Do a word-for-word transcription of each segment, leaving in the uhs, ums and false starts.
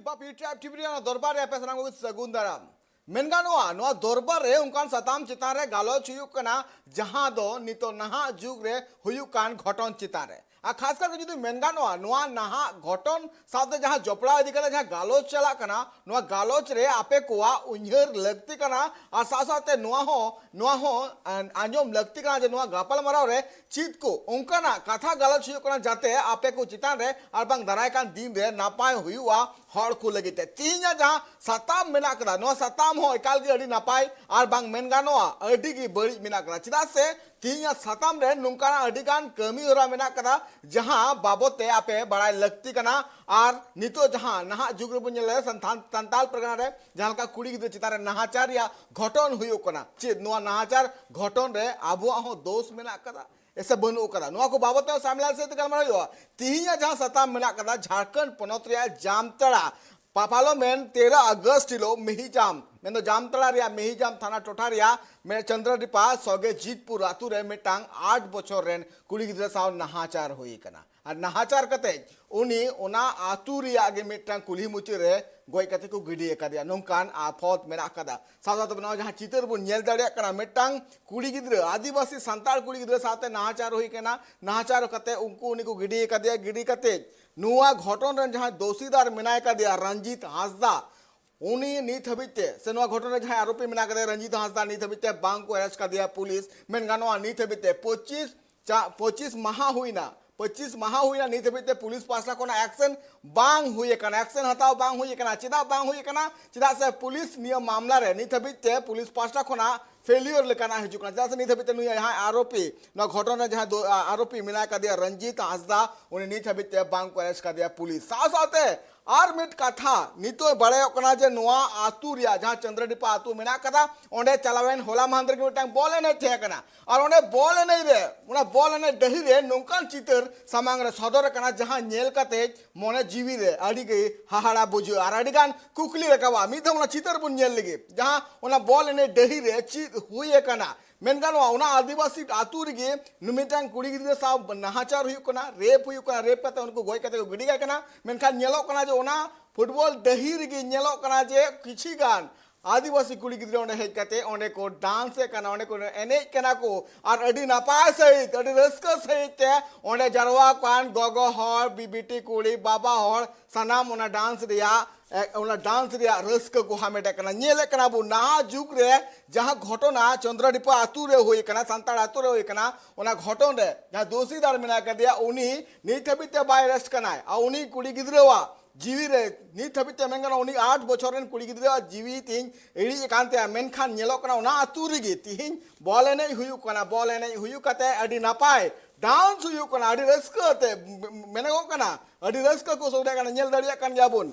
ᱵᱟᱯ YouTube TV ᱨᱮᱭᱟᱜ ᱫᱚᱨᱵᱟᱨ ᱨᱮ ᱟᱯᱮ ᱥᱟᱱᱟᱢ ᱠᱚᱜᱮ ᱥᱟᱹᱜᱩᱱ ᱫᱟᱨᱟᱢ᱾ ᱢᱮᱱ ᱜᱟᱱᱚᱜᱼᱟ, ᱱᱚᱣᱟ ᱫᱚᱨᱵᱟᱨ ᱨᱮ ᱚᱱᱠᱟᱱ ᱥᱟᱛᱟᱢ ᱪᱮᱛᱟᱱ ᱨᱮ ᱜᱟᱞᱚᱪ ᱦᱩᱭᱩᱜ ᱠᱟᱱᱟ, ᱡᱟᱦᱟᱸ ᱫᱚ ᱱᱤᱛᱚᱜ ᱱᱟᱦᱟᱜ ᱡᱩᱜᱽ ᱨᱮ ᱦᱩᱭᱩᱜ ᱠᱟᱱ ᱜᱷᱚᱴᱚᱱ ᱪᱮᱛᱟᱱ ᱨᱮ᱾ ᱟᱨ ᱠᱷᱟᱥ ᱠᱟᱨ ᱡᱩᱫᱤ ᱢᱮᱱ ᱜᱟᱱᱚᱜᱼᱟ, ᱱᱚᱣᱟ ᱱᱟᱦᱟᱜ ᱜᱷᱚᱴᱚᱱ ᱥᱟᱶᱛᱮ ᱡᱟᱦᱟᱸ ᱡᱚᱯᱲᱟᱣ ᱤᱫᱤ ᱠᱟᱛᱮ ᱡᱟᱦᱟᱸ ᱜᱟᱞᱚᱪ ᱪᱟᱞᱟᱜ ᱠᱟᱱᱟ, ᱱᱚᱣᱟ ᱜᱟᱞᱚᱪ ᱨᱮ ᱟᱯᱮ ᱠᱚᱣᱟᱜ ᱩᱭᱦᱟᱹᱨ ᱞᱟᱹᱠᱛᱤ ᱠᱟᱱᱟ᱾ ᱟᱨ ᱥᱟᱶ ᱥᱟᱶᱛᱮ ᱱᱚᱣᱟ ᱦᱚᱸ, ᱱᱚᱣᱟ ᱦᱚᱸ ᱟᱸᱡᱚᱢ ᱞᱟᱹᱠᱛᱤ ᱠᱟᱱᱟ ᱡᱮ ᱱᱚᱣᱟ ᱜᱟᱯᱟᱞᱢᱟᱨᱟᱣ ᱨᱮ ᱪᱮᱫ ᱠᱚ ᱚᱱᱠᱟᱱᱟᱜ ᱠᱟᱛᱷᱟ ᱜᱟᱞᱚᱪ ᱦᱩᱭᱩᱜ ᱠᱟᱱᱟ, ᱡᱟᱛᱮ ᱟᱯᱮ ᱠᱚ ᱪᱮᱛᱟᱱ ᱨᱮ ᱟᱨ ᱵᱟᱝ ᱫᱟᱨᱟᱭ ᱠᱟᱱ ᱫᱤᱱ ᱨᱮ ᱱᱟᱯᱟᱭ ᱦᱩᱭᱩᱜᱼᱟ, ᱦᱚᱲ ᱠᱚ ᱞᱟᱹᱜᱤᱫ ᱛᱮ᱾ ᱛᱮᱦᱮᱧᱟᱜ ᱡᱟᱦᱟᱸ ᱥᱟᱛᱟᱢ ᱢᱮᱱᱟᱜ ᱠᱟᱫᱟ, ᱱᱚᱣᱟ ᱥᱟᱛᱟᱢ ᱦᱚᱸ ᱮᱠᱟᱞ ᱜᱮ ᱟᱹᱰᱤ ᱱᱟᱯᱟᱭ ᱟᱨ ᱵᱟᱝ ᱢᱮᱱ ᱜᱟᱱᱚᱜᱼᱟ, ᱟᱹᱰᱤ ᱜᱮ ᱵᱟᱹᱲᱤᱡ ᱢᱮᱱᱟᱜ ᱠᱟᱫᱟ᱾ ᱪᱮᱫᱟᱜ ᱥᱮ ᱛᱮᱦᱮᱧᱟᱜ ᱥᱟᱛᱟᱢ ᱨᱮ ᱱᱚᱝᱠᱟᱱᱟᱜ ᱟᱹᱰᱤ ᱜᱟᱱ ᱠᱟᱹᱢᱤ ᱦᱚᱨᱟ ᱢᱮᱱᱟᱜ ᱠᱟᱫᱟ, ᱡᱟᱦᱟᱸ ᱵᱟᱵᱚᱫ ᱛᱮ ᱟᱯᱮ ᱵᱟᱲᱟᱭ ᱞᱟᱹᱠᱛᱤ ᱠᱟᱱᱟ᱾ ᱟᱨ ᱱᱤᱛᱚᱜ ᱡᱟᱦᱟᱸ ᱱᱟᱦᱟᱜ ᱡᱩᱜᱽ ᱨᱮᱵᱚᱱ ᱧᱮᱞᱮᱫᱟ, ᱥᱟᱱᱛᱟᱲ, ᱥᱟᱱᱛᱟᱲ ᱯᱟᱨᱜᱟᱱᱟ ᱨᱮ ᱡᱟᱦᱟᱸ ᱞᱮᱠᱟ ᱠᱩᱲᱤ ᱜᱤᱫᱽᱨᱟᱹ ᱪᱮᱛᱟᱱ ᱨᱮ ᱱᱟᱦᱟᱪᱟᱨ ᱨᱮᱭᱟᱜ ᱜᱷᱚᱴᱚᱱ ᱦᱩᱭᱩᱜ ᱠᱟᱱᱟ, ᱪᱮᱫ ᱱᱚᱣᱟ ᱱᱟᱦᱟᱪᱟᱨ ᱜᱷᱚᱴᱚᱱ ᱨᱮ ᱟᱵᱚᱣᱟᱜ ᱦᱚᱸ ᱫᱳᱥ ᱢᱮᱱᱟᱜ ᱠᱟᱫᱟ ᱥᱮ ᱵᱟᱹᱱᱩᱜ ᱠᱟᱫᱟ? ᱱᱚᱣᱟ ᱠᱚ ᱵᱟᱵᱚᱫ ᱛᱮ ᱥᱟᱢᱮᱞᱟᱭ ᱥᱮᱫ ᱛᱮ ᱜᱟᱞᱢᱟᱨᱟᱣ ᱦᱩᱭᱩᱜᱼᱟ᱾ ᱛᱤᱦᱤᱧᱟᱜ ᱡᱟᱦᱟᱸ ᱥᱟᱛᱟᱢ ᱢᱮᱱᱟᱜ ᱠᱟᱫᱟ, ᱡᱷᱟᱲᱠᱷᱚᱸᱰ ᱯᱚᱱᱚᱛ ᱨᱮᱭᱟᱜ ᱡᱟᱢᱛᱟᱲᱟ ᱯᱟᱯᱟᱞᱚᱢᱮᱱ ᱛᱮᱨᱚ ᱟᱜᱚᱥᱴ ᱦᱤᱞᱳᱜ ᱢᱮᱦᱤᱡᱟᱢ, ᱢᱮᱱᱫᱚ ᱡᱟᱢᱛᱟᱲᱟ ᱨᱮᱭᱟᱜ ᱢᱮᱦᱤᱡᱟᱢ ᱛᱷᱟᱱᱟ ᱴᱚᱴᱷᱟ ᱨᱮᱭᱟᱜ ᱢᱮ-, ᱪᱚᱱᱫᱨᱚᱫᱤᱯᱟ ᱥᱚᱜᱮ ᱡᱤᱛᱯᱩᱨ ᱟᱛᱳ ᱨᱮ ᱢᱤᱫᱴᱟᱝ ᱟᱴ ᱵᱚᱪᱷᱚᱨ ᱨᱮᱱ ᱠᱩᱲᱤ ᱜᱤᱫᱽᱨᱟᱹ ᱥᱟᱶ ᱱᱟᱦᱟᱪᱟᱨ ᱦᱩᱭ ᱟᱠᱟᱱᱟ᱾ ᱟᱨ ᱱᱟᱦᱟᱪᱟᱨ ᱠᱟᱛᱮ ᱩᱱᱤ ᱚᱱᱟ ᱟᱛᱳ ᱨᱮᱭᱟᱜ ᱜᱮ ᱢᱤᱫᱴᱟᱝ ᱠᱩᱞᱦᱤ ᱢᱩᱪᱟᱹᱫ ᱨᱮ ᱜᱚᱡ ᱠᱟᱛᱮ ᱠᱚ ᱜᱤᱰᱤ ᱟᱠᱟᱫᱮᱭᱟ, ᱱᱚᱝᱠᱟᱱ ᱟᱯᱷᱚᱛ ᱢᱮᱱᱟᱜ ᱟᱠᱟᱫᱟ᱾ ᱥᱟᱶ ᱥᱟᱶᱛᱮ ᱱᱚᱣᱟ ᱡᱟᱦᱟᱸ ᱪᱤᱛᱟᱹᱨ ᱵᱚᱱ ᱧᱮᱞ ᱫᱟᱲᱮᱭᱟᱜ ᱠᱟᱱᱟ, ᱢᱤᱫᱴᱟᱝ ᱠᱩᱲᱤ ᱜᱤᱫᱽᱨᱟᱹ, ᱟᱹᱫᱤᱵᱟᱹᱥᱤ ᱥᱟᱱᱛᱟᱲ ᱠᱩᱲᱤ ᱜᱤᱫᱽᱨᱟᱹ ᱥᱟᱶᱛᱮ ᱱᱟᱦᱟᱪᱟᱨ ᱦᱩᱭ ᱠᱟᱱᱟ᱾ ᱱᱟᱦᱟᱪᱟᱨ ᱠᱟᱛᱮ ᱩᱱᱠᱩ, ᱩᱱᱤ ᱠᱚ ᱜᱤᱰᱤ ᱟᱠᱟᱫᱮᱭᱟ᱾ ᱜᱤᱰᱤ ᱠᱟᱛᱮ ᱱᱚᱣᱟ ᱜᱷᱚᱴᱚᱱ ᱨᱮᱱ ᱡᱟᱦᱟᱸᱭ ᱫᱳᱥᱤᱫᱟᱨ ᱢᱮᱱᱟᱭ ᱠᱟᱫᱮᱭᱟ, ᱨᱚᱧᱡᱤᱛ ᱦᱟᱸᱥᱫᱟ, ᱩᱱᱤ ᱱᱤᱛ ᱦᱟᱹᱵᱤᱡ ᱛᱮ, ᱥᱮ ᱱᱚᱣᱟ ᱜᱷᱚᱴᱚᱱ ᱨᱮ ᱡᱟᱦᱟᱸᱭ ᱟᱨᱳᱯᱤ ᱢᱮᱱᱟᱭ ᱠᱟᱫᱮᱭᱟ, ᱨᱚᱧᱡᱤᱛ ᱦᱟᱸᱥᱫᱟ, ᱱᱤᱛ ᱦᱟᱹᱵᱤᱡ ᱛᱮ ᱵᱟᱝ ᱠᱚ arrest ᱠᱟᱫᱮᱭᱟ ᱯᱩᱞᱤᱥ᱾ ᱢᱮᱱ ᱜᱟᱱᱚᱜᱼᱟ, ᱱᱤᱛ ᱦᱟᱹᱵᱤᱡ ᱛᱮ ᱯᱚᱸᱪᱤᱥ ᱪᱟ-, ᱯᱚᱸᱪᱤᱥ ᱢᱟᱦᱟ ᱦᱩᱭᱱᱟ, ᱯᱚᱸᱪᱤᱥ ᱢᱟᱦᱟ ᱦᱩᱭᱱᱟ, ᱱᱤᱛ ᱦᱟᱹᱵᱤᱡ ᱛᱮ ᱯᱩᱞᱤᱥ ᱯᱟᱦᱴᱟ ᱠᱷᱚᱱᱟᱜ action ᱵᱟᱝ ᱦᱩᱭ ᱟᱠᱟᱱᱟ, action ᱦᱟᱛᱟᱣ ᱵᱟᱝ ᱦᱩᱭ ᱟᱠᱟᱱᱟ᱾ ᱪᱮᱫᱟᱜ ᱵᱟᱝ ᱦᱩᱭ ᱟᱠᱟᱱᱟ? ᱪᱮᱫᱟᱜ ᱥᱮ ᱯᱩᱞᱤᱥ ᱱᱤᱭᱟᱹ ᱢᱟᱢᱞᱟ ᱨᱮ ᱱᱤᱛ ᱦᱟᱹᱵᱤᱡ ᱛᱮ ᱯᱩᱞᱤᱥ ᱯᱟᱦᱴᱟ ᱠᱷᱚᱱᱟᱜ failure ᱞᱮᱠᱟᱱᱟᱜ ᱦᱤᱡᱩᱜ ᱠᱟᱱᱟ᱾ ᱪᱮᱫᱟᱜ ᱥᱮ ᱱᱤᱛ ᱦᱟᱹᱵᱤᱡ ᱛᱮ ᱱᱩᱭ ᱡᱟᱦᱟᱸᱭ ᱟᱨᱳᱯᱤ, ᱱᱚᱣᱟ ᱜᱷᱚᱴᱚᱱ ᱨᱮ ᱡᱟᱦᱟᱸᱭ ᱫᱚ, ᱟ, ᱟᱨᱳᱯᱤ ᱢᱮᱱᱟᱭ ᱠᱟᱫᱮᱭᱟ ᱨᱚᱧᱡᱤᱛ ᱦᱟᱸᱥᱫᱟ, ᱩᱱᱤ ᱱᱤᱛ ᱦᱟᱹᱵᱤᱡ ᱛᱮ ᱵᱟᱝ ᱠᱚ arrest ᱠᱟᱫᱮᱭᱟ ᱯᱩᱞᱤᱥ᱾ ᱥᱟᱶ ᱥᱟᱶᱛᱮ ᱟᱨ ᱢᱤᱫ ᱠᱟᱛᱷᱟ ᱱᱤᱛᱚᱜ ᱵᱟᱲᱟᱭᱚᱜ ᱠᱟᱱᱟ ᱡᱮ ᱱᱚᱣᱟ ᱟᱹᱛᱩ ᱨᱮᱭᱟᱜ, ᱡᱟᱦᱟᱸ ᱪᱚᱱᱫᱨᱚᱫᱤᱯᱟ ᱟᱹᱛᱩ ᱢᱮᱱᱟᱜ ᱠᱟᱫᱟ, ᱚᱸᱰᱮ ᱪᱟᱞᱟᱣᱮᱱ ᱦᱚᱞᱟ ᱢᱟᱦᱫᱮᱨ ᱜᱮ ᱢᱤᱫᱴᱟᱝ ᱵᱚᱞ ᱮᱱᱮᱡ ᱛᱟᱦᱮᱸ ᱠᱟᱱᱟ᱾ ᱟᱨ ᱚᱸᱰᱮ ᱵᱚᱞ ᱮᱱᱮᱡ ᱨᱮ, ᱚᱱᱟ ᱵᱚᱞ ᱮᱱᱮᱡ ᱰᱟᱹᱦᱤ ᱨᱮ ᱱᱚᱝᱠᱟᱱ ᱪᱤᱛᱟᱹᱨ ᱥᱟᱢᱟᱝ ᱨᱮ ᱥᱚᱫᱚᱨ ᱟᱠᱟᱱᱟ, ᱡᱟᱦᱟᱸ ᱧᱮᱞ ᱠᱟᱛᱮ ᱢᱚᱱᱮ ᱡᱤᱣᱤ ᱨᱮ ᱟᱹᱰᱤ ᱜᱮ ᱦᱟᱦᱟᱲᱟ ᱵᱩᱡᱷᱟᱹᱜᱼᱟ ᱟᱨ ᱟᱹᱰᱤ ᱜᱟᱱ ᱠᱩᱠᱞᱤ ᱨᱟᱠᱟᱵᱼᱟ᱾ ᱢᱤᱫ ᱫᱷᱟᱣ ᱚᱱᱟ ᱪᱤᱛᱟᱹᱨ ᱵᱚᱱ ᱧᱮᱞ ᱞᱮᱜᱮ, ᱡᱟᱦᱟᱸ ᱚᱱᱟ ᱵᱚᱞ ᱮᱱᱮᱡ ᱰᱟᱹᱦᱤ ᱨᱮ ᱪᱮᱫ ᱦᱩᱭ ᱟᱠᱟᱱᱟ᱾ ᱢᱮᱱ ᱜᱟᱱᱚᱜᱼᱟ, ᱚᱱᱟ ᱟᱹᱫᱤᱵᱟᱹᱥᱤ ᱟᱹᱛᱩ ᱨᱮᱜᱮ ᱱᱩᱭ ᱢᱤᱫᱴᱟᱝ ᱠᱩᱲᱤ ᱜᱤᱫᱽᱨᱟᱹ ᱥᱟᱶ ᱱᱟᱦᱟᱪᱟᱨ ᱦᱩᱭᱩᱜ ᱠᱟᱱᱟ, rape ᱦᱩᱭᱩᱜ ᱠᱟᱱᱟ, rape ᱠᱟᱛᱮ ᱩᱱᱠᱩ ᱜᱚᱡ ᱠᱟᱛᱮ ᱠᱚ ᱜᱤᱰᱤ ᱠᱟᱭ ᱠᱟᱱᱟ᱾ ᱢᱮᱱᱠᱷᱟᱱ ᱧᱮᱞᱚᱜ ᱠᱟᱱᱟ ᱡᱮ ᱚᱱᱟ ᱯᱷᱩᱴᱵᱚᱞ ᱰᱟᱹᱦᱤ ᱨᱮᱜᱮ ᱧᱮᱞᱚᱜ ᱠᱟᱱᱟ ᱡᱮ ᱠᱤᱪᱷᱤ ᱜᱟᱱ ᱟᱹᱫᱤᱵᱟᱹᱥᱤ ᱠᱩᱲᱤ ᱜᱤᱫᱽᱨᱟᱹ ᱚᱸᱰᱮ ᱦᱮᱡ ᱠᱟᱛᱮ ᱚᱸᱰᱮ ᱠᱚ ᱰᱟᱱᱥ ᱮᱫ ᱠᱟᱱᱟ, ᱚᱸᱰᱮ ᱠᱚ ᱮᱱᱮᱡ ᱠᱟᱱᱟ ᱠᱚ, ᱟᱨ ᱟᱹᱰᱤ ᱱᱟᱯᱟᱭ ᱥᱟᱺᱦᱤᱡ, ᱟᱹᱰᱤ ᱨᱟᱹᱥᱠᱟᱹ ᱥᱟᱺᱦᱤᱡ ᱛᱮ ᱚᱸᱰᱮ ᱡᱟᱨᱣᱟ ᱟᱠᱟᱱ ᱜᱚᱜᱚ ᱦᱚᱲ, ᱵᱤ-, ᱵᱤᱴᱤ ᱠᱩᱲᱤ, ᱵᱟᱵᱟ ᱦᱚᱲ, ᱥᱟᱱᱟᱢ ᱚᱱᱟ ᱰᱟᱱᱥ ᱨᱮᱭᱟᱜ, ᱮ, ᱚᱱᱟ ᱰᱟᱱᱥ ᱨᱮᱭᱟᱜ ᱨᱟᱹᱥᱠᱟᱹ ᱠᱚ ᱦᱟᱢᱮᱴᱮᱫ ᱠᱟᱱᱟ᱾ ᱧᱮᱞᱮᱫ ᱠᱟᱱᱟ ᱵᱚᱱ ᱱᱟᱦᱟᱜ ᱡᱩᱜᱽ ᱨᱮ ᱡᱟᱦᱟᱸ ᱜᱷᱚᱴᱚᱱᱟ ᱪᱚᱱᱫᱨᱚᱰᱤᱯᱟ ᱟᱹᱛᱩ ᱨᱮ ᱦᱩᱭ ᱠᱟᱱᱟ, ᱥᱟᱱᱛᱟᱲ ᱟᱹᱛᱩ ᱨᱮ ᱦᱩᱭ ᱠᱟᱱᱟ, ᱚᱱᱟ ᱜᱷᱚᱴᱚᱱ ᱨᱮ ᱡᱟᱦᱟᱸ ᱫᱳᱥᱤᱫᱟᱨ ᱢᱮᱱᱟᱭ ᱠᱟᱫᱮᱭᱟ, ᱩᱱᱤ ᱱᱤᱛ ᱦᱟᱹᱵᱤᱡ ᱛᱮ ᱵᱟᱭ ᱟᱨᱮᱥᱴ ᱠᱟᱱᱟᱭ᱾ ᱟᱨ ᱩᱱᱤ ᱠᱩᱲᱤ ᱜᱤᱫᱽᱨᱟᱹᱣᱟᱜ ᱡᱤᱣᱤ ᱨᱮ ᱱᱤᱛ ᱦᱟᱹᱵᱤᱡ ᱛᱮ ᱢᱮᱱ ᱜᱟᱱᱚᱜᱼᱟ, ᱩᱱᱤ ᱟᱴ ᱵᱚᱪᱷᱚᱨ ᱨᱮᱱ ᱠᱩᱲᱤ ᱜᱤᱫᱽᱨᱟᱹᱣᱟᱜ ᱡᱤᱣᱤ ᱛᱮᱦᱮᱧ ᱤᱲᱤᱡ ᱟᱠᱟᱱ ᱛᱟᱭᱟ᱾ ᱢᱮᱱᱠᱷᱟᱱ ᱧᱮᱞᱚᱜ ᱠᱟᱱᱟ, ᱚᱱᱟ ᱟᱹᱛᱩ ᱨᱮᱜᱮ ᱛᱮᱦᱮᱧ ᱵᱚᱞ ᱮᱱᱮᱡ ᱦᱩᱭᱩᱜ ᱠᱟᱱᱟ, ᱵᱚᱞ ᱮᱱᱮᱡ ᱦᱩᱭᱩᱜ ᱠᱟᱛᱮ ᱟᱹᱰᱤ ᱱᱟᱯᱟᱭ ᱰᱟᱱᱥ ᱦᱩᱭᱩᱜ ᱠᱟᱱᱟ, ᱟᱹᱰᱤ ᱨᱟᱹᱥᱠᱟᱹ ᱛᱮ ᱢᱮᱱᱚᱜᱚᱜ ᱠᱟᱱᱟ, ᱟᱹᱰᱤ ᱨᱟᱹᱥᱠᱟᱹ ᱠᱚ ᱥᱚᱫᱚᱨᱮᱫ ᱠᱟᱱᱟ, ᱧᱮᱞ ᱫᱟᱲᱮᱭᱟᱜ ᱠᱟᱱ ᱜᱮᱭᱟ ᱵᱚᱱ᱾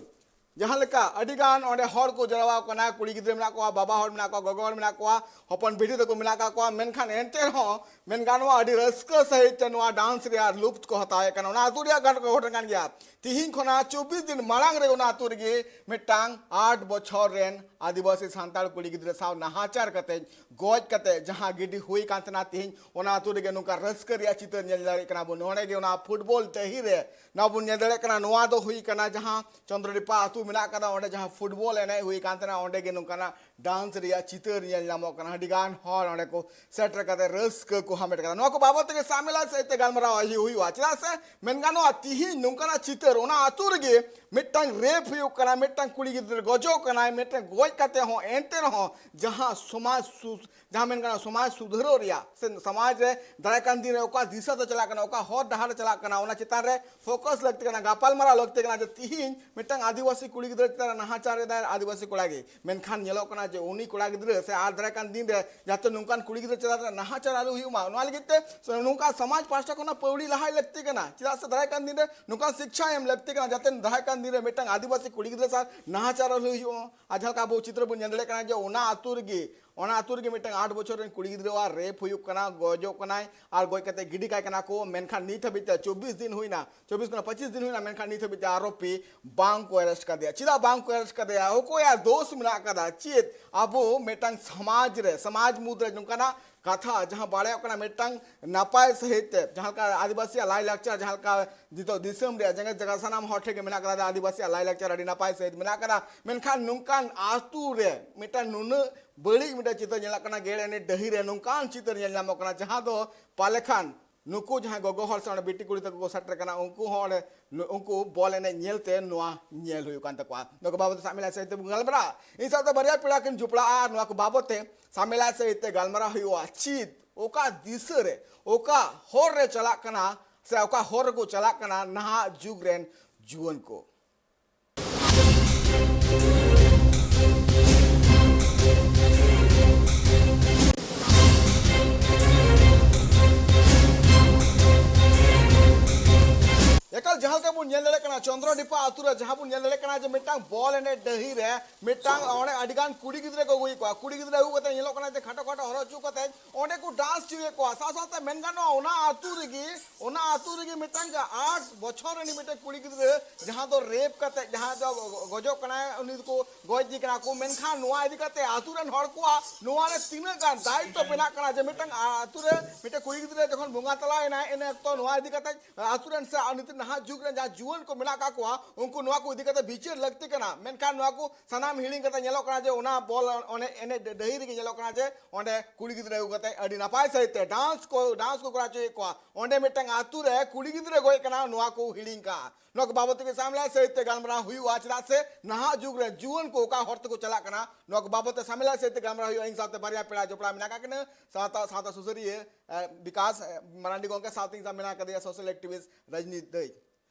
ᱡᱟᱦᱟᱸ ᱞᱮᱠᱟ ᱟᱹᱰᱤ ᱜᱟᱱ ᱚᱸᱰᱮ ᱦᱚᱲ ᱠᱚ ᱡᱟᱨᱣᱟ ᱠᱟᱱᱟ, ᱠᱩᱲᱤ ᱜᱤᱫᱽᱨᱟᱹ ᱢᱮᱱᱟᱜ ᱠᱚᱣᱟ, ᱵᱟᱵᱟ ᱦᱚᱲ ᱢᱮᱱᱟᱜ ᱠᱚᱣᱟ, ᱜᱚᱜᱚ ᱦᱚᱲ ᱢᱮᱱᱟᱜ ᱠᱚᱣᱟ, ᱦᱚᱯᱚᱱ ᱵᱤᱴᱤ ᱛᱟᱠᱚ ᱢᱮᱱᱟᱜ ᱟᱠᱟᱫ ᱠᱚᱣᱟ, ᱢᱮᱱᱠᱷᱟᱱ ᱮᱱᱛᱮ ᱨᱮᱦᱚᱸ ᱢᱮᱱ ᱜᱟᱱᱚᱜᱼᱟ, ᱟᱹᱰᱤ ᱨᱟᱹᱥᱠᱟᱹ ᱥᱟᱺᱦᱤᱡ ᱛᱮ ᱱᱚᱣᱟ ᱰᱟᱱᱥ ᱨᱮᱭᱟᱜ ᱞᱩᱯᱛ ᱠᱚ ᱦᱟᱛᱟᱣᱮᱫ ᱠᱟᱱᱟ᱾ ᱚᱱᱟ ᱟᱹᱛᱩ ᱨᱮᱭᱟᱜ ᱜᱷᱚᱴ-, ᱜᱷᱚᱴᱚᱱ ᱠᱟᱱ ᱜᱮᱭᱟ᱾ ᱛᱤᱦᱤᱧ ᱠᱷᱚᱱᱟᱜ ᱪᱚᱵᱵᱤᱥ ᱫᱤᱱ ᱢᱟᱲᱟᱝ ᱨᱮ ᱚᱱᱟ ᱟᱹᱛᱩ ᱨᱮᱜᱮ ᱢᱤᱫᱴᱟᱝ ᱟᱴ ᱵᱚᱪᱷᱚᱨ ᱨᱮᱱ ᱟᱹᱫᱤᱵᱟᱹᱥᱤ ᱥᱟᱱᱛᱟᱲ ᱠᱩᱲᱤ ᱜᱤᱫᱽᱨᱟᱹ ᱥᱟᱶ ᱱᱟᱦᱟᱪᱟᱨ ᱠᱟᱛᱮ ᱜᱚᱡ ᱠᱟᱛᱮ ᱡᱟᱦᱟᱸ ᱜᱤᱰᱤ ᱦᱩᱭ ᱠᱟᱱ ᱛᱟᱦᱮᱱᱟ, ᱛᱤᱦᱤᱧ ᱚᱱᱟ ᱟᱹᱛᱩ ᱨᱮᱜᱮ ᱱᱚᱝᱠᱟ ᱨᱟᱹᱥᱠᱟᱹ ᱨᱮᱭᱟᱜ ᱪᱤᱛᱟᱹᱨ ᱧᱮᱞ ᱫᱟᱲᱮᱭᱟᱜ ᱠᱟᱱᱟ ᱵᱚᱱ᱾ ᱱᱚᱰᱮ ᱜᱮ ᱚᱱᱟ ᱯᱷᱩᱴᱵᱚᱞ ᱰᱟᱹᱦᱤ ᱨᱮ ᱱᱚᱣᱟ ᱵᱚᱱ ᱧᱮᱞ ᱫᱟᱲᱮᱭᱟᱜ ᱠᱟᱱᱟ᱾ ᱱᱚᱣᱟ ᱫᱚ ᱦᱩᱭ ᱠᱟᱱᱟ ᱡᱟᱦᱟᱸ ᱪᱚᱱᱫᱨᱚᱰᱤᱯᱟ ᱟᱹᱛᱩ ᱢᱮᱱᱟᱜ ᱠᱟᱫᱟ, ᱚᱸᱰᱮ ᱡᱟᱦᱟᱸ ᱯᱷᱩᱴᱵᱚᱞ ᱮᱱᱮᱡ ᱦᱩᱭ ᱠᱟᱱ ᱛᱟᱦᱮᱱᱟ, ᱚᱸᱰᱮ ᱜᱮ ᱱᱚᱝᱠᱟᱱᱟᱜ ᱰᱟᱱᱥ ᱨᱮᱭᱟᱜ ᱪᱤᱛᱟᱹᱨ ᱧᱮᱞ ᱧᱟᱢᱚᱜ ᱠᱟᱱᱟ᱾ ᱟᱹᱰᱤ ᱜᱟᱱ ᱦᱚᱲ ᱚᱸᱰᱮ ᱠᱚ ᱥᱮᱴᱮᱨ ᱠᱟᱛᱮ ᱨᱟᱹᱥᱠᱟᱹ ᱠᱚ ᱦᱟᱢᱮᱴ ᱠᱟᱫᱟ᱾ ᱱᱚᱣᱟ ᱠᱚ ᱵᱟᱵᱚᱫ ᱛᱮᱜᱮ ᱥᱟᱢᱮᱞᱟ ᱥᱮᱫ ᱛᱮ ᱜᱟᱞᱢᱟᱨᱟᱣ ᱦᱩᱭᱩᱜᱼᱟ᱾ ᱪᱮᱫᱟᱜ ᱥᱮ ᱢᱮᱱ ᱜᱟᱱᱚᱜᱼᱟ, ᱛᱤᱦᱤᱧ ᱱᱚᱝᱠᱟᱱᱟᱜ ᱪᱤᱛᱟᱹᱨ, ᱚᱱᱟ ᱟᱹᱛᱩ ᱨᱮᱜᱮ ᱢᱤᱫᱴᱟᱝ ᱨᱮᱯ ᱦᱩᱭᱩᱜ ᱠᱟᱱᱟ, ᱢᱤᱫᱴᱟᱝ ᱠᱩᱲᱤ ᱜᱤᱫᱽᱨᱟᱹ ᱜᱚᱡᱚᱜ ᱠᱟᱱᱟᱭ, ᱢᱤᱫᱴᱟᱝ ᱜᱚᱡ ᱠᱟᱛᱮ ᱦᱚᱸ ᱮᱱᱛᱮ ᱨᱮᱦᱚᱸ ᱡᱟᱦᱟᱸ ᱥᱚᱢᱟᱡᱽ ᱥᱩ-, ᱡᱟᱦᱟᱸ ᱢᱮᱱ ᱜᱟᱱᱚᱜᱼᱟ, ᱥᱚᱢᱟᱡᱽ ᱥᱩᱫᱷᱟᱹᱨᱚᱜ ᱨᱮᱭᱟᱜ ᱥᱮ ᱥᱚᱢᱟᱡᱽ ᱨᱮ ᱫᱟᱨᱟᱭ ᱠᱟᱱ ᱫᱤᱱ ᱨᱮ ᱚᱠᱟ ᱫᱤᱥᱟᱹ ᱫᱚ ᱪᱟᱞᱟᱜ ᱠᱟᱱᱟ, ᱚᱠᱟ ᱦᱚᱨ ᱰᱟᱦᱟᱨ ᱨᱮ ᱪᱟᱞᱟᱜ ᱠᱟᱱᱟ, ᱚᱱᱟ ᱪᱮᱛᱟᱱ ᱨᱮ ᱯᱷᱳᱠᱟᱥ ᱞᱟᱹᱠᱛᱤ ᱠᱟᱱᱟ, ᱜᱟᱯᱟᱞᱢᱟᱨᱟᱣ ᱞᱟᱹᱠᱛᱤ ᱠᱟᱱᱟ ᱡᱮ ᱛᱤᱦᱤᱧ ᱢᱤᱫᱴᱟᱝ ᱟᱹᱫᱤᱵᱟᱹᱥᱤ ᱠᱩᱲᱤ ᱜᱤᱫᱽᱨᱟᱹ ᱪᱮᱛᱟᱱ ᱨᱮ ᱱᱟᱦᱟᱪᱟᱨ ᱮᱫᱟᱭ ᱟᱹᱫᱤᱵᱟᱹᱥᱤ ᱠᱚᱲᱟ ᱜᱮ, ᱢᱮᱱᱠᱷᱟᱱ ᱧᱮᱞᱚᱜ ᱠᱟᱱᱟ ᱡᱮ ᱩᱱᱤ ᱠᱚᱲᱟ ᱜᱤᱫᱽᱨᱟᱹ ᱥᱮ ᱟᱨ ᱫᱟᱨᱟᱭ ᱠᱟᱱ ᱫᱤᱱ ᱨᱮ ᱡᱟᱛᱮ ᱱᱚᱝᱠᱟᱱ ᱠᱩᱲᱤ ᱜᱤᱫᱽᱨᱟᱹ ᱪᱮᱛᱟᱱ ᱨᱮ ᱱᱟᱦᱟᱪᱟᱨ ᱟᱞᱚ ᱦᱩᱭᱩᱜ ᱢᱟ, ᱱᱚᱣᱟ ᱞᱟᱹᱜᱤᱫ ᱛᱮ ᱱᱚᱝᱠᱟ ᱥᱚᱢᱟᱡᱽ ᱯᱟᱦᱴᱟ ᱠᱷᱚᱱᱟᱜ ᱯᱟᱹᱣᱲᱤ ᱞᱟᱦᱟᱭ ᱞᱟᱹᱠᱛᱤ ᱠᱟᱱᱟ᱾ ᱪᱮᱫᱟᱜ ᱥᱮ ᱫᱟᱨᱟᱭ ᱠᱟᱱ ᱫᱤᱱ ᱨᱮ ᱱᱚᱝᱠᱟᱱ ᱥᱤᱠᱪᱷᱟ ᱮᱢ ᱞᱟᱹᱠᱛᱤ ᱠᱟᱱᱟ ᱡᱟᱛᱮ ᱫᱟᱨᱟᱭ ᱠᱟᱱ ᱫᱤᱱ ᱨᱮ ᱢᱤᱫᱴᱟᱝ ᱟᱹᱫᱤᱵᱟᱹᱥᱤ ᱠᱩᱲᱤ ᱜᱤᱫᱽᱨᱟᱹ ᱥᱟᱶ ᱱᱟᱦᱟᱪᱟᱨ ᱟᱞᱚ ᱦᱩᱭᱩᱜᱼᱟ᱾ ᱟᱨ ᱡᱟᱦᱟᱸ ᱞᱮᱠᱟ ᱟᱵᱚ ᱪᱤᱛᱨᱚ ᱵᱚᱱ ᱧᱮᱞ ᱫᱟᱲᱮᱭᱟᱜ ᱠᱟᱱᱟ ᱡᱮ ᱚᱱᱟ ᱟᱹᱛᱩ ᱨᱮᱜᱮ ᱚᱱᱟ ᱟᱹᱛᱩ ᱨᱮᱜᱮ ᱢᱤᱫᱴᱟᱝ ᱟᱴ ᱵᱚᱪᱷᱚᱨ ᱨᱮᱱ ᱠᱩᱲᱤ ᱜᱤᱫᱽᱨᱟᱹᱣᱟᱜ ᱨᱮᱯ ᱦᱩᱭᱩᱜ ᱠᱟᱱᱟ, ᱜᱚᱡᱚᱜ ᱠᱟᱱᱟᱭ ᱟᱨ ᱜᱚᱡ ᱠᱟᱛᱮ ᱜᱤᱰᱤ ᱠᱟᱭ ᱠᱟᱱᱟ ᱠᱚ᱾ ᱢᱮᱱᱠᱷᱟᱱ ᱱᱤᱛ ᱦᱟᱹᱵᱤᱡ ᱛᱮ ᱪᱚᱵᱵᱤᱥ ᱫᱤᱱ ᱦᱩᱭᱱᱟ, ᱪᱚᱵᱵᱤᱥ ᱠᱷᱚᱱᱟᱜ ᱯᱚᱸᱪᱤᱥ ᱫᱤᱱ ᱦᱩᱭᱱᱟ, ᱢᱮᱱᱠᱷᱟᱱ ᱱᱤᱛ ᱦᱟᱹᱵᱤᱡ ᱛᱮ ᱟᱨᱚᱯᱤ ᱵᱟᱝ ᱠᱚ ᱟᱨᱮᱥᱴ ᱠᱟᱫᱮᱭᱟ᱾ ᱪᱮᱫᱟᱜ ᱵᱟᱝ ᱠᱚ ᱟᱨᱮᱥᱴ ᱠᱟᱫᱮᱭᱟ? ᱚᱠᱚᱭᱟᱜ ᱫᱳᱥ ᱢᱮᱱᱟᱜ ᱠᱟᱫᱟ? ᱪᱮᱫ ᱟᱵᱚ ᱢᱤᱫᱴᱟᱝ ᱥᱚᱢᱟᱡᱽ ᱨᱮ, ᱥᱚᱢᱟᱡᱽ ᱢᱩᱫᱽ ᱨᱮ ᱱᱚᱝᱠᱟᱱᱟᱜ ᱠᱟᱛᱷᱟ ᱡᱟᱦᱟᱸ ᱵᱟᱲᱟᱭᱚᱜ ᱠᱟᱱᱟ ᱢᱤᱫᱴᱟᱝ ᱱᱟᱯᱟᱭ ᱥᱟᱹᱦᱤᱡ ᱛᱮ, ᱡᱟᱦᱟᱸ ᱞᱮᱠᱟ ᱟᱹᱫᱤᱵᱟᱹᱥᱤᱭᱟᱜ ᱞᱟᱭᱼᱞᱟᱠᱪᱟᱨ ᱡᱟᱦᱟᱸ ᱞᱮᱠᱟ ᱱᱤᱛᱚᱜ ᱫᱤᱥᱚᱢ ᱨᱮᱭᱟᱜ ᱡᱮᱜᱮᱛ ᱡᱟᱠᱟᱛ ᱥᱟᱱᱟᱢ ᱦᱚᱲ ᱴᱷᱮᱱ ᱜᱮ ᱢᱮᱱᱟᱜ ᱠᱟᱫᱟ, ᱟᱹᱫᱤᱵᱟᱹᱥᱤᱭᱟᱜ ᱞᱟᱭᱼᱞᱟᱠᱪᱟᱨ ᱟᱹᱰᱤ ᱱᱟᱯᱟᱭ ᱥᱟᱹᱦᱤᱡ ᱢᱮᱱᱟᱜ ᱠᱟᱫᱟ, ᱢᱮᱱᱠᱷᱟᱱ ᱱᱚᱝᱠᱟᱱ ᱟᱹᱛᱩ ᱨᱮ ᱢᱤᱫᱴᱟᱝ ᱱᱩᱱᱟᱹᱜ ᱵᱟᱹᱲᱤᱡ ᱢᱤᱫᱴᱟᱝ ᱪᱤᱛᱟᱹᱨ ᱧᱮᱞᱚᱜ ᱠᱟᱱᱟ, ᱜᱮᱲ ᱮᱱᱮᱡ ᱰᱟᱹᱦᱤ ᱨᱮ ᱱᱚᱝᱠᱟᱱ ᱪᱤᱛᱟᱹᱨ ᱧᱮᱞ ᱧᱟᱢᱚᱜ ᱠᱟᱱᱟ, ᱡᱟᱦᱟᱸ ᱫᱚ ᱯᱟᱞᱮ ᱠᱷᱟᱱ ᱱᱩᱠᱩ ᱡᱟᱦᱟᱸᱭ ᱜᱚᱜᱚ ᱦᱚᱲ ᱥᱮ ᱚᱸᱰᱮ ᱵᱤᱴᱤ ᱠᱩᱲᱤ ᱛᱟᱠᱚ ᱠᱚ ᱥᱮᱴᱮᱨ ᱠᱟᱱᱟ, ᱩᱱᱠᱩ ᱦᱚᱸ ᱚᱸᱰᱮ ᱱᱩ-, ᱩᱱᱠᱩ ᱵᱚᱞ ᱮᱱᱮᱡ ᱧᱮᱞᱛᱮ ᱱᱚᱣᱟ ᱧᱮᱞ ᱦᱩᱭᱩᱜ ᱠᱟᱱ ᱛᱟᱠᱚᱣᱟ᱾ ᱱᱚᱣᱟ ᱠᱚ ᱵᱟᱵᱚᱛ ᱛᱮ ᱥᱟᱢᱤᱞᱟ ᱥᱟᱹᱦᱤᱡ ᱛᱮᱵᱚᱱ ᱜᱟᱞᱢᱟᱨᱟᱜᱼᱟ᱾ ᱤᱧ ᱥᱟᱶᱛᱮ ᱵᱟᱨᱭᱟ ᱯᱮᱲᱟ ᱠᱤᱱ ᱡᱚᱯᱲᱟᱜᱼᱟ, ᱱᱚᱣᱟ ᱠᱚ ᱵᱟᱵᱚᱛ ᱛᱮ ᱥᱟᱢᱤᱞᱟ ᱥᱟᱹᱦᱤᱡ ᱛᱮ ᱜᱟᱞᱢᱟᱨᱟᱣ ᱦᱩᱭᱩᱜᱼᱟ᱾ ᱪᱮᱫ ᱚᱠᱟ ᱫᱤᱥᱟᱹ ᱨᱮ, ᱚᱠᱟ ᱦᱚᱨ ᱨᱮ ᱪᱟᱞᱟᱜ ᱠᱟᱱᱟ ᱥᱮ ᱚᱠᱟ ᱦᱚᱨ ᱨᱮᱠᱚ ᱪᱟᱞᱟᱜ ᱠᱟᱱᱟ ᱱᱟᱦᱟᱜ ᱡᱩᱜᱽ ᱨᱮᱱ ᱡᱩᱣᱟᱹᱱ ᱠᱚ? ᱮᱠᱟᱞ ᱡᱟᱦᱟᱸ ᱞᱮᱠᱟ ᱵᱚᱱ ᱧᱮᱞ ᱫᱟᱲᱮᱭᱟᱜ ᱠᱟᱱᱟ, ᱪᱚᱱᱫᱨᱚ ᱰᱤᱯᱟ ᱟᱛᱳ ᱨᱮ ᱡᱟᱦᱟᱸ ᱵᱚᱱ ᱧᱮᱞ ᱫᱟᱲᱮᱭᱟᱜ ᱠᱟᱱᱟ ᱡᱮ ᱢᱤᱫᱴᱟᱝ ᱵᱚᱞ ᱮᱱᱮᱡ ᱰᱟᱹᱦᱤ ᱨᱮ ᱢᱤᱫᱴᱟᱝ ᱚᱸᱰᱮ ᱟᱹᱰᱤ ᱜᱟᱱ ᱠᱩᱲᱤ ᱜᱤᱫᱽᱨᱟᱹ ᱠᱚ ᱟᱹᱜᱩᱭᱮᱫ ᱠᱚᱣᱟ᱾ ᱠᱩᱲᱤ ᱜᱤᱫᱽᱨᱟᱹ ᱟᱹᱜᱩ ᱠᱟᱛᱮ ᱧᱮᱞᱚᱜ ᱠᱟᱱᱟ ᱡᱮ ᱠᱷᱟᱴᱚ ᱠᱷᱟᱴᱚ ᱦᱚᱨᱚᱜ ᱦᱚᱪᱚ ᱠᱟᱛᱮ ᱚᱸᱰᱮ ᱠᱚ ᱰᱟᱱᱥ ᱦᱚᱪᱚᱭᱮᱫ ᱠᱚᱣᱟ᱾ ᱥᱟᱶ ᱥᱟᱶᱛᱮ ᱢᱮᱱ ᱜᱟᱱᱚᱜᱼᱟ, ᱚᱱᱟ ᱟᱹᱛᱩ ᱨᱮᱜᱮ, ᱚᱱᱟ ᱟᱹᱛᱩ ᱨᱮᱜᱮ ᱢᱤᱫᱴᱟᱝ ᱟᱴ ᱵᱚᱪᱷᱚᱨ ᱨᱤᱱᱤᱡ ᱢᱤᱫᱴᱟᱝ ᱠᱩᱲᱤ ᱜᱤᱫᱽᱨᱟᱹ ᱡᱟᱦᱟᱸ ᱫᱚ ᱨᱮᱯ ᱠᱟᱛᱮ ᱡᱟᱦᱟᱸ ᱫᱚ ᱜᱚᱡᱚᱜ ᱠᱟᱱᱟᱭ, ᱩᱱᱤ ᱫᱚᱠᱚ ᱜᱚᱡ ᱤᱫᱤ ᱠᱟᱱᱟ ᱠᱚ᱾ ᱢᱮᱱᱠᱷᱟᱱ ᱱᱚᱣᱟ ᱤᱫᱤ ᱠᱟᱛᱮ ᱟᱹᱛᱩ ᱨᱮᱱ ᱦᱚᱲ ᱠᱚᱣᱟᱜ ᱱᱚᱣᱟ ᱨᱮ ᱛᱤᱱᱟᱹᱜ ᱜᱟᱱ ᱫᱟᱭᱤᱛᱛᱚ ᱢᱮᱱᱟᱜ ᱠᱟᱱᱟ ᱡᱮ ᱢᱤᱫᱴᱟᱝ ᱟᱹᱛᱩ ᱨᱮ ᱢᱤᱫᱴᱟᱝ ᱠᱩᱲᱤ ᱜᱤᱫᱽᱨᱟᱹ ᱡᱚᱠᱷᱚᱱ ᱵᱚᱸᱜᱟ ᱛᱟᱞᱟᱭᱮᱱᱟᱭ, ᱤᱱᱟᱹ ᱚᱠᱛᱚ ᱱᱚᱣᱟ ᱤᱫᱤ ᱠᱟᱛᱮ ᱟᱹᱛᱩ ᱨᱮᱱ ᱥᱮ ᱱᱤᱛᱚᱜ ᱱᱟᱦᱟᱜ ᱡᱩᱜᱽ ᱨᱮᱱ ᱡᱟᱦᱟᱸ ᱡᱩᱣᱟᱹᱱ ᱠᱚ ᱢᱮᱱᱟᱜ ᱟᱠᱟᱫ ᱠᱚᱣᱟ, ᱩᱱᱠᱩ ᱱᱚᱣᱟ ᱠᱚ ᱤᱫᱤ ᱠᱟᱛᱮ ᱵᱤᱪᱟᱹᱨ ᱞᱟᱹᱠᱛᱤ ᱠᱟᱱᱟ᱾ ᱢᱮᱱᱠᱷᱟᱱ ᱱᱚᱣᱟ ᱠᱚ ᱥᱟᱱᱟᱢ ᱦᱤᱲᱤᱧ ᱠᱟᱛᱮ ᱧᱮᱞᱚᱜ ᱠᱟᱱᱟ ᱡᱮ ᱚᱱᱟ ᱵᱚᱞ ᱚᱱᱮ ᱮᱱᱮᱡ ᱰᱟᱹᱦᱤ ᱨᱮᱜᱮ ᱧᱮᱞᱚᱜ ᱠᱟᱱᱟ ᱡᱮ ᱚᱸᱰᱮ ᱠᱩᱲᱤ ᱜᱤᱫᱽᱨᱟᱹ ᱟᱹᱜᱩ ᱠᱟᱛᱮ ᱟᱹᱰᱤ ᱱᱟᱯᱟᱭ ᱥᱟᱹᱦᱤᱡ ᱛᱮ ᱰᱟᱱᱥ ᱠᱚ, ᱰᱟᱱᱥ ᱠᱚ ᱠᱚᱨᱟᱣ ᱦᱚᱪᱚᱭᱮᱫ ᱠᱚᱣᱟ᱾ ᱚᱸᱰᱮ ᱢᱤᱫᱴᱟᱝ ᱟᱹᱛᱩ ᱨᱮ ᱠᱩᱲᱤ ᱜᱤᱫᱽᱨᱟᱹ ᱜᱚᱡ ᱠᱟᱱᱟ, ᱱᱚᱣᱟ ᱠᱚ ᱦᱤᱲᱤᱧ ᱠᱟᱜᱼᱟ᱾ ᱱᱚᱣᱟ ᱠᱚ ᱵᱟᱵᱚᱫ ᱛᱮᱜᱮ ᱥᱟᱢᱞᱟ ᱥᱟᱹᱦᱤᱡ ᱛᱮ ᱜᱟᱞᱢᱟᱨᱟᱣ ᱦᱩᱭᱩᱜᱼᱟ, ᱪᱮᱫᱟᱜ ᱥᱮ ᱱᱟᱦᱟᱜ ᱡᱩᱜᱽ ᱨᱮ ᱡᱩᱣᱟᱹᱱ ᱠᱚ ᱚᱠᱟ ᱦᱚᱨ ᱛᱮᱠᱚ ᱪᱟᱞᱟᱜ ᱠᱟᱱᱟ, ᱱᱚᱣᱟ ᱠᱚ ᱵᱟᱵᱚᱫ ᱛᱮ ᱥᱟᱢᱞᱟ ᱥᱟᱹᱦᱤᱡ ᱛᱮ ᱜᱟᱞᱢᱟᱨᱟᱣ ᱦᱩᱭᱩᱜᱼᱟ᱾ ᱤᱧ ᱥᱟᱶᱛᱮ ᱵᱟᱨᱭᱟ ᱯᱮᱲᱟ ᱡᱚᱯᱲᱟᱣ ᱢᱮᱱᱟᱜ ᱟᱠᱟᱫ ᱠᱤᱱᱟ, ᱥᱟᱶᱛᱟ, ᱥᱟᱶᱛᱟ ᱥᱩᱥᱟᱹᱨᱤᱭᱟᱹ, ᱮ, ᱵᱤᱠᱟᱥ, ᱮ, ᱢᱟᱨᱟᱱᱰᱤ ᱜᱚᱢᱠᱮ, ᱥᱟᱶᱛᱮ ᱤᱧ ᱥᱟᱶ ᱢᱮᱱᱟᱜ ᱟᱠᱟᱫᱮᱭᱟ social activist ᱨᱟᱡᱽᱱᱤᱛ ᱫᱟᱹᱭ᱾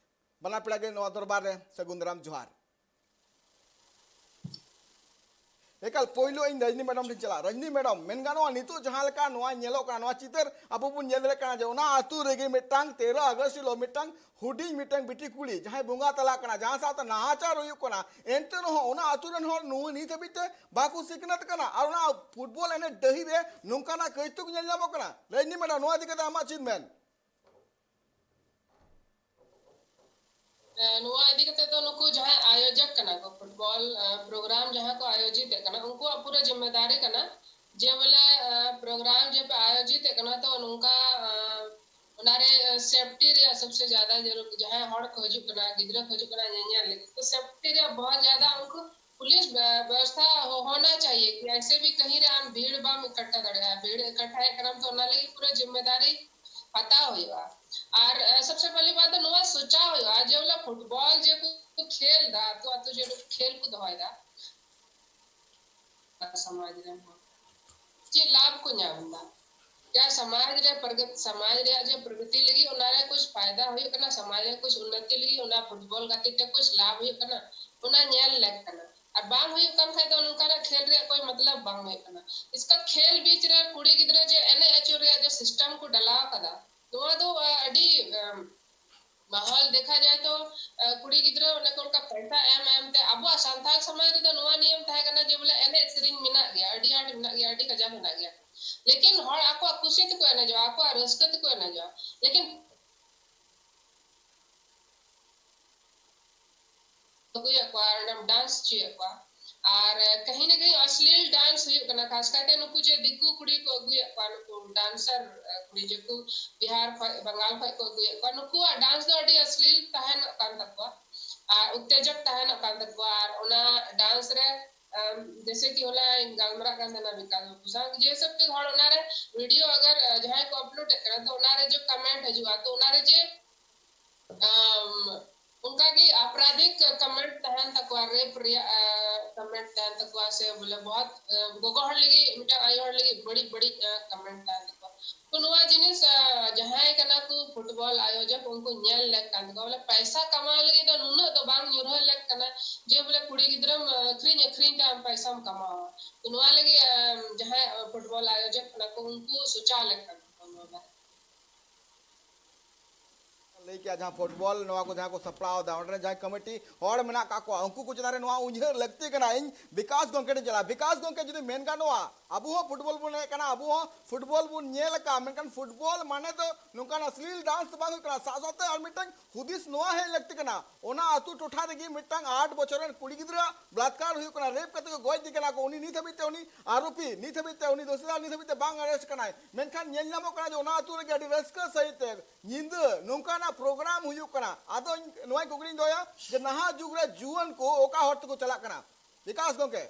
ᱵᱟᱱᱟᱨ ᱯᱮᱲᱟ ᱜᱮ ᱱᱚᱣᱟ ᱫᱚᱨᱵᱟᱨ ᱨᱮ ᱥᱟᱹᱜᱩᱱ ᱫᱟᱨᱟᱢ ᱡᱚᱦᱟᱨ᱾ ᱮᱠᱟᱞ ᱯᱳᱭᱞᱳ ᱤᱧ ᱨᱟᱡᱽᱱᱤ ᱢᱮᱰᱟᱢ ᱴᱷᱮᱱ ᱪᱟᱞᱟᱜ᱾ ᱨᱟᱡᱽᱱᱤ ᱢᱮᱰᱟᱢ, ᱢᱮᱱ ᱜᱟᱱᱚᱜᱼᱟ ᱱᱤᱛᱚᱜ ᱡᱟᱦᱟᱸ ᱞᱮᱠᱟ ᱱᱚᱣᱟ ᱧᱮᱞᱚᱜ ᱠᱟᱱᱟ, ᱱᱚᱣᱟ ᱪᱤᱛᱟᱹᱨ ᱟᱵᱚ ᱵᱚᱱ ᱧᱮᱞ ᱫᱟᱲᱮᱭᱟᱜ ᱠᱟᱱᱟ ᱡᱮ ᱚᱱᱟ ᱟᱹᱛᱩ ᱨᱮᱜᱮ ᱢᱤᱫᱴᱟᱝ ᱛᱮᱨᱚ ᱟᱜᱚᱥᱴ ᱦᱤᱞᱳᱜ ᱢᱤᱫᱴᱟᱝ ᱦᱩᱰᱤᱧ ᱢᱤᱫᱴᱟᱝ ᱵᱤᱴᱤ ᱠᱩᱲᱤ ᱡᱟᱦᱟᱸᱭ ᱵᱚᱸᱜᱟ ᱛᱟᱞᱟᱜ ᱠᱟᱱᱟ, ᱡᱟᱦᱟᱸ ᱥᱟᱶᱛᱮ ᱱᱟᱦᱟᱪᱟᱨ ᱦᱩᱭᱩᱜ ᱠᱟᱱᱟ, ᱮᱱᱛᱮ ᱨᱮᱦᱚᱸ ᱚᱱᱟ ᱟᱹᱛᱩ ᱨᱮᱱ ᱦᱚᱲ ᱱᱩᱭ ᱱᱤᱛ ᱦᱟᱹᱵᱤᱡ ᱛᱮ ᱵᱟᱠᱚ ᱥᱤᱠᱷᱱᱟᱹᱛ ᱠᱟᱱᱟ ᱟᱨ ᱚᱱᱟ ᱯᱷᱩᱴᱵᱚᱞ ᱮᱱᱮᱡ ᱰᱟᱹᱦᱤ ᱨᱮ ᱱᱚᱝᱠᱟᱱᱟᱜ ᱠᱟᱹᱭᱛᱩᱠ ᱧᱮᱞ ᱧᱟᱢᱚᱜ ᱠᱟᱱᱟ᱾ ᱨᱟᱡᱽᱱᱤ ᱢᱮᱰᱟᱢ, ᱱᱚᱣᱟ ᱤᱫᱤ ᱠᱟᱛᱮ ᱟᱢᱟᱜ ᱪᱮᱫ ᱢᱮᱱ? ᱮ, ᱱᱚᱣᱟ ᱤᱫᱤ ᱠᱟᱛᱮ ᱫᱚ ᱱᱩᱠᱩ ᱡᱟᱦᱟᱸᱭ ᱟᱭᱳᱡᱚᱠ ᱠᱟᱱᱟ ᱠᱚ, ᱯᱷᱩᱴᱵᱚᱞ, ᱮ, ᱯᱨᱳᱜᱨᱟᱢ ᱡᱟᱦᱟᱸ ᱠᱚ ᱟᱭᱳᱡᱤᱛ ᱮᱫ ᱠᱟᱱᱟ, ᱩᱱᱠᱩᱣᱟᱜ ᱯᱩᱨᱟᱹ ᱡᱤᱢᱢᱮᱫᱟᱨᱤ ᱠᱟᱱᱟ ᱡᱮ ᱵᱚᱞᱮ ᱯᱨᱳᱜᱨᱟᱢ ᱡᱮ ᱯᱮ ᱟᱭᱳᱡᱤᱛ ᱮᱫ ᱠᱟᱱᱟ, ᱛᱚ ᱱᱚᱝᱠᱟ ᱚᱱᱟᱨᱮ ᱥᱮᱯᱴᱤ ᱨᱮᱭᱟᱜ ᱥᱚᱵᱥᱮ ᱡᱟᱫᱟ ᱡᱟᱹᱨᱩᱲ, ᱡᱟᱦᱟᱸᱭ ᱦᱚᱲ ᱠᱚ ᱦᱤᱡᱩᱜ ᱠᱟᱱᱟ, ᱜᱤᱫᱽᱨᱟᱹ ᱠᱚ ᱦᱤᱡᱩᱜ ᱠᱟᱱᱟ ᱧᱮᱧᱮᱞ ᱞᱟᱹᱜᱤᱫ, ᱛᱚ ᱥᱮᱯᱴᱤ ᱨᱮᱭᱟᱜ ᱵᱚᱦᱩᱛ ᱡᱟᱫᱟ ᱩᱱᱠᱩ ᱯᱩᱞᱤᱥ ᱵᱮᱵᱚᱥᱛᱷᱟ ᱦᱚ-, ᱦᱚᱱᱟ ᱪᱟᱦᱤᱭᱮ ᱠᱤ ᱮᱥᱮ ᱵᱷᱤ ᱠᱟᱦᱤᱸ ᱨᱮ ᱟᱢ ᱵᱷᱤᱲ ᱵᱟᱢ ᱤᱠᱟᱴᱷᱟ ᱫᱟᱲᱮᱭᱟᱜᱼᱟ᱾ ᱵᱷᱤᱲ ᱤᱠᱟᱴᱷᱟᱭᱮᱫ ᱠᱟᱱᱟᱢ ᱛᱚ ᱚᱱᱟ ᱞᱟᱹᱜᱤᱫ ᱯᱩᱨᱟᱹ ᱡᱤᱢᱢᱮᱫᱟᱨᱤ ᱦᱟᱛᱟᱣ ᱦᱩᱭᱩᱜᱼᱟ᱾ ᱟᱨ ᱥᱚᱵᱥᱮ ᱯᱮᱦᱞᱤ ᱵᱟᱛ ᱫᱚ ᱱᱚᱣᱟ ᱥᱚᱪᱟᱣ ᱦᱩᱭᱩᱜᱼᱟ ᱡᱮ ᱵᱚᱞᱮ ᱯᱷᱩᱴᱵᱚᱞ ᱡᱮ ᱠᱚ ᱠᱷᱮᱞ ᱫᱟ, ᱟᱛᱳ ᱟᱛᱳ ᱡᱮ ᱠᱷᱮᱞ ᱠᱚ ᱫᱚᱦᱚᱭᱮᱫᱟ, ᱥᱚᱢᱟᱡᱽ ᱨᱮᱱ ᱦᱚᱲ ᱪᱮᱫ ᱞᱟᱵᱷ ᱠᱚ ᱧᱟᱢ ᱮᱫᱟ? ᱡᱟ ᱥᱚᱢᱟᱡᱽ ᱨᱮ ᱯᱨᱚᱜᱚᱛ-, ᱥᱚᱢᱟᱡᱽ ᱨᱮᱭᱟᱜ ᱡᱮ ᱯᱨᱚᱜᱚᱛᱤ ᱞᱟᱹᱜᱤᱫ ᱚᱱᱟ ᱨᱮ ᱠᱩᱪ ᱯᱷᱟᱭᱫᱟ ᱦᱩᱭᱩᱜ ᱠᱟᱱᱟ, ᱥᱚᱢᱟᱡᱽ ᱨᱮ ᱠᱩᱪ ᱩᱱᱱᱚᱛᱤ ᱞᱟᱹᱜᱤᱫ ᱚᱱᱟ ᱯᱷᱩᱴᱵᱚᱞ ᱜᱟᱛᱮ ᱛᱮ ᱠᱩᱪ ᱞᱟᱵᱷ ᱦᱩᱭᱩᱜ ᱠᱟᱱᱟ, ᱚᱱᱟ ᱧᱮᱞ ᱞᱮᱠ ᱠᱟᱱᱟ᱾ ᱟᱨ ᱵᱟᱝ ᱦᱩᱭᱩᱜ ᱠᱟᱱ ᱠᱷᱟᱡ ᱫᱚ ᱱᱚᱝᱠᱟᱱᱟᱜ ᱠᱷᱮᱞ ᱨᱮᱭᱟᱜ ᱠᱳᱭ ᱢᱚᱛᱞᱚᱵ ᱵᱟᱝ ᱦᱩᱭᱩᱜ ᱠᱟᱱᱟ᱾ ᱤᱥᱠᱟ ᱠᱷᱮᱞ ᱵᱤᱪ ᱨᱮ ᱠᱩᱲᱤ ᱜᱤᱫᱽᱨᱟᱹ ᱡᱮ ᱮᱱᱮᱡ ᱟᱹᱪᱩᱨ ᱨᱮᱭᱟᱜ ᱡᱮ ᱥᱤᱥᱴᱮᱢ ᱠᱚ ᱰᱟᱞᱟᱣ ᱠᱟᱫᱟ, ᱱᱚᱣᱟ ᱫᱚ, ᱟ, ᱟᱹᱰᱤ, ᱟᱢ, ᱢᱟᱦᱚᱞ ᱫᱮᱠᱷᱟ ᱡᱟᱭ ᱛᱚ, ᱟ, ᱠᱩᱲᱤ ᱜᱤᱫᱽᱨᱟᱹ ᱚᱱᱮ ᱠᱚ ᱚᱱᱠᱟ ᱯᱚᱭᱥᱟ ᱮᱢ ᱮᱢ ᱛᱮ, ᱟᱵᱚᱣᱟᱜ ᱥᱟᱱᱛᱟᱲ ᱥᱚᱢᱟᱡᱽ ᱨᱮᱫᱚ ᱱᱚᱣᱟ ᱱᱤᱭᱚᱢ ᱛᱟᱦᱮᱸ ᱠᱟᱱᱟ ᱡᱮ ᱵᱚᱞᱮ ᱮᱱᱮᱡ ᱥᱮᱨᱮᱧ ᱢᱮᱱᱟᱜ ᱜᱮᱭᱟ, ᱟᱹᱰᱤ ᱟᱸᱴ ᱢᱮᱱᱟᱜ ᱜᱮᱭᱟ, ᱟᱹᱰᱤ ᱠᱟᱡᱟᱠ ᱢᱮᱱᱟᱜ ᱜᱮᱭᱟ᱾ ᱞᱮᱠᱤᱱ ᱦᱚᱲ ᱟᱠᱚᱣᱟᱜ ᱠᱩᱥᱤ ᱛᱮᱠᱚ ᱮᱱᱮᱡᱚᱜᱼᱟ, ᱟᱠᱚᱣᱟᱜ ᱨᱟᱹᱥᱠᱟᱹ ᱛᱮᱠᱚ ᱮᱱᱮᱡᱚᱜᱼᱟ᱾ ᱞᱮᱠᱤᱱ ᱟᱹᱜᱩᱭᱮᱫ ᱠᱚᱣᱟ, ᱚᱸᱰᱮᱢ ᱰᱟᱱᱥ ᱦᱚᱪᱚᱭᱮᱫ ᱠᱚᱣᱟ᱾ ᱟᱨ, ᱮ, ᱠᱟᱹᱦᱤ ᱱᱟ ᱠᱟᱹᱦᱤ ᱚᱥᱞᱤᱞ ᱰᱟᱱᱥ ᱦᱩᱭᱩᱜ ᱠᱟᱱᱟ, ᱠᱷᱟᱥ ᱠᱟᱭᱛᱮ ᱱᱩᱠᱩ ᱡᱮ ᱫᱤᱠᱩ ᱠᱩᱲᱤ ᱠᱚ ᱟᱹᱜᱩᱭᱮᱫ ᱠᱚᱣᱟ, ᱱᱩᱠᱩ ᱰᱟᱱᱥᱟᱨ, ᱮ, ᱠᱩᱲᱤ ᱡᱮᱠᱚ ᱵᱤᱦᱟᱨ ᱠᱷᱚᱡ, ᱵᱟᱝᱜᱟᱞ ᱠᱷᱚᱡ ᱠᱚ ᱟᱹᱜᱩᱭᱮᱫ ᱠᱚᱣᱟ, ᱱᱩᱠᱩᱣᱟᱜ ᱰᱟᱱᱥ ᱫᱚ ᱟᱹᱰᱤ ᱚᱥᱞᱤᱞ ᱛᱟᱦᱮᱱᱚᱜ ᱠᱟᱱ ᱛᱟᱠᱚᱣᱟ ᱟᱨ ᱩᱛᱛᱮᱡᱚᱠ ᱛᱟᱦᱮᱱᱚᱜ ᱠᱟᱱ ᱛᱟᱠᱚᱣᱟ᱾ ᱟᱨ ᱚᱱᱟ ᱰᱟᱱᱥ ᱨᱮ, ᱟᱢ, ᱡᱮᱥᱮ ᱠᱤ ᱦᱚᱞᱟᱧ ᱜᱟᱞᱢᱟᱨᱟᱜ ᱠᱟᱱ ᱛᱟᱦᱮᱱᱟ ᱵᱤᱠᱟᱥ ᱵᱟᱹᱵᱩ ᱥᱟᱶ, ᱡᱮ ᱥᱚᱵ ᱦᱚᱲ ᱚᱱᱟᱨᱮ ᱵᱷᱤᱰᱤᱭᱳ ᱟᱜᱟᱨ, ᱟ, ᱡᱟᱦᱟᱸᱭ ᱠᱚ ᱟᱯᱞᱳᱰ ᱮᱫ ᱠᱟᱱᱟ, ᱛᱚ ᱚᱱᱟᱨᱮ ᱡᱮ ᱠᱚᱢᱮᱱᱴ ᱦᱤᱡᱩᱜᱼᱟ, ᱛᱚ ᱚᱱᱟᱨᱮ ᱡᱮ ᱟᱢ, ᱚᱱᱠᱟᱜᱮ ᱟᱯᱨᱟᱫᱷᱤᱠ ᱠᱚᱢᱮᱱᱴ ᱛᱟᱦᱮᱱ ᱛᱟᱠᱚᱣᱟ, ᱨᱮᱯ ᱨᱮᱭᱟᱜ, ᱟ, ᱠᱚᱢᱮᱱᱴ ᱛᱟᱦᱮᱱ ᱛᱟᱠᱚᱣᱟ, ᱥᱮ ᱵᱚᱞᱮ ᱵᱚᱦᱚᱛ, ᱟ, ᱜᱚᱜᱚ ᱦᱚᱲ ᱞᱟᱹᱜᱤᱫ, ᱢᱤᱫᱴᱟᱝ ᱟᱭᱳ ᱦᱚᱲ ᱞᱟᱹᱜᱤᱫ ᱵᱟᱹᱲᱤᱡ ᱵᱟᱹᱲᱤᱡ, ᱟ, ᱠᱚᱢᱮᱱᱴ ᱛᱟᱦᱮᱱ ᱛᱟᱠᱚᱣᱟ᱾ ᱛᱚ ᱱᱚᱣᱟ ᱡᱤᱱᱤᱥ, ᱟ, ᱡᱟᱦᱟᱸᱭ ᱠᱟᱱᱟ ᱠᱚ ᱯᱷᱩᱴᱵᱚᱞ ᱟᱭᱳᱡᱚᱠ, ᱩᱱᱠᱩ ᱧᱮᱞ ᱞᱮᱠ ᱠᱟᱱ ᱛᱟᱠᱚᱣᱟ, ᱵᱚᱞᱮ ᱯᱟᱭᱥᱟ ᱠᱟᱢᱟᱣ ᱞᱟᱹᱜᱤᱫ ᱫᱚ ᱱᱩᱱᱟᱹᱜ ᱫᱚ ᱵᱟᱝ ᱧᱩᱨᱦᱟᱹ ᱞᱮᱠ ᱠᱟᱱᱟ ᱡᱮ ᱵᱚᱞᱮ ᱠᱩᱲᱤ ᱜᱤᱫᱽᱨᱟᱹᱢ, ᱟ, ᱟᱹᱠᱷᱨᱤᱧ ᱟᱹᱠᱷᱨᱤᱧ ᱛᱮ ᱟᱢ ᱯᱟᱭᱥᱟᱢ ᱠᱟᱢᱟᱣᱟ᱾ ᱛᱚ ᱱᱚᱣᱟ ᱞᱟᱹᱜᱤᱫ, ᱟ, ᱡᱟᱦᱟᱸᱭ, ᱟ, ᱯᱷᱩᱴᱵᱚᱞ ᱟᱭᱳᱡᱚᱠ ᱠᱟᱱᱟ ᱠᱚ, ᱩᱱᱠᱩ ᱥᱚᱪᱟᱣ ᱞᱮᱠ ᱠᱟᱱ ᱛᱟᱠᱚᱣᱟ ᱱᱚᱣᱟ ᱵᱟᱨᱮ᱾ ᱞᱟᱹᱭ ᱠᱮᱜᱼᱟ, ᱡᱟᱦᱟᱸ ᱯᱷᱩᱴᱵᱚᱞ ᱱᱚᱣᱟ ᱠᱚ ᱡᱟᱦᱟᱸ ᱠᱚ ᱥᱟᱯᱲᱟᱣ ᱮᱫᱟ, ᱚᱸᱰᱮ ᱨᱮᱱ ᱡᱟᱦᱟᱸᱭ ᱠᱚᱢᱤᱴᱤ ᱦᱚᱲ ᱢᱮᱱᱟᱜ ᱠᱟᱜ ᱠᱚᱣᱟ, ᱩᱱᱠᱩ ᱠᱚ ᱪᱮᱛᱟᱱ ᱨᱮ ᱱᱚᱣᱟ ᱩᱭᱦᱟᱹᱨ ᱞᱟᱹᱠᱛᱤ ᱠᱟᱱᱟ᱾ ᱤᱧ ᱵᱤᱠᱟᱥ ᱜᱚᱢᱠᱮ ᱴᱷᱮᱱ ᱪᱟᱞᱟᱜᱼᱟ᱾ ᱵᱤᱠᱟᱥ ᱜᱚᱢᱠᱮ, ᱡᱩᱫᱤ ᱢᱮᱱ ᱜᱟᱱᱚᱜᱼᱟ, ᱟᱵᱚ ᱦᱚᱸ ᱯᱷᱩᱴᱵᱚᱞ ᱵᱚᱱ ᱮᱱᱮᱡ ᱠᱟᱱᱟ, ᱟᱵᱚ ᱦᱚᱸ ᱯᱷᱩᱴᱵᱚᱞ ᱵᱚᱱ ᱧᱮᱞ ᱟᱠᱟᱫᱼᱟ, ᱢᱮᱱᱠᱷᱟᱱ ᱯᱷᱩᱴᱵᱚᱞ ᱢᱟᱱᱮ ᱫᱚ ᱱᱚᱝᱠᱟᱱ ᱚᱥᱞᱤᱞ ᱰᱟᱱᱥ ᱫᱚ ᱵᱟᱝ ᱦᱩᱭᱩᱜ ᱠᱟᱱᱟ᱾ ᱥᱟᱶ ᱥᱟᱶᱛᱮ ᱟᱨ ᱢᱤᱫᱴᱟᱝ ᱦᱩᱫᱤᱥ ᱱᱚᱣᱟ ᱦᱮᱡ ᱞᱟᱹᱠᱛᱤ ᱠᱟᱱᱟ, ᱚᱱᱟ ᱟᱹᱛᱩ ᱴᱚᱴᱷᱟ ᱨᱮᱜᱮ ᱢᱤᱫᱴᱟᱝ ᱟᱴ ᱵᱚᱪᱷᱚᱨ ᱨᱮᱱ ᱠᱩᱲᱤ ᱜᱤᱫᱽᱨᱟᱹ ᱵᱚᱞᱟᱛᱠᱟᱨ ᱦᱩᱭᱩᱜ ᱠᱟᱱᱟ, ᱨᱮᱯ ᱠᱟᱛᱮ ᱠᱚ ᱜᱚᱡ ᱮᱫᱮ ᱠᱟᱱᱟ ᱠᱚ, ᱩᱱᱤ ᱱᱤᱛ ᱦᱟᱹᱵᱤᱡ ᱛᱮ, ᱩᱱᱤ ᱟᱨᱳᱯᱤ ᱱᱤᱛ ᱦᱟᱹᱵᱤᱡ ᱛᱮ, ᱩᱱᱤ ᱫᱳᱥᱤᱫᱟᱨ ᱱᱤᱛ ᱦᱟᱹᱵᱤᱡ ᱛᱮ ᱵᱟᱝ ᱟᱨᱮᱥᱴ ᱠᱟᱱᱟᱭ᱾ ᱢᱮᱱᱠᱷᱟᱱ ᱧᱮᱞ ᱧᱟᱢᱚᱜ ᱠᱟᱱᱟ ᱡᱮ ᱚᱱᱟ ᱟᱹᱛᱩ ᱨᱮᱜᱮ ᱟᱹᱰᱤ ᱨᱟᱹᱥᱠᱟᱹ ᱥᱟᱹᱦᱤᱡ ᱛᱮ ᱧᱤᱫᱟᱹ ᱱᱚᱝᱠᱟᱱᱟᱜ ᱯᱨᱳᱜᱨᱟᱢ ᱦᱩᱭᱩᱜ ᱠᱟᱱᱟ᱾ ᱟᱫᱚ ᱤᱧ ᱱᱚᱣᱟᱧ ᱠᱩᱠᱞᱤᱧ ᱫᱚᱦᱚᱭᱟ ᱡᱮ ᱱᱟᱦᱟᱜ ᱡᱩᱜᱽ ᱨᱮ ᱡᱩᱣᱟᱹᱱ ᱠᱚ ᱚᱠᱟ ᱦᱚᱨ ᱛᱮᱠᱚ ᱪᱟᱞᱟᱜ ᱠᱟᱱᱟ? ᱵᱤᱠᱟᱥ ᱜᱚᱢᱠᱮ᱾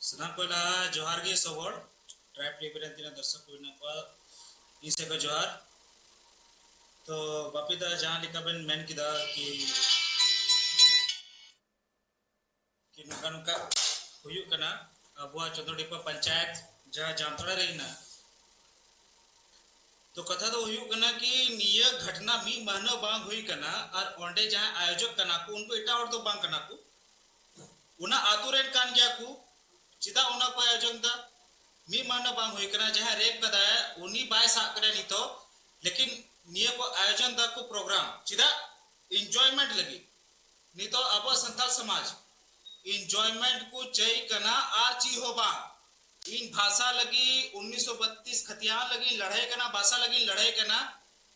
ᱥᱟᱱᱟᱢ ᱠᱚ ᱞᱟᱦᱟ ᱡᱚᱦᱟᱨ ᱜᱮ ᱥᱚᱵ ᱦᱚᱲ, ᱴᱨᱟᱭᱤᱵ ᱴᱤᱵᱷᱤ ᱨᱮᱱ ᱛᱤᱱᱟᱹᱜ ᱫᱚᱨᱥᱚᱠ ᱠᱚ ᱢᱮᱱᱟᱜ ᱠᱚᱣᱟ, ᱤᱧ ᱥᱮᱫ ᱠᱷᱚᱱ ᱡᱚᱦᱟᱨ᱾ ᱛᱚ ᱵᱟᱯᱤ ᱫᱟ, ᱡᱟᱦᱟᱸ ᱞᱮᱠᱟ ᱵᱮᱱ ᱢᱮᱱ ᱠᱮᱫᱟ ᱠᱤ, ᱠᱤ ᱱᱚᱝᱠᱟ ᱱᱚᱝᱠᱟ ᱦᱩᱭᱩᱜ ᱠᱟᱱᱟ ᱟᱵᱚᱣᱟᱜ ᱪᱚᱸᱫᱽᱲᱤᱯᱟ ᱯᱚᱧᱪᱟᱭᱮᱛ, ᱡᱟᱦᱟᱸ ᱡᱟᱢᱛᱟᱲᱟ ᱨᱮ ᱦᱮᱱᱟᱜ, ᱛᱚ ᱠᱟᱛᱷᱟ ᱫᱚ ᱦᱩᱭᱩᱜ ᱠᱟᱱᱟ ᱠᱤ ᱱᱤᱭᱟᱹ ᱜᱷᱚᱴᱱᱟ ᱢᱤᱫ ᱢᱟᱹᱦᱱᱟᱹ ᱵᱟᱝ ᱦᱩᱭ ᱠᱟᱱᱟ, ᱟᱨ ᱚᱸᱰᱮ ᱡᱟᱦᱟᱸᱭ ᱟᱭᱳᱡᱚᱠ ᱠᱟᱱᱟ ᱠᱚ ᱩᱱᱠᱩ ᱮᱴᱟᱜ ᱦᱚᱲ ᱫᱚ ᱵᱟᱝ ᱠᱟᱱᱟ ᱠᱚ, ᱚᱱᱟ ᱟᱛᱳ ᱨᱮᱱ ᱠᱟᱱ ᱜᱮᱭᱟ ᱠᱚ᱾ ᱪᱮᱫᱟᱜ ᱚᱱᱟ ᱠᱚ ᱟᱭᱳᱡᱚᱱ ᱫᱟ? ᱢᱤᱫ ᱢᱟᱹᱦᱱᱟᱹ ᱵᱟᱝ ᱦᱩᱭ ᱠᱟᱱᱟ, ᱡᱟᱦᱟᱸᱭ ᱨᱮᱯ ᱠᱟᱫᱟᱭ ᱩᱱᱤ ᱵᱟᱭ ᱥᱟᱵ ᱠᱟᱱᱟ ᱱᱤᱛᱚᱜ, ᱞᱮᱠᱤᱱ ᱱᱤᱭᱟᱹ ᱠᱚ ᱟᱭᱳᱡᱚᱱ ᱫᱟ ᱠᱚ ᱯᱨᱳᱜᱨᱟᱢ ᱪᱮᱫᱟᱜ? ᱤᱱᱡᱚᱭᱢᱮᱱᱴ ᱞᱟᱹᱜᱤᱫ᱾ ᱱᱤᱛᱚᱜ ᱟᱵᱚ ᱥᱟᱱᱛᱟᱲ ᱥᱚᱢᱟᱡᱽ ᱤᱱᱡᱚᱭᱢᱮᱱᱴ ᱠᱚ ᱪᱟᱹᱭ ᱠᱟᱱᱟ ᱟᱨ ᱪᱮᱫ ᱦᱚᱸ ᱵᱟᱝ᱾ ᱤᱧ ᱵᱷᱟᱥᱟ ᱞᱟᱹᱜᱤᱫ ᱩᱱᱤᱥᱥᱚ ᱵᱟᱛᱤᱥ ᱠᱷᱟᱛᱤᱭᱟᱱ ᱞᱟᱹᱜᱤᱫ ᱤᱧ ᱞᱟᱹᱲᱦᱟᱹᱭ ᱠᱟᱱᱟ, ᱵᱷᱟᱥᱟ ᱞᱟᱹᱜᱤᱫ ᱤᱧ ᱞᱟᱹᱲᱦᱟᱹᱭ ᱠᱟᱱᱟ,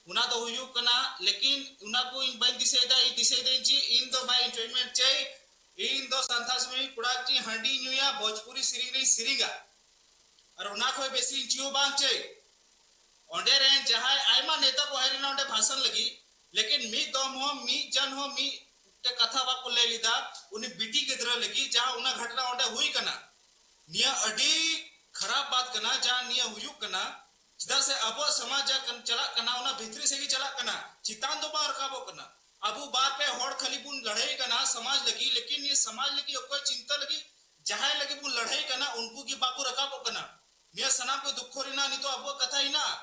ᱚᱱᱟ ᱫᱚ ᱦᱩᱭᱩᱜ ᱠᱟᱱᱟ᱾ ᱞᱮᱠᱤᱱ ᱚᱱᱟ ᱠᱚ ᱤᱧ ᱵᱟᱹᱧ ᱫᱤᱥᱟᱹᱭᱮᱫᱟ, ᱤᱧ ᱫᱤᱥᱟᱹᱭᱮᱫᱟᱹᱧ ᱪᱮᱫ? ᱤᱧ ᱫᱚ ᱵᱷᱟᱭ ᱤᱱᱡᱚᱭᱢᱮᱱᱴ ᱪᱟᱹᱭ, ᱤᱧ ᱫᱚ ᱥᱟᱱᱛᱟᱲ ᱥᱚᱢᱟᱡᱽ ᱠᱚᱲᱟ ᱪᱮᱫ ᱦᱟᱺᱰᱤ ᱧᱩᱭᱟ, ᱵᱷᱳᱡᱽᱯᱩᱨᱤ ᱥᱮᱨᱮᱧ ᱨᱤᱧ ᱥᱮᱨᱮᱧᱟ, ᱟᱨ ᱚᱱᱟ ᱠᱷᱚᱡ ᱵᱮᱥᱤ ᱤᱧ ᱪᱮᱫ ᱦᱚᱸ ᱵᱟᱝ ᱪᱟᱹᱭ᱾ ᱚᱸᱰᱮ ᱨᱮᱱ ᱡᱟᱦᱟᱸᱭ ᱟᱭᱢᱟ ᱱᱮᱛᱟ ᱠᱚ ᱦᱮᱡ ᱞᱮᱱᱟ ᱚᱸᱰᱮ ᱵᱷᱟᱥᱚᱱ ᱞᱟᱹᱜᱤᱫ, ᱞᱮᱠᱤᱱ ᱢᱤᱫ ᱫᱚᱢ ᱦᱚᱸ ᱢᱤᱫ ᱡᱟᱱ ᱦᱚᱸ ᱢᱤᱫᱴᱮᱡ ᱠᱟᱛᱷᱟ ᱵᱟᱠᱚ ᱞᱟᱹᱭ ᱞᱮᱫᱟ ᱩᱱᱤ ᱵᱤᱴᱤ ᱜᱤᱫᱽᱨᱟᱹ ᱞᱟᱹᱜᱤᱫ, ᱡᱟᱦᱟᱸ ᱚᱱᱟ ᱜᱷᱚᱴᱱᱟ ᱚᱸᱰᱮ ᱦᱩᱭ ᱠᱟᱱᱟ᱾ ᱱᱤᱭᱟᱹ ᱟᱹᱰᱤ ᱠᱷᱟᱨᱟᱯ ᱵᱟᱛ ᱠᱟᱱᱟ ᱡᱟᱦᱟᱸ ᱱᱤᱭᱟᱹ ᱦᱩᱭᱩᱜ ᱠᱟᱱᱟ᱾ ᱪᱮᱫᱟᱜ ᱥᱮ ᱟᱵᱚᱣᱟᱜ ᱥᱚᱢᱟᱡᱽ ᱡᱟ ᱠᱟᱱ-, ᱪᱟᱞᱟᱜ ᱠᱟᱱᱟ, ᱚᱱᱟ ᱵᱷᱤᱛᱨᱤ ᱥᱮᱫ ᱜᱮ ᱪᱟᱞᱟᱜ ᱠᱟᱱᱟ, ᱪᱮᱛᱟᱱ ᱫᱚ ᱵᱟᱝ ᱨᱟᱠᱟᱵᱚᱜ ᱠᱟᱱᱟ᱾ ᱟᱵᱚ ᱵᱟᱨ ᱯᱮ ᱦᱚᱲ ᱠᱷᱟᱹᱞᱤ ᱵᱚᱱ ᱞᱟᱹᱲᱦᱟᱹᱭ ᱠᱟᱱᱟ ᱥᱚᱢᱟᱡᱽ ᱞᱟᱹᱜᱤᱫ, ᱞᱮᱠᱤᱱ ᱱᱤᱭᱟᱹ ᱥᱚᱢᱟᱡᱽ ᱞᱟᱹᱜᱤᱫ ᱚᱠᱚᱭ ᱪᱤᱱᱛᱟᱹ ᱞᱟᱹᱜᱤᱫ, ᱡᱟᱦᱟᱸᱭ ᱞᱟᱹᱜᱤᱫ ᱵᱚᱱ ᱞᱟᱹᱲᱦᱟᱹᱭ ᱠᱟᱱᱟ, ᱩᱱᱠᱩ ᱜᱮ ᱵᱟᱠᱚ ᱨᱟᱠᱟᱵᱚᱜ ᱠᱟᱱᱟ᱾ ᱱᱤᱭᱟᱹ ᱥᱟᱱᱟᱢ ᱠᱚ ᱫᱩᱠᱷᱚ ᱨᱮᱱᱟᱜ ᱱᱤᱛᱚᱜ ᱟᱵᱚᱣᱟᱜ ᱠᱟᱛᱷᱟ ᱦᱮᱱᱟᱜᱼᱟ᱾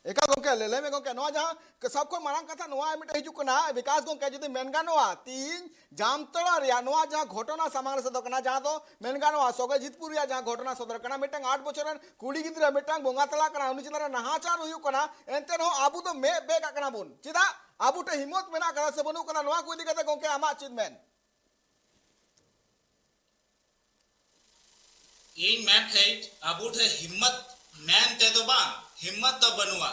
ᱮᱠᱟᱞ ᱜᱚᱝᱠᱮ, ᱞᱟᱹᱭ, ᱞᱟᱹᱭ ᱢᱮ ᱜᱚᱝᱠᱮ, ᱱᱚᱣᱟ ᱡᱟᱦᱟᱸ ᱥᱟᱵ ᱠᱷᱚᱱ ᱢᱟᱨᱟᱝ ᱠᱟᱛᱷᱟ ᱱᱚᱣᱟ ᱢᱤᱫᱴᱮᱱ ᱦᱤᱡᱩᱜ ᱠᱟᱱᱟ, ᱵᱤᱠᱟᱥ ᱜᱚᱝᱠᱮ, ᱡᱩᱫᱤ ᱢᱮᱱ ᱜᱟᱱᱚᱜᱼᱟ, ᱛᱤᱦᱤᱧ ᱡᱟᱢᱛᱟᱲᱟ ᱨᱮᱭᱟᱜ ᱱᱚᱣᱟ ᱡᱟᱦᱟᱸ ᱜᱷᱚᱴᱚᱱᱟ ᱥᱟᱢᱟᱝ ᱨᱮ ᱥᱮᱴᱮᱨ ᱠᱟᱱᱟ, ᱡᱟᱦᱟᱸ ᱫᱚ ᱢᱮᱱ ᱜᱟᱱᱚᱜᱼᱟ, ᱥᱚᱜᱚᱭᱡᱤᱛᱯᱩᱨ ᱨᱮᱭᱟᱜ ᱡᱟᱦᱟᱸ ᱜᱷᱚᱴᱚᱱᱟ ᱥᱚᱫᱚᱨ ᱠᱟᱱᱟ, ᱢᱤᱫᱴᱟᱝ ᱟᱴ ᱵᱚᱪᱷᱚᱨ ᱨᱮᱱ ᱠᱩᱲᱤ ᱜᱤᱫᱽᱨᱟᱹ ᱢᱤᱫᱴᱟᱝ ᱵᱚᱸᱜᱟ ᱛᱟᱞᱟ ᱠᱟᱱᱟ, ᱩᱱᱤ ᱪᱮᱛᱟᱱ ᱨᱮ ᱱᱟᱦᱟᱪᱟᱨ ᱦᱩᱭᱩᱜ ᱠᱟᱱᱟ, ᱮᱱᱛᱮ ᱨᱮᱦᱚᱸ ᱟᱵᱚ ᱫᱚ ᱢᱮᱫ ᱵᱮᱜ ᱠᱟᱜ ᱠᱟᱱᱟ ᱵᱚᱱ᱾ ᱪᱮᱫᱟᱜ? ᱟᱵᱚ ᱴᱷᱮᱱ ᱦᱤᱢᱢᱚᱛ ᱢᱮᱱᱟᱜ ᱠᱟᱫᱟ ᱥᱮ ᱵᱟᱹᱱᱩᱜ ᱠᱟᱫᱟ, ᱱᱚᱣᱟ ᱠᱚ ᱤᱫᱤ ᱠᱟᱛᱮ ᱜᱚᱝᱠᱮ, ᱟᱢᱟᱜ ᱪᱮᱫ ᱢᱮᱱ? ᱤᱧ ᱢᱮᱱ ᱠᱷᱟᱹᱡ ᱟᱵᱚ ᱴᱷᱮᱱ ᱦᱤᱢᱢᱚᱛ ᱢᱮᱱ ᱛᱮᱫᱚ ᱵᱟᱝ, ᱦᱤᱢᱢᱚᱛ ᱫᱚ ᱵᱟᱹᱱᱩᱜᱼᱟ᱾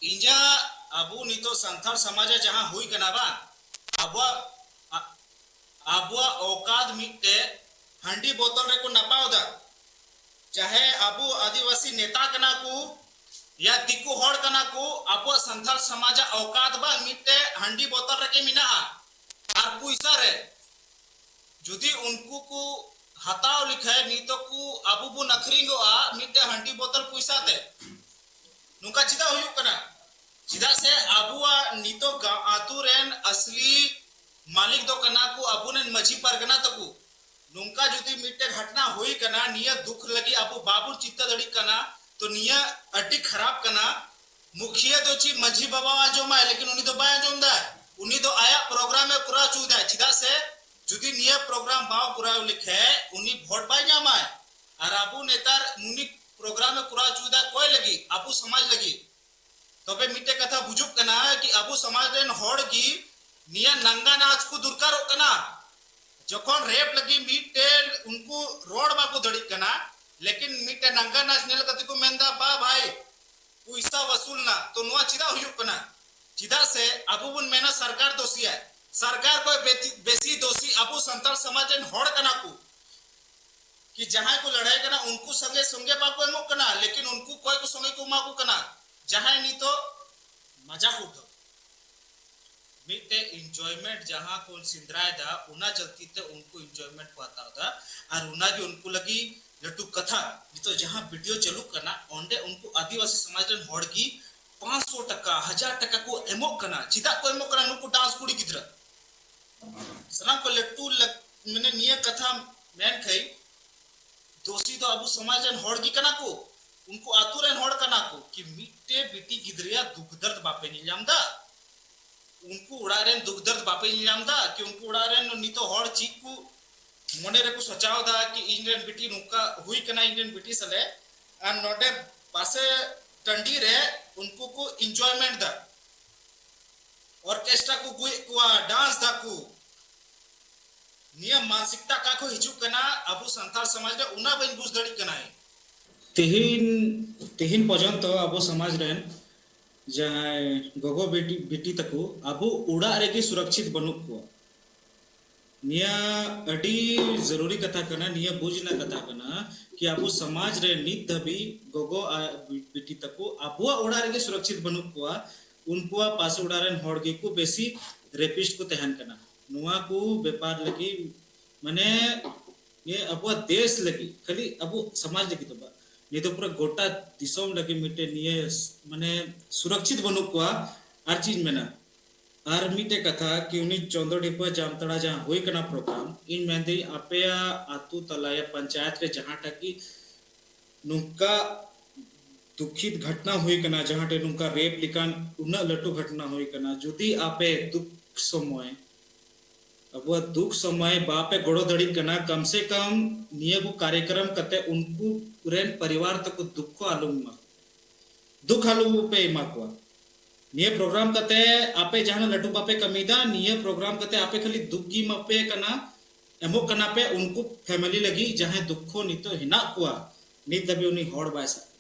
ᱤᱧᱟᱹᱜ ᱟᱵᱚ ᱱᱤᱛᱚᱜ ᱥᱟᱱᱛᱟᱲ ᱥᱚᱢᱟᱡᱽ ᱨᱮ ᱡᱟᱦᱟᱸ ᱦᱩᱭ ᱠᱟᱱᱟ ᱵᱟᱝ, ᱟᱵᱚᱣᱟᱜ, ᱟ-, ᱟᱵᱚᱣᱟᱜ ᱚᱣᱠᱟᱛ ᱢᱤᱫᱴᱮᱡ ᱦᱟᱺᱰᱤ ᱵᱳᱛᱚᱞ ᱨᱮᱠᱚ ᱱᱟᱯᱟᱣ ᱫᱟ᱾ ᱪᱟᱦᱮ ᱟᱵᱚ ᱟᱹᱫᱤᱵᱟᱹᱥᱤ ᱱᱮᱛᱟ ᱠᱟᱱᱟ ᱠᱚ ᱭᱟ ᱫᱤᱠᱩ ᱦᱚᱲ ᱠᱟᱱᱟ ᱠᱚ, ᱟᱵᱚᱣᱟᱜ ᱥᱟᱱᱛᱟᱲ ᱥᱚᱢᱟᱡᱽ ᱟᱜ ᱚᱣᱠᱟᱛ ᱵᱟᱝ ᱢᱤᱫᱴᱮᱡ ᱦᱟᱺᱰᱤ ᱵᱳᱛᱚᱞ ᱨᱮᱜᱮ ᱢᱮᱱᱟᱜᱼᱟ᱾ ᱟᱨ ᱯᱚᱭᱥᱟ ᱨᱮ ᱡᱩᱫᱤ ᱩᱱᱠᱩ ᱠᱚ ᱦᱟᱛᱟᱣ ᱞᱮᱠᱷᱟᱡ, ᱱᱤᱛᱚᱜ ᱠᱚ ᱟᱵᱚ ᱵᱚᱱ ᱟᱹᱠᱷᱨᱤᱧᱚᱜᱼᱟ ᱢᱤᱫᱴᱮᱡ ᱦᱟᱺᱰᱤ ᱵᱳᱛᱚᱞ ᱯᱚᱭᱥᱟ ᱛᱮ᱾ ᱱᱚᱝᱠᱟ ᱪᱮᱫᱟᱜ ᱦᱩᱭᱩᱜ ᱠᱟᱱᱟ? ᱪᱮᱫᱟᱜ ᱥᱮ ᱟᱵᱚᱣᱟᱜ ᱱᱤᱛᱚᱜ ᱜᱟ-, ᱟᱛᱳ ᱨᱮᱱ ᱟᱥᱞᱤ ᱢᱟᱹᱞᱤᱠ ᱫᱚ ᱠᱟᱱᱟ ᱠᱚ ᱟᱵᱚ ᱨᱮᱱ ᱢᱟᱹᱡᱷᱤ ᱯᱟᱨᱜᱟᱱᱟ ᱛᱟᱠᱚ᱾ ᱱᱚᱝᱠᱟ ᱡᱩᱫᱤ ᱢᱤᱫᱴᱮᱡ ᱜᱷᱚᱴᱱᱟ ᱦᱩᱭ ᱠᱟᱱᱟ, ᱱᱤᱭᱟᱹ ᱫᱩᱠᱷ ᱞᱟᱹᱜᱤᱫ ᱟᱵᱚ ᱵᱟᱵᱚᱱ ᱪᱤᱱᱛᱟᱹ ᱫᱟᱲᱮᱭᱟᱜ ᱠᱟᱱᱟ, ᱛᱚ ᱱᱤᱭᱟᱹ ᱟᱹᱰᱤ ᱠᱷᱟᱨᱟᱯ ᱠᱟᱱᱟ᱾ ᱢᱩᱠᱷᱤᱭᱟᱹ ᱫᱚ ᱪᱮᱫ ᱢᱟᱹᱡᱷᱤ ᱵᱟᱵᱟ ᱟᱸᱡᱚᱢᱟᱭ, ᱞᱮᱠᱤᱱ ᱩᱱᱤ ᱫᱚ ᱵᱟᱭ ᱟᱸᱡᱚᱢ ᱫᱟ᱾ ᱩᱱᱤ ᱫᱚ ᱟᱭᱟᱜ ᱯᱨᱳᱜᱨᱟᱢ ᱮ ᱠᱚᱨᱟᱣ ᱦᱚᱪᱚᱭᱮᱫᱟ᱾ ᱪᱮᱫᱟᱜ ᱥᱮ ᱡᱩᱫᱤ ᱱᱤᱭᱟᱹ ᱯᱨᱳᱜᱨᱟᱢ ᱵᱟᱝ ᱠᱚᱨᱟᱣ ᱞᱮᱠᱷᱟᱡ ᱩᱱᱤ ᱵᱷᱳᱴ ᱵᱟᱭ ᱧᱟᱢᱟᱭ᱾ ᱟᱨ ᱟᱵᱚ ᱱᱮᱛᱟᱨ ᱩᱱᱤ ᱯᱨᱳᱜᱨᱟᱢ ᱮ ᱠᱚᱨᱟᱣ ᱦᱚᱪᱚᱭᱮᱫᱟ ᱚᱠᱚᱭ ᱞᱟᱹᱜᱤᱫ? ᱟᱵᱚ ᱥᱚᱢᱟᱡᱽ ᱞᱟᱹᱜᱤᱫ᱾ ᱛᱚᱵᱮ ᱢᱤᱫᱴᱮᱡ ᱠᱟᱛᱷᱟ ᱵᱩᱡᱩᱜ ᱠᱟᱱᱟ ᱠᱤ ᱟᱵᱚ ᱥᱚᱢᱟᱡᱽ ᱨᱮᱱ ᱦᱚᱲ ᱜᱮ ᱱᱤᱭᱟᱹ ᱱᱟᱝᱜᱟ ᱱᱟᱪ ᱠᱚ ᱫᱚᱨᱠᱟᱨᱚᱜ ᱠᱟᱱᱟ᱾ ᱡᱚᱠᱷᱚᱱ ᱨᱮᱯ ᱞᱟᱹᱜᱤᱫ ᱢᱤᱫᱴᱮᱱ ᱩᱱᱠᱩ ᱨᱚᱲ ᱵᱟᱠᱚ ᱫᱟᱲᱮᱜ ᱠᱟᱱᱟ, ᱞᱮᱠᱤᱱ ᱢᱤᱫᱴᱮᱱ ᱱᱟᱝᱜᱟ ᱱᱟᱪ ᱧᱮᱞ ᱠᱟᱛᱮ ᱠᱚ ᱢᱮᱱᱫᱟ, "ᱵᱟ ᱵᱷᱟᱭ, ᱯᱚᱭᱥᱟ ᱣᱟᱥᱩᱞ ᱱᱟ", ᱛᱚ ᱱᱚᱣᱟ ᱪᱮᱫᱟᱜ ᱦᱩᱭᱩᱜ ᱠᱟᱱᱟ? ᱪᱮᱫᱟᱜ ᱥᱮ ᱟᱵᱚ ᱵᱚᱱ ᱢᱮᱱᱟ ᱥᱚᱨᱠᱟᱨ ᱫᱳᱥᱤᱭᱟ᱾ ᱥᱚᱨᱠᱟᱨ ᱠᱷᱚᱱ ᱵᱮᱛᱤ-, ᱵᱮᱥᱤ ᱫᱳᱥᱤ ᱟᱵᱚ ᱥᱟᱱᱛᱟᱲ ᱥᱚᱢᱟᱡᱽ ᱨᱮᱱ ᱦᱚᱲ ᱠᱟᱱᱟ ᱠᱚ᱾ ᱠᱤ ᱡᱟᱦᱟᱸᱭ ᱠᱚ ᱞᱟᱹᱲᱦᱟᱹᱭ ᱠᱟᱱᱟ ᱩᱱᱠᱩ ᱥᱚᱸᱜᱮ ᱥᱚᱸᱜᱮ ᱵᱟᱠᱚ ᱮᱢᱚᱜ ᱠᱟᱱᱟ, ᱞᱮᱠᱤᱱ ᱩᱱᱠᱩ ᱚᱠᱚᱭ ᱠᱚ ᱥᱚᱸᱜᱮ ᱠᱚ ᱮᱢᱟ ᱠᱚ ᱠᱟᱱᱟ? ᱡᱟᱦᱟᱸᱭ ᱱᱤᱛᱚᱜ ᱢᱟᱡᱟᱠ ᱩᱴᱷᱟᱹᱣ, ᱢᱤᱫᱴᱮᱡ enjoyment ᱡᱟᱦᱟᱸ ᱠᱚ ᱥᱮᱸᱫᱽᱨᱟᱭᱮᱫᱟ, ᱚᱱᱟ ᱪᱟᱞᱛᱤ ᱛᱮ ᱩᱱᱠᱩ enjoyment ᱠᱚ ᱦᱟᱛᱟᱣ ᱮᱫᱟ᱾ ᱟᱨ ᱚᱱᱟᱜᱮ ᱩᱱᱠᱩ ᱞᱟᱹᱜᱤᱫ ᱞᱟᱹᱴᱩ ᱠᱟᱛᱷᱟ᱾ ᱱᱤᱛᱚᱜ ᱡᱟᱦᱟᱸ video ᱪᱟᱹᱞᱩᱜ ᱠᱟᱱᱟ, ᱚᱸᱰᱮ ᱩᱱᱠᱩ ᱟᱹᱫᱤᱵᱟᱹᱥᱤ ᱥᱚᱢᱟᱡᱽ ᱨᱮᱱ ᱦᱚᱲ ᱜᱮ ᱯᱟᱸᱪᱥᱚ ᱴᱟᱠᱟ, ᱦᱟᱡᱟᱨ ᱴᱟᱠᱟ ᱠᱚ ᱮᱢᱚᱜ ᱠᱟᱱᱟ᱾ ᱪᱮᱫᱟᱜ ᱠᱚ ᱮᱢᱚᱜ ᱠᱟᱱᱟ? ᱱᱩᱠᱩ dance ᱠᱩᱲᱤ ᱜᱤᱫᱽᱨᱟᱹ ᱥᱟᱱᱟᱢ ᱠᱚ ᱞᱟᱹᱴᱩ ᱞᱟᱹᱠ-, ᱢᱟᱱᱮ ᱱᱤᱭᱟᱹ ᱠᱟᱛᱷᱟ ᱢᱮᱱ ᱠᱷᱟᱹᱭ, ᱫᱳᱥᱤ ᱫᱚ ᱟᱵᱚ ᱥᱚᱢᱟᱡᱽ ᱨᱮᱱ ᱦᱚᱲ ᱜᱮ ᱠᱟᱱᱟ ᱠᱚ᱾ ᱩᱱᱠᱩ ᱟᱛᱳ ᱨᱮᱱ ᱦᱚᱲ ᱠᱟᱱᱟ ᱠᱚ ᱠᱤ ᱢᱤᱫᱴᱮᱡ ᱵᱤᱴᱤ ᱜᱤᱫᱽᱨᱟᱹᱭᱟᱜ ᱫᱩᱠ ᱫᱟᱨᱫ ᱵᱟᱯᱮ ᱧᱮᱞ ᱧᱟᱢ ᱮᱫᱟ? ᱩᱱᱠᱩ ᱚᱲᱟᱜ ᱨᱮᱱ ᱫᱩᱠ ᱫᱟᱨᱫ ᱵᱟᱯᱮ ᱧᱮᱞ ᱧᱟᱢ ᱮᱫᱟ ᱠᱤ ᱩᱱᱠᱩ ᱚᱲᱟᱜ ᱨᱮᱱ ᱱᱤᱛᱚᱜ ᱦᱚᱲ ᱪᱮᱫ ᱠᱚ ᱢᱚᱱᱮ ᱨᱮᱠᱚ ᱥᱚᱪᱟᱣ ᱮᱫᱟ ᱠᱤ ᱤᱧ ᱨᱮᱱ ᱵᱤᱴᱤ ᱱᱚᱝᱠᱟ ᱦᱩᱭ ᱠᱟᱱᱟ, ᱤᱧ ᱨᱮᱱ ᱵᱤᱴᱤ ᱥᱟᱞᱮ, ᱟᱨ ᱱᱚᱰᱮ ᱯᱟᱥᱮ ᱴᱟᱺᱰᱤ ᱨᱮ ᱩᱱᱠᱩ ᱠᱚ enjoyment ᱮᱫᱟ, orchestra ᱠᱚ ᱟᱹᱜᱩᱭᱮᱫ ᱠᱚᱣᱟ, dance ᱫᱟᱠᱚ᱾ ᱱᱤᱭᱟᱹ ᱢᱟᱱᱥᱤᱠᱛᱟ ᱚᱠᱟ ᱠᱷᱚᱱ ᱦᱤᱡᱩᱜ ᱠᱟᱱᱟ ᱟᱵᱚ ᱥᱟᱱᱛᱟᱲ ᱥᱚᱢᱟᱡᱽ ᱨᱮ, ᱚᱱᱟ ᱵᱟᱹᱧ ᱵᱩᱡᱽ ᱫᱟᱲᱮᱭᱟᱜ ᱠᱟᱱᱟ᱾ ᱛᱮᱦᱮᱧ, ᱛᱮᱦᱮᱧ ᱯᱚᱨᱡᱚᱱᱛᱚ ᱟᱵᱚ ᱥᱚᱢᱟᱡᱽ ᱨᱮᱱ ᱡᱟᱦᱟᱸᱭ ᱜᱚᱜᱚ ᱵᱤᱴᱤ, ᱵᱤᱴᱤ ᱛᱟᱠᱚ ᱟᱵᱚ ᱚᱲᱟᱜ ᱨᱮᱜᱮ ᱥᱩᱨᱚᱠᱪᱷᱤᱛ ᱵᱟᱹᱱᱩᱜ ᱠᱚᱣᱟ᱾ ᱱᱤᱭᱟᱹ ᱟᱹᱰᱤ ᱡᱟᱹᱨᱩᱨᱤ ᱠᱟᱛᱷᱟ ᱠᱟᱱᱟ, ᱱᱤᱭᱟᱹ ᱵᱩᱡᱽ ᱨᱮᱱᱟᱜ ᱠᱟᱛᱷᱟ ᱠᱟᱱᱟ ᱠᱤ ᱟᱵᱚ ᱥᱚᱢᱟᱡᱽ ᱨᱮ ᱱᱤᱛ ᱫᱷᱟᱹᱵᱤᱡ ᱜᱚᱜᱚ ᱟᱨ ᱵᱤᱴᱤ ᱛᱟᱠᱚ ᱟᱵᱚᱣᱟᱜ ᱚᱲᱟᱜ ᱨᱮᱜᱮ ᱥᱩᱨᱚᱠᱪᱷᱤᱛ ᱵᱟᱹᱱᱩᱜ ᱠᱚᱣᱟ᱾ ᱩᱱᱠᱩᱣᱟᱜ ᱯᱟᱥᱮ ᱚᱲᱟᱜ ᱨᱮᱱ ᱦᱚᱲ ᱜᱮᱠᱚ ᱵᱮᱥᱤ rapist ᱠᱚ ᱛᱟᱦᱮᱱ ᱠᱟᱱᱟ᱾ ᱱᱚᱣᱟ ᱠᱚ ᱵᱮᱯᱟᱨ ᱞᱟᱹᱜᱤᱫ, ᱢᱟᱱᱮ, ᱱᱤᱭᱟᱹ ᱟᱵᱚᱣᱟᱜ ᱫᱮᱥ ᱞᱟᱹᱜᱤᱫ, ᱠᱷᱟᱹᱞᱤ ᱟᱵᱚ ᱥᱚᱢᱟᱡᱽ ᱞᱟᱹᱜᱤᱫ ᱫᱚ ᱵᱟᱝ, ᱱᱤᱭᱟᱹ ᱫᱚ ᱯᱩᱨᱟᱹ ᱜᱚᱴᱟ ᱫᱤᱥᱚᱢ ᱞᱟᱹᱜᱤᱫ ᱢᱤᱫᱴᱮᱱ ᱱᱤᱭᱟᱹ, ᱢᱟᱱᱮ, ᱥᱩᱨᱚᱠᱪᱷᱤᱛ ᱵᱟᱹᱱᱩᱜ ᱠᱚᱣᱟ᱾ ᱟᱨ ᱪᱮᱫ ᱤᱧ ᱢᱮᱱᱟ, ᱟᱨ ᱢᱤᱫᱴᱮᱡ ᱠᱟᱛᱷᱟ ᱠᱤ ᱩᱱᱤ ᱪᱚᱱᱫᱨᱚ ᱰᱷᱤᱯᱟᱹ ᱡᱟᱢᱛᱟᱲᱟ ᱡᱟᱦᱟᱸ ᱦᱩᱭ ᱠᱟᱱᱟ program, ᱤᱧ ᱢᱮᱱᱫᱟᱹᱧ ᱟᱯᱮᱭᱟᱜ ᱟᱛᱳ ᱛᱟᱞᱟᱭᱟ ᱯᱚᱧᱪᱟᱭᱮᱛ ᱨᱮ ᱡᱟᱦᱟᱸᱴᱟᱜ ᱠᱤ ᱱᱚᱝᱠᱟ ᱫᱩᱠᱷᱤᱛ ᱜᱷᱚᱴᱱᱟ ᱦᱩᱭ ᱠᱟᱱᱟ, ᱡᱟᱦᱟᱸ ᱴᱷᱮᱱ ᱱᱚᱝᱠᱟ rape ᱞᱮᱠᱟᱱ ᱩᱱᱟᱹᱜ ᱞᱟᱹᱴᱩ ᱜᱷᱚᱴᱱᱟ ᱦᱩᱭ ᱠᱟᱱᱟ, ᱡᱩᱫᱤ ᱟᱯᱮ ᱫᱩᱠ ᱥᱚᱢᱚᱭ, ᱟᱵᱚᱣᱟᱜ ᱫᱩᱠ ᱥᱚᱢᱚᱭ ᱵᱟᱯᱮ ᱜᱚᱲᱚ ᱫᱟᱲᱮᱭᱟᱜ ᱠᱟᱱᱟ, ᱠᱚᱢ ᱥᱮ ᱠᱚᱢ ᱱᱤᱭᱟᱹ ᱠᱚ ᱠᱟᱨᱭᱚᱠᱨᱚᱢ ᱠᱟᱛᱮ ᱩᱱᱠᱩ ᱨᱮᱱ ᱯᱚᱨᱤᱵᱟᱨ ᱛᱟᱠᱚ ᱫᱩᱠᱷ ᱠᱚ ᱟᱞᱚᱢ ᱮᱢᱟ ᱠᱚᱣᱟ, ᱫᱩᱠᱷ ᱟᱞᱚ ᱯᱮ ᱮᱢᱟ ᱠᱚᱣᱟ᱾ ᱱᱤᱭᱟᱹ program ᱠᱟᱛᱮ ᱟᱯᱮ ᱡᱟᱦᱟᱱᱟᱜ ᱞᱟᱹᱴᱩ ᱵᱟᱯᱮ ᱠᱟᱹᱢᱤᱭᱮᱫᱟ, ᱱᱤᱭᱟᱹ program ᱠᱟᱛᱮ ᱟᱯᱮ ᱠᱷᱟᱹᱞᱤ ᱫᱩᱠ ᱜᱮ ᱮᱢᱟ ᱯᱮ ᱠᱟᱱᱟ, ᱮᱢᱚᱜ ᱠᱟᱱᱟ ᱯᱮ ᱩᱱᱠᱩ family ᱞᱟᱹᱜᱤᱫ ᱡᱟᱦᱟᱸᱭ ᱫᱩᱠᱠᱷᱚ ᱱᱤᱛᱚᱜ ᱦᱮᱱᱟᱜ ᱠᱚᱣᱟ, ᱱᱤᱛ ᱫᱷᱟᱹᱵᱤᱡ ᱩᱱᱤ ᱦᱚᱲ ᱵᱟᱭ ᱥᱟᱵ ᱠᱟᱱᱟ᱾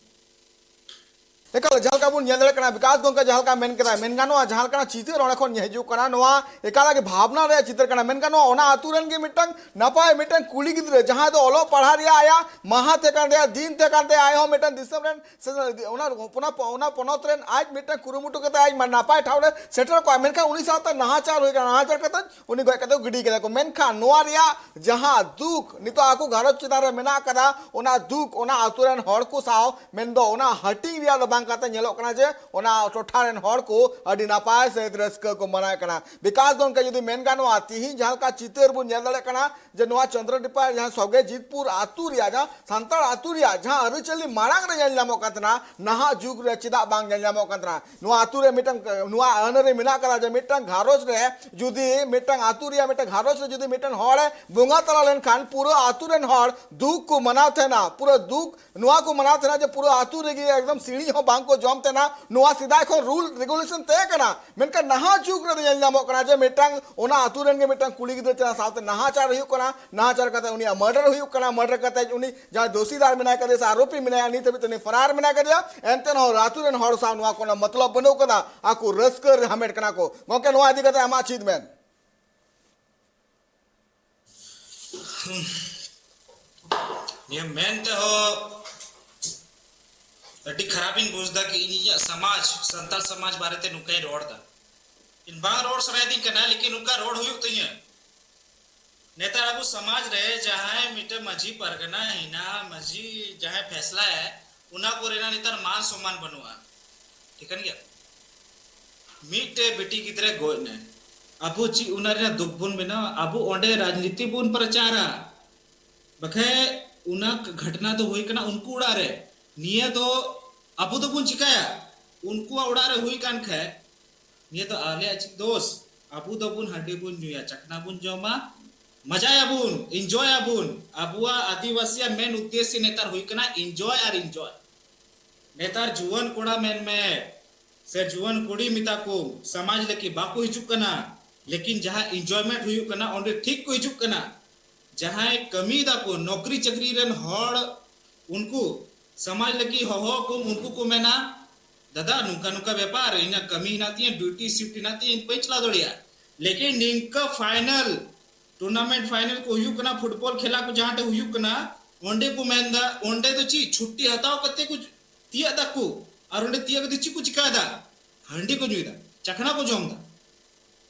ᱮᱠᱟᱞ, ᱡᱟᱦᱟᱸ ᱞᱮᱠᱟ ᱵᱚᱱ ᱧᱮᱞ ᱫᱟᱲᱮᱭᱟᱜ ᱠᱟᱱᱟ, ᱵᱤᱠᱟᱥ ᱜᱚᱝᱠᱮ ᱡᱟᱦᱟᱸ ᱞᱮᱠᱟ ᱢᱮᱱ ᱠᱮᱫᱟᱭ, ᱢᱮᱱ ᱜᱟᱱᱚᱜᱼᱟ, ᱡᱟᱦᱟᱸ ᱞᱮᱠᱟᱱᱟᱜ ᱪᱤᱛᱟᱹᱨ ᱚᱸᱰᱮ ᱠᱷᱚᱱ ᱧᱮᱞ ᱦᱤᱡᱩᱜ ᱠᱟᱱᱟ, ᱱᱚᱣᱟ ᱮᱠᱟᱞ ᱜᱮ ᱵᱷᱟᱵᱽᱱᱟ ᱨᱮᱭᱟᱜ ᱪᱤᱛᱟᱹᱨ ᱠᱟᱱᱟ᱾ ᱢᱮᱱ ᱜᱟᱱᱚᱜᱼᱟ, ᱚᱱᱟ ᱟᱹᱛᱩ ᱨᱮᱱ ᱜᱮ ᱢᱤᱫᱴᱟᱝ ᱱᱟᱯᱟᱭ ᱢᱤᱫᱴᱟᱝ ᱠᱩᱲᱤ ᱜᱤᱫᱽᱨᱟᱹ, ᱡᱟᱦᱟᱸᱭ ᱫᱚ ᱚᱞᱚᱜ ᱯᱟᱲᱦᱟᱜ ᱨᱮᱭᱟᱜ ᱟᱭᱟᱜ ᱢᱟᱦᱟ ᱛᱟᱦᱮᱸ ᱠᱟᱱ ᱛᱟᱭᱟ, ᱫᱤᱱ ᱛᱟᱦᱮᱸ ᱠᱟᱱ ᱛᱟᱭᱟ, ᱟᱡ ᱦᱚᱸ ᱢᱤᱫᱴᱟᱝ ᱫᱤᱥᱚᱢ ᱨᱮᱱ ᱥᱮ ᱚᱱᱟ, ᱚᱱᱟ, ᱚᱱᱟ ᱯᱚᱱᱚᱛ ᱨᱮᱱ ᱟᱡ ᱢᱤᱫᱴᱟᱝ ᱠᱩᱨᱩᱢᱩᱴᱩ ᱠᱟᱛᱮ ᱟᱡ ᱢᱟ-, ᱱᱟᱯᱟᱭ ᱴᱷᱟᱶ ᱨᱮ ᱥᱮᱴᱮᱨ ᱠᱚᱜᱼᱟ, ᱢᱮᱱᱠᱷᱟᱱ ᱩᱱᱤ ᱥᱟᱶᱛᱮ ᱱᱟᱦᱟᱪᱟᱨ ᱦᱩᱭ ᱠᱟᱱᱟ, ᱱᱟᱦᱟᱪᱟᱨ ᱠᱟᱛᱮ ᱩᱱᱤ ᱜᱚᱡ ᱠᱟᱛᱮ ᱠᱚ ᱜᱤᱰᱤ ᱠᱮᱫᱟ ᱠᱚ᱾ ᱢᱮᱱᱠᱷᱟᱱ ᱱᱚᱣᱟ ᱨᱮᱭᱟᱜ ᱡᱟᱦᱟᱸ ᱫᱩᱠ ᱱᱤᱛᱚᱜ ᱟᱠᱚ ᱜᱷᱟᱨᱚᱸᱡᱽ ᱪᱮᱛᱟᱱ ᱨᱮ ᱢᱮᱱᱟᱜ ᱟᱠᱟᱫᱟ, ᱚᱱᱟ ᱫᱩᱠ ᱚᱱᱟ ᱟᱛᱳ ᱨᱮᱱ ᱦᱚᱲ ᱠᱚ ᱥᱟᱶ, ᱢᱮᱱᱫᱚ ᱚᱱᱟ ᱦᱟᱹᱴᱤᱧ ᱨᱮᱭᱟᱜ ᱫᱚ ᱵᱟᱝ, ᱠᱟᱛᱮ ᱧᱮᱞᱚᱜ ᱠᱟᱱᱟ ᱡᱮ ᱚᱱᱟ ᱴᱚᱴᱷᱟ ᱨᱮᱱ ᱦᱚᱲ ᱠᱚ ᱟᱹᱰᱤ ᱱᱟᱯᱟᱭ ᱥᱟᱹᱦᱤᱡ ᱨᱟᱹᱥᱠᱟᱹ ᱠᱚ ᱢᱟᱱᱟᱣᱮᱫ ᱠᱟᱱᱟ᱾ ᱵᱤᱠᱟᱥ ᱜᱚᱢᱠᱮ, ᱡᱩᱫᱤ ᱢᱮᱱ ᱜᱟᱱᱚᱜᱼᱟ, ᱛᱤᱦᱤᱧ ᱡᱟᱦᱟᱸ ᱞᱮᱠᱟ ᱪᱤᱛᱟᱹᱨ ᱵᱚᱱ ᱧᱮᱞ ᱫᱟᱲᱮᱭᱟᱜ ᱠᱟᱱᱟ ᱡᱮ ᱱᱚᱣᱟ ᱪᱚᱱᱫᱨᱚᱫᱤᱯᱟ ᱡᱟᱦᱟᱸ ᱥᱚᱜᱮ ᱡᱤᱛᱯᱩᱨ ᱟᱹᱛᱩ ᱨᱮᱭᱟᱜ, ᱡᱟᱦᱟᱸ ᱥᱟᱱᱛᱟᱲ ᱟᱹᱛᱩ ᱨᱮᱭᱟᱜ ᱡᱟᱦᱟᱸ ᱟᱹᱨᱤᱪᱟᱹᱞᱤ ᱢᱟᱲᱟᱝ ᱨᱮ ᱧᱮᱞ ᱧᱟᱢᱚᱜ ᱠᱟᱱ ᱛᱟᱦᱮᱱᱟ, ᱱᱟᱦᱟᱜ ᱡᱩᱜᱽ ᱨᱮ ᱪᱮᱫᱟᱜ ᱵᱟᱝ ᱧᱮᱞ ᱧᱟᱢᱚᱜ ᱠᱟᱱ ᱛᱟᱦᱮᱱᱟ? ᱱᱚᱣᱟ ᱟᱹᱛᱩ ᱨᱮ ᱢᱤᱫᱴᱟᱝ, ᱱᱚᱣᱟ ᱟᱹᱱ ᱟᱹᱨᱤ ᱢᱮᱱᱟᱜ ᱠᱟᱫᱟ ᱡᱮ ᱢᱤᱫᱴᱟᱝ ᱜᱷᱟᱨᱚᱸᱡᱽ ᱨᱮ ᱡᱩᱫᱤ ᱢᱤᱫᱴᱟᱝ ᱟᱹᱛᱩ ᱨᱮᱭᱟᱜ ᱢᱤᱫᱴᱟᱝ ᱜᱷᱟᱨᱚᱸᱡᱽ ᱨᱮ ᱡᱩᱫᱤ ᱢᱤᱫᱴᱟᱝ ᱦᱚᱲᱮ ᱵᱚᱸᱜᱟ ᱛᱟᱞᱟ ᱞᱮᱱᱠᱷᱟᱱ, ᱯᱩᱨᱟᱹ ᱟᱹᱛᱩ ᱨᱮᱱ ᱦᱚᱲ ᱫᱩᱠ ᱠᱚ ᱢᱟᱱᱟᱣ ᱛᱟᱦᱮᱱᱟ, ᱯᱩᱨᱟᱹ ᱫᱩᱠ ᱱᱚᱣᱟ ᱠᱚ ᱢᱟᱱᱟᱣ ᱛᱟᱦᱮᱱᱟ ᱡᱮ ᱯᱩᱨᱟᱹ ᱟᱹᱛᱩ ᱨᱮᱜᱮ ᱮᱠᱫᱚᱢ ᱥᱤᱲᱤᱡ ᱦᱚᱸ ᱵᱟᱝ ᱠᱚ ᱡᱚᱢ ᱛᱟᱦᱮᱱᱟ᱾ ᱱᱚᱣᱟ ᱥᱮᱫᱟᱭ ᱠᱷᱚᱱ ᱨᱩᱞ ᱨᱮᱜᱩᱞᱮᱥᱚᱱ ᱛᱟᱦᱮᱸ ᱠᱟᱱᱟ᱾ ᱢᱮᱱᱠᱷᱟᱱ ᱱᱟᱦᱟᱜ ᱡᱩᱜᱽ ᱨᱮᱫᱚ ᱧᱮᱞ ᱧᱟᱢᱚᱜ ᱠᱟᱱᱟ ᱡᱮ ᱢᱤᱫᱴᱟᱝ ᱚᱱᱟ ᱟᱹᱛᱩ ᱨᱮᱱ ᱜᱮ ᱢᱤᱫᱴᱟᱝ ᱠᱩᱲᱤ ᱜᱤᱫᱽᱨᱟᱹ ᱪᱮᱛᱟᱱ ᱥᱟᱶᱛᱮ ᱱᱟᱦᱟᱪᱟᱨ ᱦᱩᱭᱩᱜ ᱠᱟᱱᱟ, ᱱᱟᱦᱟᱪᱟᱨ ᱠᱟᱛᱮ ᱩᱱᱤᱭᱟᱜ ᱢᱟᱨᱰᱟᱨ ᱦᱩᱭᱩᱜ ᱠᱟᱱᱟ, ᱢᱟᱨᱰᱟᱨ ᱠᱟᱛᱮ ᱩᱱᱤ ᱡᱟᱦᱟᱸᱭ ᱫᱳᱥᱤᱫᱟᱨ ᱢᱮᱱᱟᱭ ᱠᱟᱫᱮᱭᱟ ᱥᱮ ᱟᱨᱳᱯᱤ ᱢᱮᱱᱟᱭᱟ, ᱱᱤᱛ ᱦᱟᱹᱵᱤᱡ ᱛᱮ ᱩᱱᱤ ᱯᱷᱟᱨᱟᱨ ᱢᱮᱱᱟᱭ ᱠᱟᱫᱮᱭᱟ, ᱮᱱᱛᱮ ᱨᱮᱦᱚᱸ ᱟᱹᱛᱩ ᱨᱮᱱ ᱦᱚᱲ ᱥᱟᱶ ᱱᱚᱣᱟ ᱠᱳᱱᱳ ᱢᱚᱛᱞᱚᱵ ᱵᱟᱹᱱᱩᱜ ᱠᱟᱫᱟ᱾ ᱟᱠᱚ ᱨᱟᱹᱥᱠᱟᱹ ᱨᱮ ᱦᱟᱢᱮᱴ ᱠᱟᱱᱟ ᱠᱚ᱾ ᱜᱚᱢᱠᱮ, ᱱᱚᱣᱟ ᱤᱫᱤ ᱠᱟᱛᱮ ᱟᱢᱟᱜ ᱪᱮᱫ ᱢᱮᱱ? ᱱᱤᱭᱟᱹ ᱢᱮᱱ ᱛᱮᱦᱚᱸ ᱟᱹᱰᱤ ᱠᱷᱟᱨᱟᱯᱤᱧ ᱵᱩᱡᱽ ᱮᱫᱟ ᱠᱤ ᱤᱧ ᱤᱧᱟᱹᱜ ᱥᱚᱢᱟᱡᱽ, ᱥᱟᱱᱛᱟᱲ ᱥᱚᱢᱟᱡᱽ ᱵᱟᱨᱮᱛᱮ ᱱᱚᱝᱠᱟᱧ ᱨᱚᱲ ᱮᱫᱟ᱾ ᱤᱧ ᱵᱟᱝ ᱨᱚᱲ ᱥᱟᱱᱟᱭᱮᱫᱤᱧ ᱠᱟᱱᱟ, ᱞᱮᱠᱤᱱ ᱱᱚᱝᱠᱟ ᱨᱚᱲ ᱦᱩᱭᱩᱜ ᱛᱤᱧᱟᱹ᱾ ᱱᱮᱛᱟᱨ ᱟᱵᱚ ᱥᱚᱢᱟᱡᱽ ᱨᱮ ᱡᱟᱦᱟᱸᱭ ᱢᱤᱫᱴᱮᱱ ᱢᱟᱹᱡᱷᱤ ᱯᱟᱨᱜᱟᱱᱟ ᱦᱮᱱᱟᱜᱼᱟ, ᱢᱟᱹᱡᱷᱤ ᱡᱟᱦᱟᱸᱭ ᱯᱷᱮᱥᱞᱟᱭᱟᱭ, ᱚᱱᱟ ᱠᱚᱨᱮᱱᱟᱜ ᱱᱮᱛᱟᱨ ᱢᱟᱱ ᱥᱚᱢᱢᱟᱱ ᱵᱟᱹᱱᱩᱜᱼᱟ᱾ ᱴᱷᱤᱠᱟᱹᱱ ᱜᱮᱭᱟ? ᱢᱤᱫᱴᱮᱡ ᱵᱤᱴᱤ ᱜᱤᱫᱽᱨᱟᱹ ᱜᱚᱡ ᱮᱱᱟᱭ, ᱟᱵᱚ ᱪᱮᱫ ᱚᱱᱟ ᱨᱮᱱᱟᱜ ᱫᱩᱠ ᱵᱚᱱ ᱵᱮᱱᱟᱣᱟ? ᱟᱵᱚ ᱚᱸᱰᱮ ᱨᱟᱡᱽᱱᱤᱛᱤ ᱵᱚᱱ ᱯᱨᱚᱪᱟᱨᱟ, ᱵᱟᱠᱷᱟᱡ ᱚᱱᱟ ᱜᱷᱚᱴᱱᱟ ᱫᱚ ᱦᱩᱭ ᱠᱟᱱᱟ ᱩᱱᱠᱩ ᱚᱲᱟᱜ ᱨᱮ᱾ ᱱᱤᱭᱟᱹ ᱫᱚ ᱟᱵᱚ ᱫᱚᱵᱚᱱ ᱪᱤᱠᱟᱭᱟ? ᱩᱱᱠᱩᱣᱟᱜ ᱚᱲᱟᱜ ᱨᱮ ᱦᱩᱭ ᱠᱟᱱ ᱠᱷᱟᱡ ᱱᱤᱭᱟᱹ ᱫᱚ ᱟᱞᱮᱭᱟᱜ ᱪᱮᱫ ᱫᱳᱥ? ᱟᱵᱚ ᱫᱚᱵᱚᱱ ᱦᱟᱺᱰᱤ ᱵᱚᱱ ᱧᱩᱭᱟ, ᱪᱟᱠᱷᱱᱟ ᱵᱚᱱ ᱡᱚᱢᱟ, ᱢᱟᱡᱟᱭᱟᱵᱚᱱ, ᱤᱱᱡᱚᱭᱟᱵᱚᱱ᱾ ᱟᱵᱚᱣᱟᱜ ᱟᱹᱫᱤᱵᱟᱹᱥᱤᱭᱟᱜ ᱢᱮᱱ ᱩᱫᱽᱫᱮᱥᱥᱚ ᱱᱮᱛᱟᱨ ᱦᱩᱭ ᱠᱟᱱᱟ ᱤᱱᱡᱚᱭ ᱟᱨ ᱤᱱᱡᱚᱭ᱾ ᱱᱮᱛᱟᱨ ᱡᱩᱣᱟᱹᱱ ᱠᱚᱲᱟ ᱢᱮᱱ ᱢᱮ ᱥᱮ ᱡᱩᱣᱟᱹᱱ ᱠᱩᱲᱤ ᱢᱮᱛᱟ ᱠᱚ, ᱥᱚᱢᱟᱡᱽ ᱞᱟᱹᱜᱤᱫ ᱵᱟᱠᱚ ᱦᱤᱡᱩᱜ ᱠᱟᱱᱟ᱾ ᱞᱮᱠᱤᱱ ᱡᱟᱦᱟᱸ ᱤᱱᱡᱚᱭᱢᱮᱱᱴ ᱦᱩᱭᱩᱜ ᱠᱟᱱᱟ ᱚᱸᱰᱮ ᱴᱷᱤᱠ ᱠᱚ ᱦᱤᱡᱩᱜ ᱠᱟᱱᱟ᱾ ᱡᱟᱦᱟᱸᱭ ᱠᱟᱹᱢᱤᱭ ᱫᱟᱠᱚ ᱱᱚᱠᱨᱤ ᱪᱟᱹᱠᱨᱤ ᱨᱮᱱ ᱦᱚᱲ, ᱩᱱᱠᱩ ᱥᱚᱢᱟᱡᱽ ᱞᱟᱹᱜᱤᱫ ᱦᱚᱦᱚ ᱟᱠᱚ, ᱩᱱᱠᱩ ᱠᱚ ᱢᱮᱱᱟ, "ᱫᱟᱫᱟ, ᱱᱚᱝᱠᱟ ᱱᱚᱝᱠᱟ ᱵᱮᱯᱟᱨ, ᱤᱧᱟᱹᱜ ᱠᱟᱹᱢᱤ ᱦᱮᱱᱟᱜ ᱛᱤᱧᱟᱹ, ᱰᱤᱭᱩᱴᱤ ᱥᱤᱯᱴ ᱦᱮᱱᱟᱜ ᱛᱤᱧᱟᱹ, ᱤᱧ ᱵᱟᱹᱧ ᱪᱟᱞᱟᱣ ᱫᱟᱲᱮᱭᱟᱜᱼᱟ᱾" ᱞᱮᱠᱤᱱ ᱱᱤᱝᱠᱟᱹ ᱯᱷᱟᱭᱱᱟᱞ ᱴᱩᱨᱱᱟᱢᱮᱱᱴ ᱯᱷᱟᱭᱱᱟᱞ ᱠᱚ ᱦᱩᱭᱩᱜ ᱠᱟᱱᱟ, ᱯᱷᱩᱴᱵᱚᱞ ᱠᱷᱮᱞᱟ ᱠᱚ ᱡᱟᱦᱟᱸ ᱴᱷᱮᱱ ᱦᱩᱭᱩᱜ ᱠᱟᱱᱟ, ᱚᱸᱰᱮ ᱠᱚ ᱢᱮᱱᱫᱟ, ᱚᱸᱰᱮ ᱫᱚ ᱪᱮᱫ ᱪᱷᱩᱴᱤ ᱦᱟᱛᱟᱣ ᱠᱟᱛᱮ ᱠᱚ ᱛᱤᱭᱟᱹᱜ ᱫᱟᱠᱚ, ᱟᱨ ᱚᱸᱰᱮ ᱛᱤᱭᱟᱹᱜ ᱠᱟᱛᱮ ᱪᱮᱫ ᱠᱚ ᱪᱤᱠᱟᱭᱮᱫᱟ? ᱦᱟᱺᱰᱤ ᱠᱚ ᱧᱩᱭᱮᱫᱟ, ᱪᱟᱠᱷᱱᱟ ᱠᱚ ᱡᱚᱢ ᱮᱫᱟ᱾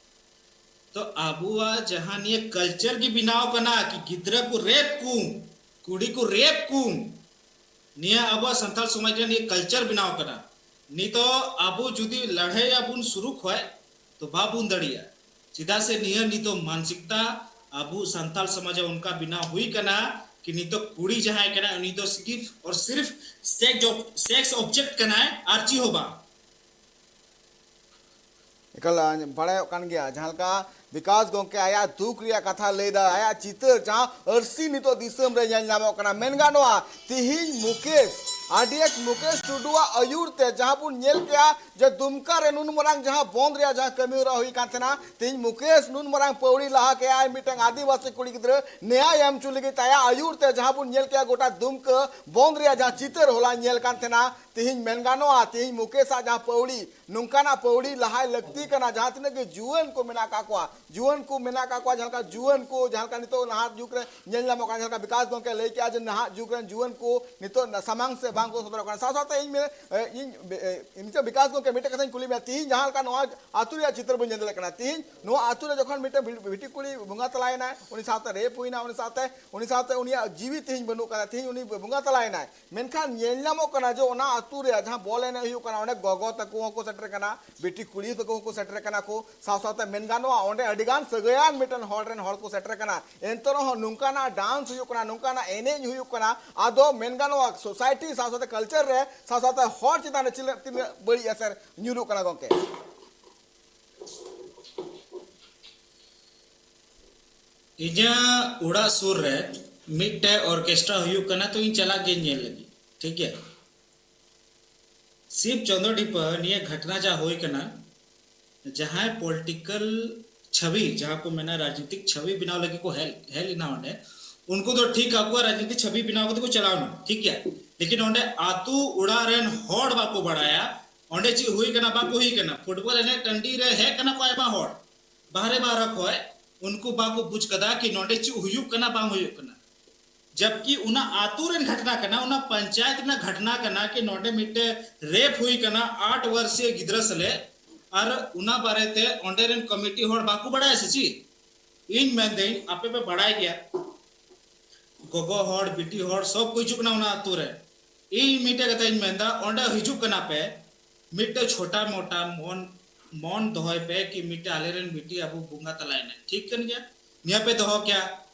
ᱛᱚ ᱟᱵᱚᱣᱟᱜ ᱡᱟᱦᱟᱸ ᱱᱤᱭᱟᱹ ᱠᱟᱞᱪᱟᱨ ᱜᱮ ᱵᱮᱱᱟᱣ ᱠᱟᱱᱟ ᱠᱤ ᱜᱤᱫᱽᱨᱟᱹ ᱠᱚ ᱨᱮᱯ ᱠᱚ, ᱠᱩᱲᱤ ᱠᱚ ᱨᱮᱯ ᱠᱚ, ᱱᱤᱭᱟᱹ ᱟᱵᱚᱣᱟᱜ ᱥᱟᱱᱛᱟᱲ ᱥᱚᱢᱟᱡᱽ ᱨᱮ ᱱᱤᱭᱟᱹ ᱠᱟᱞᱪᱟᱨ ᱵᱮᱱᱟᱣ ᱠᱟᱱᱟ᱾ ᱱᱤᱛᱚᱜ ᱟᱵᱚ ᱡᱩᱫᱤ ᱞᱟᱹᱲᱦᱟᱹᱭ ᱟᱵᱚᱱ ᱥᱩᱨᱩ ᱠᱷᱚᱡ, ᱛᱚ ᱵᱟᱵᱚᱱ ᱫᱟᱲᱮᱭᱟᱜᱼᱟ᱾ ᱪᱮᱫᱟᱜ ᱥᱮ ᱱᱤᱭᱟᱹ ᱱᱤᱛᱚᱜ ᱢᱟᱱᱥᱤᱠᱛᱟ ᱟᱵᱚ ᱥᱟᱱᱛᱟᱞ ᱥᱚᱢᱟᱡᱽ ᱨᱮ ᱚᱱᱠᱟ ᱵᱮᱱᱟᱣ ᱦᱩᱭ ᱠᱟᱱᱟ ᱠᱤ ᱱᱤᱛᱚᱜ ᱠᱩᱲᱤ ᱡᱟᱦᱟᱸᱭ ᱠᱟᱱᱟᱭ ᱩᱱᱤ ᱫᱚ ᱥᱤᱨᱤᱯ ᱟᱨ ᱥᱤᱨᱤᱯ ᱥᱮᱠᱥ ᱚᱵᱡᱮᱠᱴ ᱠᱟᱱᱟᱭ ᱟᱨ ᱪᱮᱫ ᱦᱚᱸ ᱵᱟᱝ᱾ ᱮᱠᱟᱞ ᱵᱟᱲᱟᱭᱚᱜ ᱠᱟᱱ ᱜᱮᱭᱟ, ᱡᱟᱦᱟᱸ ᱞᱮᱠᱟ ᱵᱤᱠᱟᱥ ᱜᱚᱢᱠᱮ ᱟᱭᱟᱜ ᱫᱩᱠ ᱨᱮᱭᱟᱜ ᱠᱟᱛᱷᱟ ᱞᱟᱹᱭᱫᱟ, ᱟᱭᱟᱜ ᱪᱤᱛᱟᱹᱨ ᱡᱟᱦᱟᱸ ᱟᱹᱨᱥᱤ ᱱᱤᱛᱚᱜ ᱫᱤᱥᱚᱢ ᱨᱮ ᱧᱮᱞ ᱧᱟᱢᱚᱜ ᱠᱟᱱᱟ᱾ ᱢᱮᱱ ᱜᱟᱱᱚᱜᱼᱟ, ᱛᱤᱦᱤᱧ ᱢᱩᱠᱮᱥ, ᱟᱨ ᱰᱤ ᱮᱠᱥ ᱢᱩᱠᱮᱥ ᱴᱩᱰᱩᱣᱟᱜ ᱟᱹᱭᱩᱨ ᱛᱮ ᱡᱟᱦᱟᱸ ᱵᱚᱱ ᱧᱮᱞ ᱠᱮᱜᱼᱟ ᱡᱮ ᱫᱩᱢᱠᱟ ᱨᱮ ᱱᱩᱱ ᱢᱟᱨᱟᱝ ᱡᱟᱦᱟᱸ ᱵᱚᱱᱫ ᱨᱮᱭᱟᱜ ᱡᱟᱦᱟᱸ ᱠᱟᱹᱢᱤ ᱦᱚᱨᱟ ᱦᱩᱭ ᱠᱟᱱ ᱛᱟᱦᱮᱱᱟ, ᱛᱤᱦᱤᱧ ᱢᱩᱠᱮᱥ ᱱᱩᱱ ᱢᱟᱨᱟᱝ ᱯᱟᱹᱣᱲᱤ ᱞᱟᱦᱟ ᱠᱮᱜᱼᱟᱭ ᱢᱤᱫᱴᱟᱝ ᱟᱹᱫᱤᱵᱟᱹᱥᱤ ᱠᱩᱲᱤ ᱜᱤᱫᱽᱨᱟᱹ ᱱᱮᱭᱟᱭ ᱮᱢ ᱦᱚᱪᱚ ᱞᱟᱹᱜᱤᱫ᱾ ᱟᱭᱟᱜ ᱟᱹᱭᱩᱨ ᱛᱮ ᱡᱟᱦᱟᱸ ᱵᱚᱱ ᱧᱮᱞ ᱠᱮᱜᱼᱟ ᱜᱚᱴᱟ ᱫᱩᱢᱠᱟ ᱵᱚᱱᱫ ᱨᱮᱭᱟᱜ ᱡᱟᱦᱟᱸ ᱪᱤᱛᱟᱹᱨ ᱦᱚᱞᱟ ᱧᱮᱞ ᱠᱟᱱ ᱛᱟᱦᱮᱱᱟ, ᱛᱤᱦᱤᱧ ᱢᱮᱱ ᱜᱟᱱᱚᱜᱼᱟ, ᱛᱤᱦᱤᱧ ᱢᱩᱠᱮᱥᱟᱜ ᱡᱟᱦᱟᱸ ᱯᱟᱹᱣᱲᱤ, ᱱᱚᱝᱠᱟᱱᱟᱜ ᱯᱟᱹᱣᱲᱤ ᱞᱟᱦᱟᱭ ᱞᱟᱹᱠᱛᱤ ᱠᱟᱱᱟ᱾ ᱡᱟᱦᱟᱸ ᱛᱤᱱᱟᱹᱜ ᱜᱮ ᱡᱩᱣᱟᱹᱱ ᱠᱚ ᱢᱮᱱᱟᱜ ᱟᱠᱟᱫ ᱠᱚᱣᱟ, ᱡᱩᱣᱟᱹᱱ ᱠᱚ ᱢᱮᱱᱟᱜ ᱟᱠᱟᱫ ᱠᱚᱣᱟ, ᱡᱟᱦᱟᱸ ᱞᱮᱠᱟ ᱡᱩᱣᱟᱹᱱ ᱠᱚ, ᱡᱟᱦᱟᱸ ᱞᱮᱠᱟ ᱱᱤᱛᱚᱜ ᱱᱟᱦᱟᱜ ᱡᱩᱜᱽ ᱨᱮ ᱧᱮᱞ ᱧᱟᱢᱚᱜ ᱠᱟᱱᱟ, ᱡᱟᱦᱟᱸ ᱞᱮᱠᱟ ᱵᱤᱠᱟᱥ ᱜᱚᱢᱠᱮ ᱞᱟᱹᱭ ᱠᱮᱜᱼᱟ ᱡᱮ ᱱᱟᱦᱟᱜ ᱡᱩᱜᱽ ᱨᱮᱱ ᱡᱩᱣᱟᱹᱱ ᱠᱚ ᱱᱤᱛᱚᱜ ᱥᱟᱢᱟᱝ ᱥᱮᱫ ᱵᱟᱝ ᱠᱚ ᱥᱚᱫᱚᱨᱚᱜ ᱠᱟᱱᱟ᱾ ᱥᱟᱶ ᱥᱟᱶᱛᱮ ᱤᱧ ᱢᱮ-, ᱮ, ᱤᱧ ᱵᱮ-, ᱮ, ᱱᱤᱛᱚᱜ ᱵᱤᱠᱟᱥ ᱜᱚᱢᱠᱮ ᱢᱤᱫᱴᱮᱱ ᱠᱟᱛᱷᱟᱧ ᱠᱩᱞᱤ ᱢᱮᱭᱟ, ᱛᱤᱦᱤᱧ ᱡᱟᱦᱟᱸ ᱞᱮᱠᱟ ᱱᱚᱣᱟ ᱟᱹᱛᱩ ᱨᱮᱭᱟᱜ ᱪᱤᱛᱟᱹᱨ ᱵᱚᱱ ᱧᱮᱞ ᱫᱟᱲᱮᱭᱟᱜ ᱠᱟᱱᱟ, ᱛᱤᱦᱤᱧ ᱱᱚᱣᱟ ᱟᱹᱛᱩ ᱨᱮ ᱡᱚᱠᱷᱚᱱ ᱢᱤᱫᱴᱮᱱ ᱵᱤ-, ᱵᱤᱴᱤ ᱠᱩᱲᱤ ᱵᱚᱸᱜᱟ ᱛᱟᱞᱟᱭᱮᱱᱟᱭ, ᱩᱱᱤ ᱥᱟᱶᱛᱮ ᱨᱮᱯ ᱦᱩᱭᱱᱟ, ᱩᱱᱤ ᱥᱟᱶᱛᱮ, ᱩᱱᱤ ᱥᱟᱶᱛᱮ ᱩᱱᱤᱭᱟᱜ ᱡᱤᱣᱤ ᱛᱤᱦᱤᱧ ᱵᱟᱹᱱᱩᱜ ᱠᱟᱫᱟ, ᱛᱤᱦᱤᱧ ᱩᱱᱤ ᱵᱚᱸᱜᱟ ᱛᱟᱞᱟᱭᱮᱱᱟᱭ, ᱢᱮᱱᱠᱷᱟᱱ ᱧᱮᱞ ᱧᱟᱢᱚᱜ ᱠᱟᱱᱟ ᱡᱮ ᱚᱱᱟ ᱟᱹᱛᱩ ᱨᱮ ᱡᱟᱦᱟᱸ ᱵᱚᱞ ᱮᱱᱮᱡ ᱦᱩᱭᱩᱜ ᱠᱟᱱᱟ, ᱚᱸᱰᱮ ᱜᱚᱜᱚ ᱛᱟᱠᱚ ᱦᱚᱸᱠᱚ ᱥᱮᱴᱮᱨ ᱠᱟᱱᱟ, ᱵᱤᱴᱤ ᱠᱩᱲᱤ ᱛᱟᱠᱚ ᱦᱚᱸᱠᱚ ᱥᱮᱴᱮᱨ ᱠᱟᱱᱟ ᱠᱚ, ᱥᱟᱶ ᱥᱟᱶᱛᱮ ᱢᱮᱱ ᱜᱟᱱᱚᱜᱼᱟ ᱚᱸᱰᱮ ᱟᱹᱰᱤ ᱜᱟᱱ ᱥᱟᱹᱜᱟᱹᱭᱟᱱ ᱢᱤᱫᱴᱮᱱ ᱦᱚᱲ ᱨᱮᱱ ᱦᱚᱲ ᱠᱚ ᱥᱮᱴᱮᱨ ᱠᱟᱱᱟ᱾ ᱮᱱᱛᱮ ᱨᱮᱦᱚᱸ ᱱᱚᱝᱠᱟᱱᱟᱜ ᱰᱟᱱᱥ ᱦᱩᱭᱩᱜ ᱠᱟᱱᱟ, ᱱᱚᱝᱠᱟᱱᱟᱜ ᱮᱱᱮᱡ ᱦᱩᱭᱩᱜ ᱠᱟᱱᱟ, ᱟᱫᱚ ᱢᱮᱱ ᱜᱟᱱᱚᱜᱼᱟ ᱥᱳᱥᱟᱭᱴᱤ ᱥᱟᱶ ᱥᱟᱶᱛᱮ ᱠᱟᱞᱪᱟᱨ ᱨᱮ ᱥᱟᱶ ᱥᱟᱶᱛᱮ ᱦᱚᱲ ᱪᱮᱛᱟᱱ ᱨᱮ ᱪᱮᱫ ᱛᱤᱱᱟᱹᱜ ᱵᱟᱹᱲᱤᱡ ᱮᱥᱮᱨ ᱧᱩᱨᱩᱜ ᱠᱟᱱᱟ ᱜᱚᱢᱠᱮ? ᱤᱧᱟᱹᱜ ᱚᱲᱟᱜ ᱥᱩᱨ ᱨᱮ ᱢᱤᱫᱴᱮᱡ ᱚᱨᱠᱮᱥᱴᱨᱟ ᱦᱩᱭᱩᱜ ᱠᱟᱱᱟ, ᱛᱚ ᱤᱧ ᱪᱟᱞᱟᱜ ᱜᱮᱧ ᱧᱮᱞ ᱞᱟᱹᱜᱤᱫ, ᱴᱷᱤᱠ ᱜᱮᱭᱟ᱾ ᱥᱤᱵ ᱪᱚᱸᱫᱚ ᱰᱤᱯᱟᱹ ᱱᱤᱭᱟᱹ ᱜᱷᱚᱴᱱᱟ ᱡᱟ ᱦᱩᱭ ᱠᱟᱱᱟ, ᱡᱟᱦᱟᱸᱭ ᱯᱚᱞᱤᱴᱤᱠᱟᱞ ᱪᱷᱟᱵᱤ, ᱡᱟᱦᱟᱸ ᱠᱚ ᱢᱮᱱᱟ ᱨᱟᱡᱱᱤᱛᱤᱠ ᱪᱷᱟᱵᱤ ᱵᱮᱱᱟᱣ ᱞᱟᱹᱜᱤᱫ ᱠᱚ ᱦᱮᱡ, ᱦᱮᱡ ᱞᱮᱱᱟ ᱚᱸᱰᱮ, ᱩᱱᱠᱩ ᱫᱚ ᱴᱷᱤᱠ ᱟᱠᱚᱣᱟᱜ ᱨᱟᱡᱱᱤᱛᱤᱠ ᱪᱷᱟᱵᱤ ᱵᱮᱱᱟᱣ ᱠᱟᱛᱮ ᱠᱚ ᱪᱟᱞᱟᱣ ᱮᱱᱟ, ᱴᱷᱤᱠ ᱜᱮᱭᱟ᱾ ᱞᱮᱠᱤᱱ ᱚᱸᱰᱮ ᱟᱛᱳ ᱚᱲᱟᱜ ᱨᱮᱱ ᱦᱚᱲ ᱵᱟᱠᱚ ᱵᱟᱲᱟᱭᱟ ᱚᱸᱰᱮ ᱪᱮᱫ ᱦᱩᱭ ᱠᱟᱱᱟ, ᱵᱟᱠᱚ ᱦᱩᱭ ᱠᱟᱱᱟ᱾ ᱯᱷᱩᱴᱵᱚᱞ ᱮᱱᱮᱡ ᱴᱟᱺᱰᱤ ᱨᱮ ᱦᱮᱡ ᱠᱟᱱᱟ ᱠᱚ ᱟᱭᱢᱟ ᱦᱚᱲ, ᱵᱟᱦᱨᱮ ᱵᱟᱦᱨᱮ ᱠᱷᱚᱡ, ᱩᱱᱠᱩ ᱵᱟᱠᱚ ᱵᱩᱡᱽ ᱠᱟᱫᱟ ᱠᱤ ᱱᱚᱸᱰᱮ ᱪᱮᱫ ᱦᱩᱭᱩᱜ ᱠᱟᱱᱟ, ᱵᱟᱝ ᱦᱩᱭᱩᱜ ᱠᱟᱱᱟ᱾ ᱡᱟᱵᱠᱤ ᱚᱱᱟ ᱟᱛᱳ ᱨᱮᱱ ᱜᱷᱚᱴᱱᱟ ᱠᱟᱱᱟ, ᱚᱱᱟ ᱯᱚᱧᱪᱟᱭᱮᱛ ᱨᱮᱱᱟᱜ ᱜᱷᱚᱴᱱᱟ ᱠᱟᱱᱟ ᱠᱤ ᱱᱚᱸᱰᱮ ᱢᱤᱫᱴᱮᱡ ᱨᱮᱯ ᱦᱩᱭ ᱠᱟᱱᱟ ᱟᱴ ᱵᱚᱨᱥᱤᱭᱟ ᱜᱤᱫᱽᱨᱟᱹ ᱥᱟᱞᱮ, ᱟᱨ ᱚᱱᱟ ᱵᱟᱨᱮᱛᱮ ᱚᱸᱰᱮ ᱨᱮᱱ ᱠᱚᱢᱤᱴᱤ ᱦᱚᱲ ᱵᱟᱠᱚ ᱵᱟᱲᱟᱭᱟ ᱥᱮ ᱪᱮᱫ? ᱤᱧ ᱢᱮᱱᱫᱟᱹᱧ ᱟᱯᱮ ᱯᱮ ᱵᱟᱲᱟᱭ ᱜᱮᱭᱟ, ᱜᱚᱜᱚ ᱦᱚᱲ, ᱵᱤᱴᱤ ᱦᱚᱲ, ᱥᱚᱵ ᱠᱚ ᱦᱤᱡᱩᱜ ᱠᱟᱱᱟ ᱚᱱᱟ ᱟᱛᱳ ᱨᱮ᱾ ᱤᱧ ᱢᱤᱫᱴᱮᱡ ᱠᱟᱛᱷᱟᱧ ᱢᱮᱱᱫᱟ, ᱚᱸᱰᱮ ᱦᱤᱡᱩᱜ ᱠᱟᱱᱟ ᱯᱮ, ᱢᱤᱫᱴᱮᱡ ᱪᱷᱳᱴᱟ ᱢᱳᱴᱟ ᱢᱚᱱ ᱢᱚᱱ ᱫᱚᱦᱚᱭ ᱯᱮ ᱠᱤ ᱢᱤᱫᱴᱮᱡ ᱟᱞᱮᱨᱮᱱ ᱵᱤᱴᱤ ᱟᱵᱚ ᱵᱚᱸᱜᱟ ᱛᱟᱞᱟᱭᱮᱱᱟ, ᱴᱷᱤᱠ ᱠᱟᱱ ᱜᱮᱭᱟ, ᱱᱤᱭᱟᱹ ᱯᱮ ᱫᱚᱦᱚ ᱠᱮᱭᱟ᱾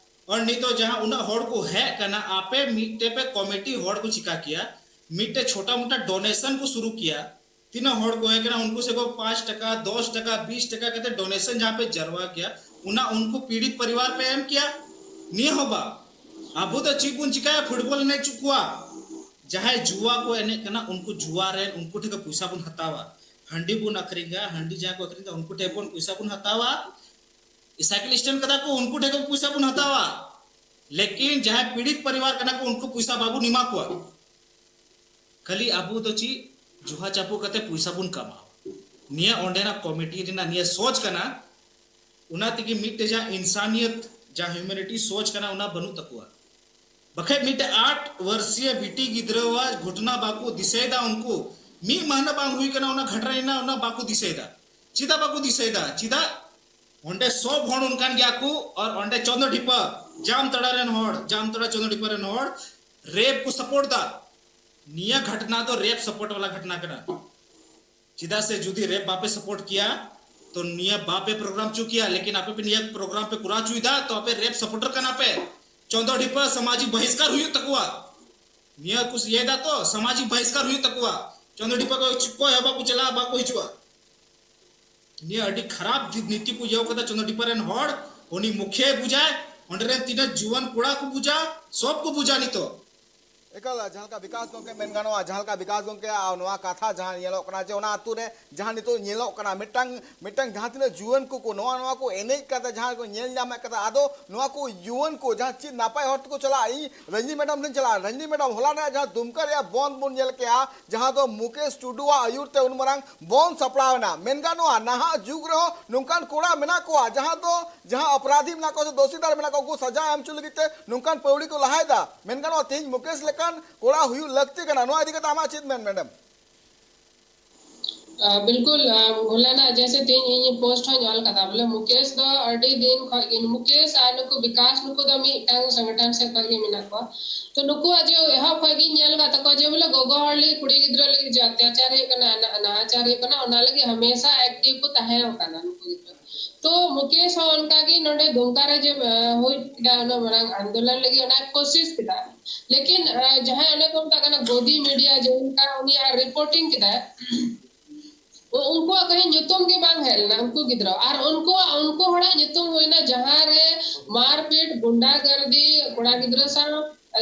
ᱟᱨ ᱱᱤᱛᱚᱜ ᱡᱟᱦᱟᱸ ᱩᱱᱟᱹᱜ ᱦᱚᱲ ᱠᱚ ᱦᱮᱡ ᱠᱟᱱᱟ, ᱟᱯᱮ ᱢᱤᱫᱴᱮᱡ ᱯᱮ ᱠᱚᱢᱤᱴᱤ ᱦᱚᱲ ᱠᱚ ᱪᱤᱠᱟ ᱠᱮᱭᱟ, ᱢᱤᱫᱴᱮᱡ ᱪᱷᱳᱴᱟ ᱢᱳᱴᱟ ᱰᱚᱱᱮᱥᱚᱱ ᱠᱚ ᱥᱩᱨᱩ ᱠᱮᱭᱟ᱾ ᱛᱤᱱᱟᱹᱜ ᱦᱚᱲ ᱠᱚ ᱦᱮᱡ ᱠᱟᱱᱟ, ᱩᱱᱠᱩ ᱥᱮ ᱠᱚ ᱯᱟᱸᱪ ᱴᱟᱠᱟ, ᱫᱚᱥ ᱴᱟᱠᱟ, ᱵᱤᱥ ᱴᱟᱠᱟ ᱠᱟᱛᱮ ᱰᱚᱱᱮᱥᱚᱱ ᱡᱟᱦᱟᱸ ᱯᱮ ᱡᱟᱨᱣᱟ ᱠᱮᱭᱟ, ᱚᱱᱟ ᱩᱱᱠᱩ ᱯᱤᱲᱤᱛ ᱯᱚᱨᱤᱵᱟᱨ ᱯᱮ ᱮᱢ ᱠᱮᱭᱟ᱾ ᱱᱤᱭᱟᱹ ᱦᱚᱸ ᱵᱟᱝ, ᱟᱵᱚ ᱫᱚ ᱪᱮᱫ ᱵᱚᱱ ᱪᱤᱠᱟᱭᱟ, ᱯᱷᱩᱴᱵᱚᱞ ᱮᱱᱮᱡ ᱦᱚᱪᱚ ᱠᱚᱣᱟ᱾ ᱡᱟᱦᱟᱸᱭ ᱡᱩᱣᱟ ᱠᱚ ᱮᱱᱮᱡ ᱠᱟᱱᱟ, ᱩᱱᱠᱩ ᱡᱩᱣᱟ ᱨᱮᱱ, ᱩᱱᱠᱩ ᱴᱷᱮᱱ ᱠᱷᱚᱱ ᱯᱚᱭᱥᱟ ᱵᱚᱱ ᱦᱟᱛᱟᱣᱟ᱾ ᱦᱟᱺᱰᱤ ᱵᱚᱱ ᱟᱹᱠᱷᱨᱤᱧᱟ, ᱦᱟᱺᱰᱤ ᱡᱟᱦᱟᱸᱭ ᱠᱚ ᱟᱹᱠᱷᱨᱤᱧ ᱮᱫᱟ, ᱩᱱᱠᱩ ᱴᱷᱮᱱ ᱵᱚᱱ ᱯᱚᱭᱥᱟ ᱵᱚᱱ ᱦᱟᱛᱟᱣᱟ᱾ ᱥᱟᱭᱠᱮᱞ ᱥᱴᱮᱱᱰ ᱠᱟᱫᱟ ᱠᱚ, ᱩᱱᱠᱩ ᱴᱷᱮᱱ ᱠᱷᱚᱱ ᱯᱚᱭᱥᱟ ᱵᱚᱱ ᱦᱟᱛᱟᱣᱟ᱾ ᱞᱮᱠᱤᱱ ᱡᱟᱦᱟᱸᱭ ᱯᱤᱲᱤᱛ ᱯᱚᱨᱤᱵᱟᱨ ᱠᱟᱱᱟ ᱠᱚ, ᱩᱱᱠᱩ ᱯᱚᱭᱥᱟ ᱵᱟᱵᱚᱱ ᱮᱢᱟ ᱠᱚᱣᱟ᱾ ᱠᱷᱟᱹᱞᱤ ᱟᱵᱚ ᱫᱚ ᱪᱮᱫ ᱡᱩᱦᱟ ᱪᱟᱯᱚ ᱠᱟᱛᱮ ᱯᱚᱭᱥᱟ ᱵᱚᱱ ᱠᱟᱢᱟᱣᱟ᱾ ᱱᱤᱭᱟᱹ ᱚᱸᱰᱮᱱᱟᱜ ᱠᱚᱢᱤᱴᱤ ᱨᱮᱱᱟᱜ ᱱᱤᱭᱟᱹ ᱥᱚᱪ ᱠᱟᱱᱟ᱾ ᱚᱱᱟ ᱛᱮᱜᱮ ᱢᱤᱫᱴᱮᱡ ᱡᱟᱦᱟᱸ ᱤᱱᱥᱟᱱᱤᱭᱚᱛ, ᱡᱟᱦᱟᱸ ᱦᱤᱭᱩᱢᱮᱱᱤᱴᱤ ᱥᱚᱪ ᱠᱟᱱᱟ, ᱚᱱᱟ ᱵᱟᱹᱱᱩᱜ ᱛᱟᱠᱚᱣᱟ᱾ ᱵᱟᱠᱷᱟᱡ ᱢᱤᱫᱴᱮᱡ ᱟᱴ ᱵᱚᱨᱥᱤᱭᱟ ᱵᱤᱴᱤ ᱜᱤᱫᱽᱨᱟᱹᱣᱟᱜ ᱜᱷᱚᱴᱱᱟ ᱵᱟᱠᱚ ᱫᱤᱥᱟᱹᱭᱮᱫᱟ᱾ ᱩᱱᱠᱩ ᱢᱤᱫ ᱢᱟᱦᱱᱟᱹ ᱵᱟᱝ ᱦᱩᱭ ᱠᱟᱱᱟ, ᱚᱱᱟ ᱜᱷᱚᱴᱱᱟ ᱨᱮᱱᱟᱜ ᱚᱱᱟ ᱵᱟᱠᱚ ᱫᱤᱥᱟᱹᱭᱮᱫᱟ᱾ ᱪᱮᱫᱟᱜ ᱵᱟᱠᱚ ᱫᱤᱥᱟᱹᱭᱮᱫᱟ? ᱪᱮᱫᱟᱜ? ᱚᱸᱰᱮ ᱥᱚᱵ ᱦᱚᱲ ᱚᱱᱠᱟᱱ ᱜᱮᱭᱟ ᱠᱚ᱾ ᱟᱨ ᱚᱸᱰᱮ ᱪᱚᱸᱫᱚ ᱰᱷᱤᱯᱟᱹ, ᱡᱟᱢᱛᱟᱲᱟ ᱨᱮᱱ ᱦᱚᱲ, ᱡᱟᱢᱛᱟᱲᱟ ᱪᱚᱸᱫᱚ ᱰᱷᱤᱯᱟᱹ ᱨᱮᱱ ᱦᱚᱲ ᱨᱮᱯ ᱠᱚ ᱥᱟᱯᱳᱨᱴ ᱫᱟ᱾ ᱱᱤᱭᱟᱹ ᱜᱷᱚᱴᱱᱟ ᱫᱚ ᱨᱮᱯ ᱥᱟᱯᱳᱨᱴ ᱣᱟᱞᱟ ᱜᱷᱚᱴᱱᱟ ᱠᱟᱱᱟ᱾ ᱪᱮᱫᱟᱜ ᱥᱮ ᱡᱩᱫᱤ ᱨᱮᱯ ᱵᱟᱯᱮ ᱥᱟᱯᱳᱨᱴ ᱠᱮᱭᱟ, ᱛᱚ ᱱᱤᱭᱟᱹ ᱵᱟᱯᱮ ᱯᱨᱳᱜᱨᱟᱢ ᱦᱚᱪᱚ ᱠᱮᱭᱟ᱾ ᱞᱮᱠᱤᱱ ᱟᱯᱮ ᱯᱮ ᱱᱤᱭᱟᱹ ᱯᱨᱳᱜᱨᱟᱢ ᱯᱮ ᱠᱚᱨᱟᱣ ᱦᱚᱪᱚᱭᱮᱫᱟ, ᱛᱚ ᱟᱯᱮ ᱨᱮᱯ ᱥᱟᱯᱳᱨᱴᱟᱨ ᱠᱟᱱᱟ ᱯᱮ᱾ ᱪᱚᱸᱫᱚ ᱰᱷᱤᱯᱟᱹ ᱥᱟᱢᱟᱡᱤᱠ ᱵᱚᱦᱤᱥᱠᱟᱨ ᱦᱩᱭᱩᱜ ᱛᱟᱠᱚᱣᱟ᱾ ᱱᱤᱭᱟᱹ ᱠᱚ ᱤᱭᱟᱹᱭᱮᱫᱟ, ᱛᱚ ᱥᱟᱢᱟᱡᱤᱠ ᱵᱚᱦᱤᱥᱠᱟᱨ ᱦᱩᱭᱩᱜ ᱛᱟᱠᱚᱣᱟ᱾ ᱪᱚᱸᱫᱚ ᱰᱷᱤᱯᱟᱹ ᱠᱚ ᱚᱠᱚᱭ ᱦᱚᱸ ᱵᱟᱠᱚ ᱪᱟᱞᱟᱜᱼᱟ, ᱵᱟᱠᱚ ᱦᱤᱡᱩᱜᱼᱟ᱾ ᱱᱤᱭᱟᱹ ᱟᱹᱰᱤ ᱠᱷᱟᱨᱟᱯ ᱫᱤ-, ᱱᱤᱛᱤ ᱠᱚ ᱤᱭᱟᱹ ᱠᱟᱫᱟ ᱪᱚᱸᱫᱚ ᱰᱷᱤᱯᱟᱹ ᱨᱮᱱ ᱦᱚᱲ᱾ ᱩᱱᱤ ᱢᱩᱠᱷᱤᱭᱟᱹ ᱵᱩᱡᱟᱭ, ᱚᱸᱰᱮ ᱨᱮᱱ ᱛᱤᱱᱟᱹᱜ ᱡᱩᱣᱟᱹᱱ ᱠᱚᱲᱟ ᱠᱚ ᱵᱩᱡᱟ, ᱥᱚᱵ ᱠᱚ ᱵᱩᱡᱟ ᱱᱤᱛᱚᱜ᱾ ᱮᱠᱟᱞ, ᱡᱟᱦᱟᱸ ᱞᱮᱠᱟ ᱵᱤᱠᱟᱥ ᱜᱚᱢᱠᱮ ᱢᱮᱱ ᱜᱟᱱᱚᱜᱼᱟ, ᱡᱟᱦᱟᱸ ᱞᱮᱠᱟ ᱵᱤᱠᱟᱥ ᱜᱚᱢᱠᱮ ᱟᱨ ᱱᱚᱣᱟ ᱠᱟᱛᱷᱟ ᱡᱟᱦᱟᱸ ᱧᱮᱞᱚᱜ ᱠᱟᱱᱟ ᱡᱮ ᱚᱱᱟ ᱟᱹᱛᱩ ᱨᱮ ᱡᱟᱦᱟᱸ ᱱᱤᱛᱚᱜ ᱧᱮᱞᱚᱜ ᱠᱟᱱᱟ, ᱢᱤᱫᱴᱟᱝ ᱢᱤᱫᱴᱟᱝ ᱡᱟᱦᱟᱸ ᱛᱤᱱᱟᱹᱜ ᱡᱩᱣᱟᱹᱱ ᱠᱚᱠᱚ ᱱᱚᱣᱟ ᱱᱚᱣᱟ ᱠᱚ ᱮᱱᱮᱡ ᱠᱟᱛᱮ ᱡᱟᱦᱟᱸ ᱠᱚ ᱧᱮᱞ ᱧᱟᱢᱮᱫ ᱠᱟᱛᱷᱟ, ᱟᱫᱚ ᱱᱚᱣᱟ ᱠᱚ ᱡᱩᱣᱟᱹᱱ ᱠᱚ ᱡᱟᱦᱟᱸ ᱪᱮᱫ ᱱᱟᱯᱟᱭ ᱦᱚᱨ ᱛᱮᱠᱚ ᱪᱟᱞᱟᱜᱼᱟ? ᱤᱧ ᱨᱚᱡᱽᱱᱤ ᱢᱮᱰᱟᱢ ᱴᱷᱮᱱ ᱪᱟᱞᱟᱜᱼᱟ᱾ ᱨᱚᱡᱽᱱᱤ ᱢᱮᱰᱟᱢ, ᱦᱚᱞᱟ ᱨᱮᱱᱟᱜ ᱡᱟᱦᱟᱸ ᱫᱩᱢᱠᱟ ᱨᱮᱭᱟᱜ ᱵᱚᱱᱫ ᱵᱚᱱ ᱧᱮᱞ ᱠᱮᱜᱼᱟ, ᱡᱟᱦᱟᱸ ᱫᱚ ᱢᱩᱠᱮᱥ ᱴᱩᱰᱩᱣᱟᱜ ᱟᱹᱭᱩᱨ ᱛᱮ ᱩᱱ ᱢᱟᱨᱟᱝ ᱵᱚᱱᱫ ᱥᱟᱯᱲᱟᱣ ᱮᱱᱟ᱾ ᱢᱮᱱ ᱜᱟᱱᱚᱜᱼᱟ, ᱱᱟᱦᱟᱜ ᱡᱩᱜᱽ ᱨᱮᱦᱚᱸ ᱱᱚᱝᱠᱟᱱ ᱠᱚᱲᱟ ᱢᱮᱱᱟᱜ ᱠᱚᱣᱟ, ᱡᱟᱦᱟᱸ ᱫᱚ ᱡᱟᱦᱟᱸ ᱚᱯᱨᱟᱫᱷᱤ ᱢᱮᱱᱟᱜ ᱠᱚᱣᱟ ᱥᱮ ᱫᱳᱥᱤᱫᱟᱨ ᱢᱮᱱᱟᱜ ᱠᱚᱣᱟ, ᱩᱱᱠᱩ ᱥᱟᱡᱟ ᱮᱢ ᱦᱚᱪᱚ ᱞᱟᱹᱜᱤᱫ ᱛᱮ ᱱᱚᱝᱠᱟᱱ ᱯᱟᱹᱣᱲᱤ ᱠᱚ ᱞᱟᱦᱟᱭᱮᱫᱟ᱾ ᱢᱮᱱ ᱜᱟᱱᱚᱜᱼᱟ, ᱛᱮᱦᱮᱧ ᱢᱩᱠᱮᱥ ᱞᱮᱠᱟᱱ ᱠᱚᱲᱟ ᱦᱩᱭᱩᱜ ᱞᱟᱹᱠᱛᱤ ᱠᱟᱱᱟ᱾ ᱱᱚᱣᱟ ᱤᱫᱤ ᱠᱟᱛᱮ ᱟᱢᱟᱜ ᱪᱮᱫ ᱢᱮᱱ, ᱢᱮᱰᱟᱢ? ᱵᱤᱞᱠᱩᱞ᱾ ᱦᱚᱞᱟᱱᱟᱜ ᱡᱮᱥᱮ ᱛᱮᱦᱮᱧ ᱤᱧ ᱯᱳᱥᱴ ᱦᱚᱸᱧ ᱚᱞ ᱠᱟᱫᱟ, ᱵᱚᱞᱮ ᱢᱩᱠᱮᱥ ᱫᱚ ᱟᱹᱰᱤ ᱫᱤᱱ ᱠᱷᱚᱱ ᱜᱮ, ᱢᱩᱠᱮᱥ ᱟᱨ ᱱᱩᱠᱩ ᱵᱤᱠᱟᱥ, ᱱᱩᱠᱩ ᱫᱚ ᱢᱤᱫᱴᱟᱝ ᱥᱚᱝᱜᱚᱴᱷᱚᱱ ᱥᱮᱫ ᱠᱷᱚᱱ ᱜᱮ ᱢᱮᱱᱟᱜ ᱠᱚᱣᱟ᱾ ᱛᱚ ᱱᱩᱠᱩᱣᱟᱜ ᱡᱮ ᱮᱦᱚᱵ ᱠᱷᱚᱱ ᱜᱤᱧ ᱧᱮᱞ ᱟᱠᱟᱫ ᱛᱟᱠᱚᱣᱟ ᱡᱮ ᱵᱚᱞᱮ ᱜᱚᱜᱚ ᱦᱚᱲ ᱞᱟᱹᱜᱤᱫ, ᱠᱩᱲᱤ ᱜᱤᱫᱽᱨᱟᱹ ᱞᱟᱹᱜᱤᱫ ᱡᱮ ᱚᱛᱛᱟᱪᱟᱨ ᱦᱩᱭᱩᱜ ᱠᱟᱱᱟ, ᱱᱟᱦᱟᱪᱟᱨ ᱦᱩᱭᱩᱜ ᱠᱟᱱᱟ, ᱚᱱᱟ ᱞᱟᱹᱜᱤᱫ ᱦᱟᱢᱮᱥᱟ ᱮᱠᱴᱤᱵᱷ ᱠᱚ ᱛᱟᱦᱮᱸ ᱠᱟᱱᱟ ᱱᱩᱠᱩ ᱜᱤᱫᱽᱨᱟᱹ᱾ ᱛᱚ ᱢᱩᱠᱮᱥ ᱦᱚᱸ ᱚᱱᱠᱟ ᱜᱮ ᱱᱚᱰᱮ ᱫᱩᱢᱠᱟ ᱨᱮ ᱡᱮ ᱦᱩᱭ ᱠᱮᱫᱟ ᱚᱱᱟ ᱢᱟᱨᱟᱝ ᱟᱱᱫᱳᱞᱚᱱ ᱞᱟᱹᱜᱤᱫ, ᱚᱱᱟᱭ ᱠᱳᱥᱤᱥ ᱠᱮᱫᱟ᱾ ᱞᱮᱠᱤᱱ ᱡᱟᱦᱟᱸᱭ ᱚᱱᱮ ᱠᱚ ᱢᱮᱛᱟᱜ ᱠᱟᱱᱟ ᱜᱳᱫᱤ ᱢᱤᱰᱤᱭᱟ, ᱡᱮᱞᱮᱠᱟ ᱩᱱᱤᱭᱟᱜ ᱨᱤᱯᱳᱨᱴᱤᱝ ᱠᱮᱫᱟᱭ, ᱩᱱᱠᱩᱣᱟᱜ ᱠᱟᱹᱦᱤ ᱧᱩᱛᱩᱢ ᱜᱮ ᱵᱟᱝ ᱦᱮᱡ ᱞᱮᱱᱟ᱾ ᱩᱱᱠᱩ ᱜᱤᱫᱽᱨᱟᱹ ᱟᱨ ᱩᱱᱠᱩᱣᱟᱜ, ᱩᱱᱠᱩ ᱦᱚᱲᱟᱜ ᱧᱩᱛᱩᱢ ᱦᱩᱭᱱᱟ ᱡᱟᱦᱟᱸ ᱨᱮ ᱢᱟᱨᱯᱤᱴ, ᱜᱩᱱᱰᱟᱜᱟᱨᱫᱤ, ᱠᱚᱲᱟ ᱜᱤᱫᱽᱨᱟᱹ ᱥᱟᱶ,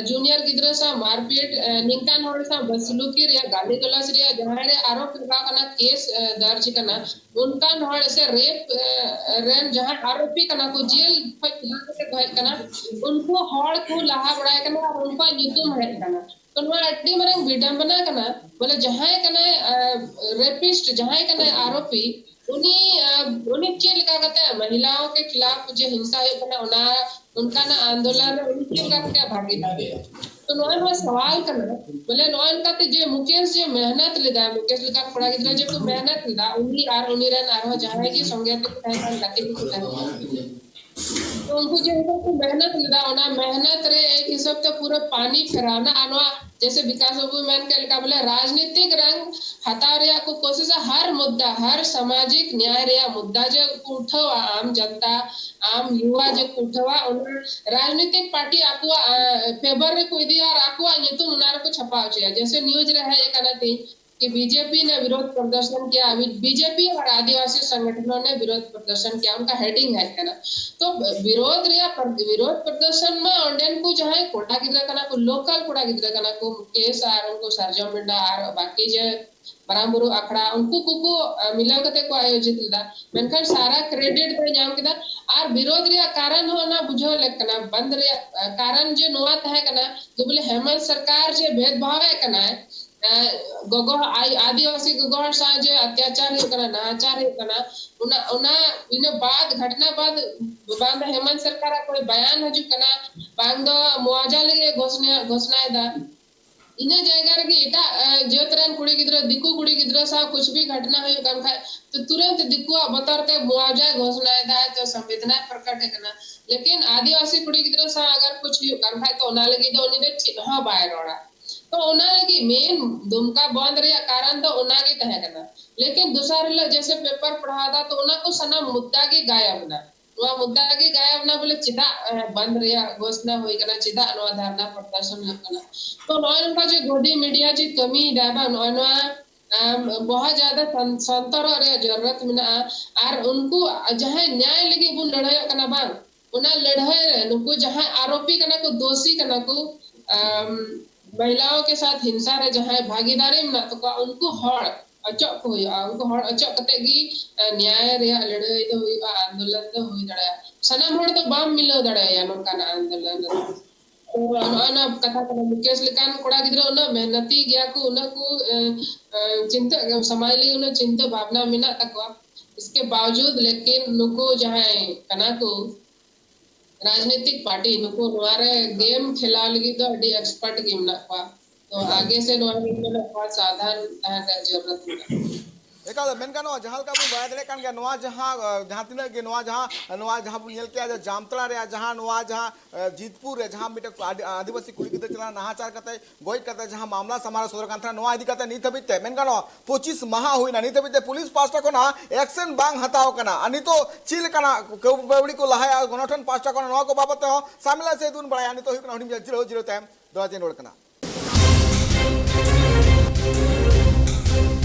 ᱡᱩᱱᱤᱭᱟᱨ ᱜᱤᱫᱽᱨᱟᱹ ᱥᱟᱶ ᱢᱟᱨᱯᱤᱴ, ᱱᱤᱝᱠᱟᱱ ᱦᱚᱲ ᱥᱟᱶ ᱵᱟᱥᱞᱩᱠᱤ ᱨᱮᱭᱟᱜ, ᱜᱟᱞᱤ ᱜᱟᱞᱚᱪ ᱨᱮᱭᱟᱜ ᱡᱟᱦᱟᱸᱭ ᱨᱮ ᱟᱨᱳᱯ ᱞᱟᱜᱟᱣ ᱠᱟᱱᱟ, ᱠᱮᱥ ᱫᱟᱨᱡ ᱠᱟᱱᱟ, ᱚᱱᱠᱟᱱ ᱦᱚᱲ ᱥᱮ ᱨᱮᱯ ᱨᱮᱱ ᱡᱟᱦᱟᱸᱭ ᱟᱨᱳᱯᱤ ᱠᱟᱱᱟ ᱠᱚ, ᱡᱮᱞ ᱠᱷᱚᱱ ᱡᱟᱦᱟᱸ ᱠᱟᱛᱮ ᱠᱚ ᱦᱮᱡ ᱠᱟᱱᱟ, ᱩᱱᱠᱩ ᱦᱚᱲ ᱠᱚ ᱞᱟᱦᱟ ᱵᱟᱲᱟᱭ ᱠᱟᱱᱟ ᱟᱨ ᱩᱱᱠᱩᱣᱟᱜ ᱧᱩᱛᱩᱢ ᱦᱮᱡ ᱠᱟᱱᱟ᱾ ᱛᱚ ᱱᱚᱣᱟ ᱟᱹᱰᱤ ᱢᱟᱨᱟᱝ ᱵᱤᱰᱚᱢᱵᱚᱱᱟ ᱠᱟᱱᱟ᱾ ᱵᱚᱞᱮ ᱡᱟᱦᱟᱸᱭ ᱠᱟᱱᱟᱭ ᱨᱮᱯᱤᱥᱴ, ᱡᱟᱦᱟᱸᱭ ᱠᱟᱱᱟᱭ ᱟᱨᱳᱯᱤ, ᱩᱱᱤ ᱩᱱᱤ ᱪᱮᱫ ᱞᱮᱠᱟ ᱠᱟᱛᱮ ᱢᱟᱦᱤᱞᱟᱣ ᱠᱮ ᱠᱷᱤᱞᱟᱯ ᱡᱮ ᱦᱤᱝᱥᱟ ᱦᱩᱭᱩᱜ ᱠᱟᱱᱟ, ᱚᱱᱟ ᱚᱱᱠᱟᱱᱟᱜ ᱟᱱᱫᱳᱞᱚᱱ ᱨᱮ ᱩᱱᱤ ᱪᱮᱫ ᱞᱮᱠᱟ ᱠᱟᱛᱮ ᱵᱷᱟᱜᱤᱫᱟᱨ ᱦᱩᱭᱩᱜᱼᱟ? ᱛᱚ ᱱᱚᱣᱟ ᱱᱚᱣᱟ ᱥᱟᱣᱟᱞ ᱠᱟᱱᱟ᱾ ᱵᱚᱞᱮ ᱱᱚᱜᱼᱚᱭ ᱱᱚᱝᱠᱟ ᱛᱮ ᱡᱮ ᱢᱩᱠᱮᱥ ᱡᱮ ᱢᱮᱦᱱᱚᱛ ᱞᱮᱫᱟ, ᱢᱩᱠᱮᱥ ᱞᱮᱠᱟ ᱠᱚᱲᱟ ᱜᱤᱫᱽᱨᱟᱹ ᱡᱮ ᱠᱚ ᱢᱮᱦᱱᱚᱛ ᱞᱮᱫᱟ, ᱩᱱᱤ ᱟᱨ ᱩᱱᱤ ᱨᱮᱱ ᱟᱨᱦᱚᱸ ᱡᱟᱦᱟᱸᱭ ᱜᱮ ᱥᱚᱸᱜᱮ ᱛᱮᱠᱚ ᱛᱟᱦᱮᱸ ᱠᱟᱱ, ᱜᱟᱛᱮ ᱠᱚᱠᱚ ᱛᱟᱦᱮᱸ ᱠᱟᱱ, ᱛᱚ ᱩᱱᱠᱩ ᱡᱮ ᱦᱤᱥᱟᱹᱵ ᱠᱚ ᱢᱮᱦᱱᱚᱛ ᱞᱮᱫᱟ, ᱚᱱᱟ ᱢᱮᱦᱱᱚᱛ ᱨᱮ ᱮᱠ ᱦᱤᱥᱟᱹᱵ ᱛᱮ ᱯᱩᱨᱟᱹ ᱯᱟᱱᱤ ᱯᱷᱮᱨᱟᱣᱱᱟ᱾ ᱟᱨ ᱱᱚᱣᱟ ᱡᱮᱥᱮ ᱵᱤᱠᱟᱥ ᱵᱟᱵᱩ ᱢᱮᱱ ᱠᱮᱫ ᱞᱮᱠᱟ, ᱵᱚᱞᱮ ᱨᱟᱡᱽᱱᱤᱛᱤᱠ ᱨᱟᱝ ᱦᱟᱛᱟᱣ ᱨᱮᱭᱟᱜ ᱠᱚ ᱠᱳᱥᱤᱥᱟ, ᱦᱟᱨ ᱢᱩᱫᱽᱫᱟ, ᱦᱟᱨ ᱥᱟᱢᱟᱡᱤᱠ ᱱᱭᱟᱭ ᱨᱮᱭᱟᱜ ᱢᱩᱫᱽᱫᱟ ᱡᱮ ᱠᱚ ᱩᱴᱷᱟᱹᱣᱟ, ᱟᱢ ᱡᱟᱱᱛᱟ, ᱟᱢ ᱭᱩᱣᱟ ᱡᱮ ᱠᱚ ᱩᱴᱷᱟᱹᱣᱟ, ᱚᱱᱟ ᱨᱟᱡᱽᱱᱤᱛᱤᱠ ᱯᱟᱨᱴᱤ ᱟᱠᱚᱣᱟᱜ ᱯᱷᱮᱵᱟᱨ ᱨᱮᱠᱚ ᱤᱫᱤᱭᱟ ᱟᱨ ᱟᱠᱚᱣᱟᱜ ᱧᱩᱛᱩᱢ ᱚᱱᱟ ᱨᱮᱠᱚ ᱪᱷᱟᱯᱟ ᱦᱚᱪᱚᱭᱟ᱾ ᱡᱮᱥᱮ ᱱᱤᱭᱩᱡ ᱨᱮ ᱦᱮᱡ ᱟᱠᱟᱱᱟ ᱛᱮᱦᱮᱧ, कि बीजेपी ने विरोध प्रदर्शन किया, बीजेपी और आदिवासी संगठनों ने विरोध प्रदर्शन किया, ᱚᱱᱠᱟ ᱦᱮᱰᱤᱝ ᱦᱮᱡ ᱠᱟᱱᱟ᱾ ᱛᱚ ᱵᱤᱨᱳᱫᱷ ᱨᱮᱭᱟᱜ ᱯᱨ-, ᱵᱤᱨᱳᱫᱷ ᱯᱨᱚᱫᱚᱨᱥᱚᱱ ᱢᱟ ᱚᱸᱰᱮᱱ ᱠᱚ ᱡᱟᱦᱟᱸᱭ ᱠᱚᱲᱟ ᱜᱤᱫᱽᱨᱟᱹ ᱠᱟᱱᱟ ᱠᱚ, ᱞᱳᱠᱟᱞ ᱠᱚᱲᱟ ᱜᱤᱫᱽᱨᱟᱹ ᱠᱟᱱᱟ ᱠᱚ, ᱢᱩᱠᱮᱥ ᱟᱨ ᱩᱱᱠᱩ ᱥᱟᱨᱡᱚᱢ ᱵᱮᱱᱰᱟ ᱟᱨ ᱵᱟᱠᱤ ᱡᱮ ᱢᱟᱨᱟᱝ ᱵᱩᱨᱩ ᱟᱠᱷᱲᱟ, ᱩᱱᱠᱩ ᱠᱚᱠᱚ, ᱟ, ᱢᱤᱞᱟᱹᱣ ᱠᱟᱛᱮ ᱠᱚ ᱟᱭᱳᱡᱤᱛ ᱞᱮᱫᱟ, ᱢᱮᱱᱠᱷᱟᱱ ᱥᱟᱨᱟ ᱠᱨᱮᱰᱤᱴ ᱫᱚᱭ ᱧᱟᱢ ᱠᱮᱫᱟ᱾ ᱟᱨ ᱵᱤᱨᱳᱫᱷ ᱨᱮᱭᱟᱜ ᱠᱟᱨᱚᱱ ᱦᱚᱸ ᱚᱱᱟ ᱵᱩᱡᱷᱟᱹᱣ ᱞᱮᱠ ᱠᱟᱱᱟ, ᱵᱚᱱᱫᱷ ᱨᱮᱭᱟᱜ, ᱟ, ᱠᱟᱨᱚᱱ ᱡᱮ ᱱᱚᱣᱟ ᱛᱟᱦᱮᱸ ᱠᱟᱱᱟ ᱡᱮ ᱵᱚᱞᱮ ᱦᱮᱢᱚᱱᱛ ᱥᱚᱨᱠᱟᱨ ᱡᱮ ᱵᱷᱮᱫᱽ ᱵᱷᱟᱣ ᱮ ᱠᱟᱱᱟᱭ, ᱮ, ᱜᱚᱜᱚ, ᱟᱭ-, ᱟᱹᱫᱤᱵᱟᱹᱥᱤ ᱜᱚᱜᱚ ᱦᱚᱲ ᱥᱟᱶ ᱡᱮ ᱚᱛᱛᱟᱪᱟᱨ ᱦᱩᱭᱩᱜ ᱠᱟᱱᱟ, ᱱᱟᱦᱟᱪᱟᱨ ᱦᱩᱭᱩᱜ ᱠᱟᱱᱟ, ᱚᱱᱟ, ᱚᱱᱟ ᱤᱱᱟᱹ ᱵᱟᱫ, ᱜᱷᱚᱴᱱᱟ ᱵᱟᱫ, ᱵᱟᱝ ᱫᱚ ᱦᱮᱢᱚᱱᱛ ᱥᱚᱨᱠᱟᱨᱟᱜ ᱠᱚᱭ ᱵᱟᱭᱟᱱ ᱦᱤᱡᱩᱜ ᱠᱟᱱᱟ, ᱵᱟᱝ ᱫᱚ ᱢᱩᱣᱟᱡᱟ ᱞᱟᱹᱜᱤᱫ ᱮ ᱜᱷᱳᱥᱱᱟ, ᱜᱷᱳᱥᱱᱟᱭᱮᱫᱟ᱾ ᱤᱱᱟᱹ ᱡᱟᱭᱜᱟ ᱨᱮᱜᱮ ᱮᱴᱟᱜ ᱡᱟᱹᱛ ᱨᱮᱱ ᱠᱩᱲᱤ ᱜᱤᱫᱽᱨᱟᱹ, ᱫᱤᱠᱩ ᱠᱩᱲᱤ ᱜᱤᱫᱽᱨᱟᱹ ᱥᱟᱶ ᱠᱩᱪ ᱵᱤ ᱜᱷᱚᱴᱱᱟ ᱦᱩᱭᱩᱜ ᱠᱟᱱ ᱠᱷᱟᱡ, ᱛᱚ ᱛᱩᱨᱟᱹᱱᱛ ᱫᱤᱠᱩᱣᱟᱜ ᱵᱚᱛᱚᱨ ᱛᱮ ᱢᱩᱟᱣᱡᱟᱭ ᱜᱷᱳᱥᱱᱟᱭ ᱫᱟᱭ, ᱛᱚ ᱥᱚᱝᱵᱤᱫᱷᱟᱱ ᱯᱨᱚᱠᱟᱴ ᱠᱟᱱᱟ᱾ ᱞᱮᱠᱤᱱ ᱟᱹᱫᱤᱵᱟᱹᱥᱤ ᱠᱩᱲᱤ ᱜᱤᱫᱽᱨᱟᱹ ᱥᱟᱶ ᱟᱜᱟᱨ ᱠᱩᱪ ᱦᱩᱭᱩᱜ ᱠᱟᱱ ᱠᱷᱟᱡ, ᱛᱚ ᱚᱱᱟ ᱞᱟᱹᱜᱤᱫ ᱫᱚ ᱩᱱᱤ ᱫᱚ ᱪᱮᱫ ᱦᱚᱸ ᱵᱟᱭ ᱨᱚᱲᱟ᱾ ᱛᱚ ᱚᱱᱟ ᱞᱟᱹᱜᱤᱫ ᱢᱮᱱ ᱫᱩᱢᱠᱟ ᱵᱚᱱᱫ ᱨᱮᱭᱟᱜ ᱠᱟᱨᱚᱱ ᱫᱚ ᱚᱱᱟ ᱜᱮ ᱛᱟᱦᱮᱸ ᱠᱟᱱᱟ᱾ ᱞᱮᱠᱤᱱ ᱫᱚᱥᱟᱨ ᱦᱤᱞᱳᱜ ᱡᱮᱥᱮ ᱯᱮᱯᱟᱨ ᱯᱟᱲᱦᱟᱣ ᱫᱟ, ᱛᱚ ᱚᱱᱟ ᱠᱚ ᱥᱟᱱᱟᱢ ᱢᱩᱫᱽᱫᱟ ᱜᱮ ᱜᱟᱭᱟᱵ ᱮᱱᱟ᱾ ᱱᱚᱣᱟ ᱢᱩᱫᱽᱫᱟ ᱜᱮ ᱜᱟᱭᱟᱵ ᱮᱱᱟ, ᱵᱚᱞᱮ ᱪᱮᱫᱟᱜ ᱵᱚᱱᱫ ᱨᱮᱭᱟᱜ ᱜᱷᱳᱥᱱᱟ ᱦᱩᱭ ᱠᱟᱱᱟ, ᱪᱮᱫᱟᱜ ᱱᱚᱣᱟ ᱫᱷᱟᱨᱱᱟ ᱯᱨᱚᱫᱚᱨᱥᱚᱱ ᱦᱩᱭᱩᱜ ᱠᱟᱱᱟ᱾ ᱛᱚ ᱱᱚᱜᱼᱚᱭ ᱱᱚᱝᱠᱟ ᱡᱮ ᱜᱚᱫᱤ ᱢᱤᱰᱤᱭᱟ ᱡᱮ ᱠᱟᱹᱢᱤᱭᱮᱫᱟ ᱵᱟᱝ, ᱱᱚᱜᱼᱚᱭ ᱱᱚᱣᱟ ᱟᱢ, ᱵᱚᱦᱟ ᱡᱟᱫᱟ ᱥᱚᱱ-, ᱥᱚᱱᱛᱚᱨᱚᱜ ᱨᱮᱭᱟᱜ ᱡᱚᱨᱩᱨᱟᱛ ᱢᱮᱱᱟᱜᱼᱟ᱾ ᱟᱨ ᱩᱱᱠᱩ ᱡᱟᱦᱟᱸᱭ ᱱᱭᱟᱭ ᱞᱟᱹᱜᱤᱫ ᱵᱚᱱ ᱞᱟᱹᱲᱦᱟᱹᱭᱚᱜ ᱠᱟᱱᱟ ᱵᱟᱝ, ᱚᱱᱟ ᱞᱟᱹᱲᱦᱟᱹᱭ ᱨᱮ ᱱᱩᱠᱩ ᱡᱟᱦᱟᱸᱭ ᱟᱨᱳᱯᱤ ᱠᱟᱱᱟ ᱠᱚ, ᱫᱳᱥᱤ ᱠᱟᱱᱟ ᱠᱚ, ᱟᱢ, ᱢᱟᱦᱤᱞᱟᱣ ᱠᱮ ᱥᱟᱛᱷ ᱦᱤᱝᱥᱟ ᱨᱮ ᱡᱟᱦᱟᱸᱭ ᱵᱷᱟᱜᱤᱫᱟᱨᱤ ᱢᱮᱱᱟᱜ ᱛᱟᱠᱚᱣᱟ, ᱩᱱᱠᱩ ᱦᱚᱲ ᱚᱪᱚᱜ ᱠᱚ ᱦᱩᱭᱩᱜᱼᱟ᱾ ᱩᱱᱠᱩ ᱦᱚᱲ ᱚᱪᱚᱜ ᱠᱟᱛᱮ ᱜᱮ, ᱮ, ᱱᱭᱟᱭ ᱨᱮᱭᱟᱜ ᱞᱟᱹᱲᱦᱟᱹᱭ ᱫᱚ ᱦᱩᱭᱩᱜᱼᱟ, ᱟᱱᱫᱳᱞᱚᱱ ᱫᱚ ᱦᱩᱭ ᱫᱟᱲᱮᱭᱟᱜᱼᱟ᱾ ᱥᱟᱱᱟᱢ ᱦᱚᱲ ᱫᱚ ᱵᱟᱢ ᱢᱤᱞᱟᱹᱣ ᱫᱟᱲᱮᱭᱟᱭᱟ ᱱᱚᱝᱠᱟᱱᱟᱜ ᱟᱱᱫᱳᱞᱚᱱ ᱨᱮ᱾ ᱛᱚ ᱱᱚᱜᱼᱚᱭ ᱱᱚᱣᱟ ᱠᱟᱛᱷᱟ ᱠᱟᱱᱟ, ᱢᱩᱠᱮᱥ ᱞᱮᱠᱟᱱ ᱠᱚᱲᱟ ᱜᱤᱫᱽᱨᱟᱹ ᱩᱱᱟᱹᱜ ᱢᱮᱦᱱᱚᱛᱤ ᱜᱮᱭᱟ ᱠᱚ, ᱩᱱᱟᱹᱜ ᱠᱚ, ᱮ, ᱮ, ᱪᱤᱱᱛᱟᱹ, ᱥᱟᱢᱟᱡᱽ ᱞᱟᱹᱜᱤᱫ ᱩᱱᱟᱹᱜ ᱪᱤᱱᱛᱟᱹ ᱵᱷᱟᱵᱽᱱᱟ ᱢᱮᱱᱟᱜ ᱛᱟᱠᱚᱣᱟ᱾ ᱤᱥᱠᱮ ᱵᱟᱣᱡᱩᱫ ᱞᱮᱠᱤᱱ ᱱᱩᱠᱩ ᱡᱟᱦᱟᱸᱭ ᱠᱟᱱᱟ ᱠᱚ, ᱨᱟᱡᱽᱱᱤᱛᱤᱠ ᱯᱟᱨᱴᱤ, ᱱᱩᱠᱩ ᱱᱚᱣᱟ ᱨᱮ ᱜᱮᱢ ᱠᱷᱮᱞᱟᱣ ᱞᱟᱹᱜᱤᱫ ᱫᱚ ᱟᱹᱰᱤ ᱮᱠᱥᱯᱟᱨᱴ ᱜᱮ ᱢᱮᱱᱟᱜ ᱠᱚᱣᱟ᱾ ᱛᱚ ᱮᱠᱟᱞ᱾ ᱟᱜᱮ ᱥᱮ ᱱᱚᱣᱟ ᱜᱮ ᱢᱮᱱᱟᱜ ᱠᱚᱣᱟ, ᱥᱟᱵᱫᱷᱟᱱ ᱛᱟᱦᱮᱱ ᱨᱮᱭᱟᱜ ᱡᱟᱹᱨᱩᱲᱟᱛ ᱢᱮᱱᱟᱜᱼᱟ᱾ ᱮᱠᱟᱞ, ᱢᱮᱱ ᱜᱟᱱᱚᱜᱼᱟ, ᱡᱟᱦᱟᱸ ᱞᱮᱠᱟ ᱵᱚᱱ ᱵᱟᱲᱟᱭ ᱫᱟᱲᱮᱭᱟᱜ ᱠᱟᱱ ᱜᱮᱭᱟ, ᱱᱚᱣᱟ ᱡᱟᱦᱟᱸ, ᱟᱸ, ᱡᱟᱦᱟᱸ ᱛᱤᱱᱟᱹᱜ ᱜᱮ ᱱᱚᱣᱟ ᱡᱟᱦᱟᱸ, ᱱᱚᱣᱟ ᱡᱟᱦᱟᱸ ᱵᱚᱱ ᱧᱮᱞ ᱠᱮᱜᱼᱟ, ᱡᱮ ᱡᱟᱢᱛᱟᱲᱟ ᱨᱮᱭᱟᱜ ᱡᱟᱦᱟᱸ ᱱᱚᱣᱟ ᱡᱟᱦᱟᱸ, ᱟᱸ, ᱡᱤᱛᱯᱩᱨ ᱨᱮ ᱡᱟᱦᱟᱸ ᱢᱤᱫᱴᱮᱱ ᱟᱹᱰᱤ-, ᱟᱹᱫᱤᱵᱟᱹᱥᱤ ᱠᱩᱲᱤ ᱜᱤᱫᱽᱨᱟᱹ ᱪᱮᱛᱟᱱ ᱨᱮ ᱱᱟᱦᱟᱪᱟᱨ ᱠᱟᱛᱮ ᱜᱚᱡ ᱠᱟᱛᱮ ᱡᱟᱦᱟᱸ ᱢᱟᱢᱞᱟ ᱥᱟᱢᱟᱝ ᱨᱮ ᱥᱚᱫᱚᱨ ᱠᱟᱱ ᱛᱟᱦᱮᱱᱟ, ᱱᱚᱣᱟ ᱤᱫᱤ ᱠᱟᱛᱮ ᱱᱤᱛ ᱦᱟᱹᱵᱤᱡ ᱛᱮ ᱢᱮᱱ ᱜᱟᱱᱚᱜᱼᱟ, ᱯᱚᱸᱪᱤᱥ ᱢᱟᱦᱟ ᱦᱩᱭᱱᱟ, ᱱᱤᱛ ᱦᱟᱹᱵᱤᱡ ᱛᱮ ᱯᱩᱞᱤᱥ ᱯᱟᱦᱴᱟ ᱠᱷᱚᱱᱟᱜ ᱮᱠᱥᱮᱱ ᱵᱟᱝ ᱦᱟᱛᱟᱣ ᱠᱟᱱᱟ᱾ ᱟᱨ ᱱᱤᱛᱚᱜ ᱪᱮᱫ ᱞᱮᱠᱟᱱᱟᱜ ᱠᱟᱹᱣᱰᱤ ᱠᱚ ᱞᱟᱦᱟᱭᱟ ᱜᱚᱱᱚᱴᱷᱚᱱ ᱯᱟᱦᱴᱟ ᱠᱷᱚᱱ, ᱱᱚᱣᱟ ᱠᱚ ᱵᱟᱵᱚᱫ ᱛᱮᱦᱚᱸ ᱥᱟᱢᱤᱞᱟ ᱥᱮ ᱵᱚᱱ ᱵᱟᱲᱟᱭᱟ᱾ ᱱᱤᱛᱚᱜ ᱦᱩᱭᱩᱜ ᱠᱟᱱᱟ ᱦᱩᱰᱤᱧ ᱡᱤᱨᱟᱹᱣ, ᱡᱤᱨᱟᱹᱣ ᱛᱟᱭᱚᱢ ᱫᱚᱦᱲᱟ ᱛᱮᱧ ᱨᱩᱣᱟᱹᱲ ᱠᱟᱱᱟ᱾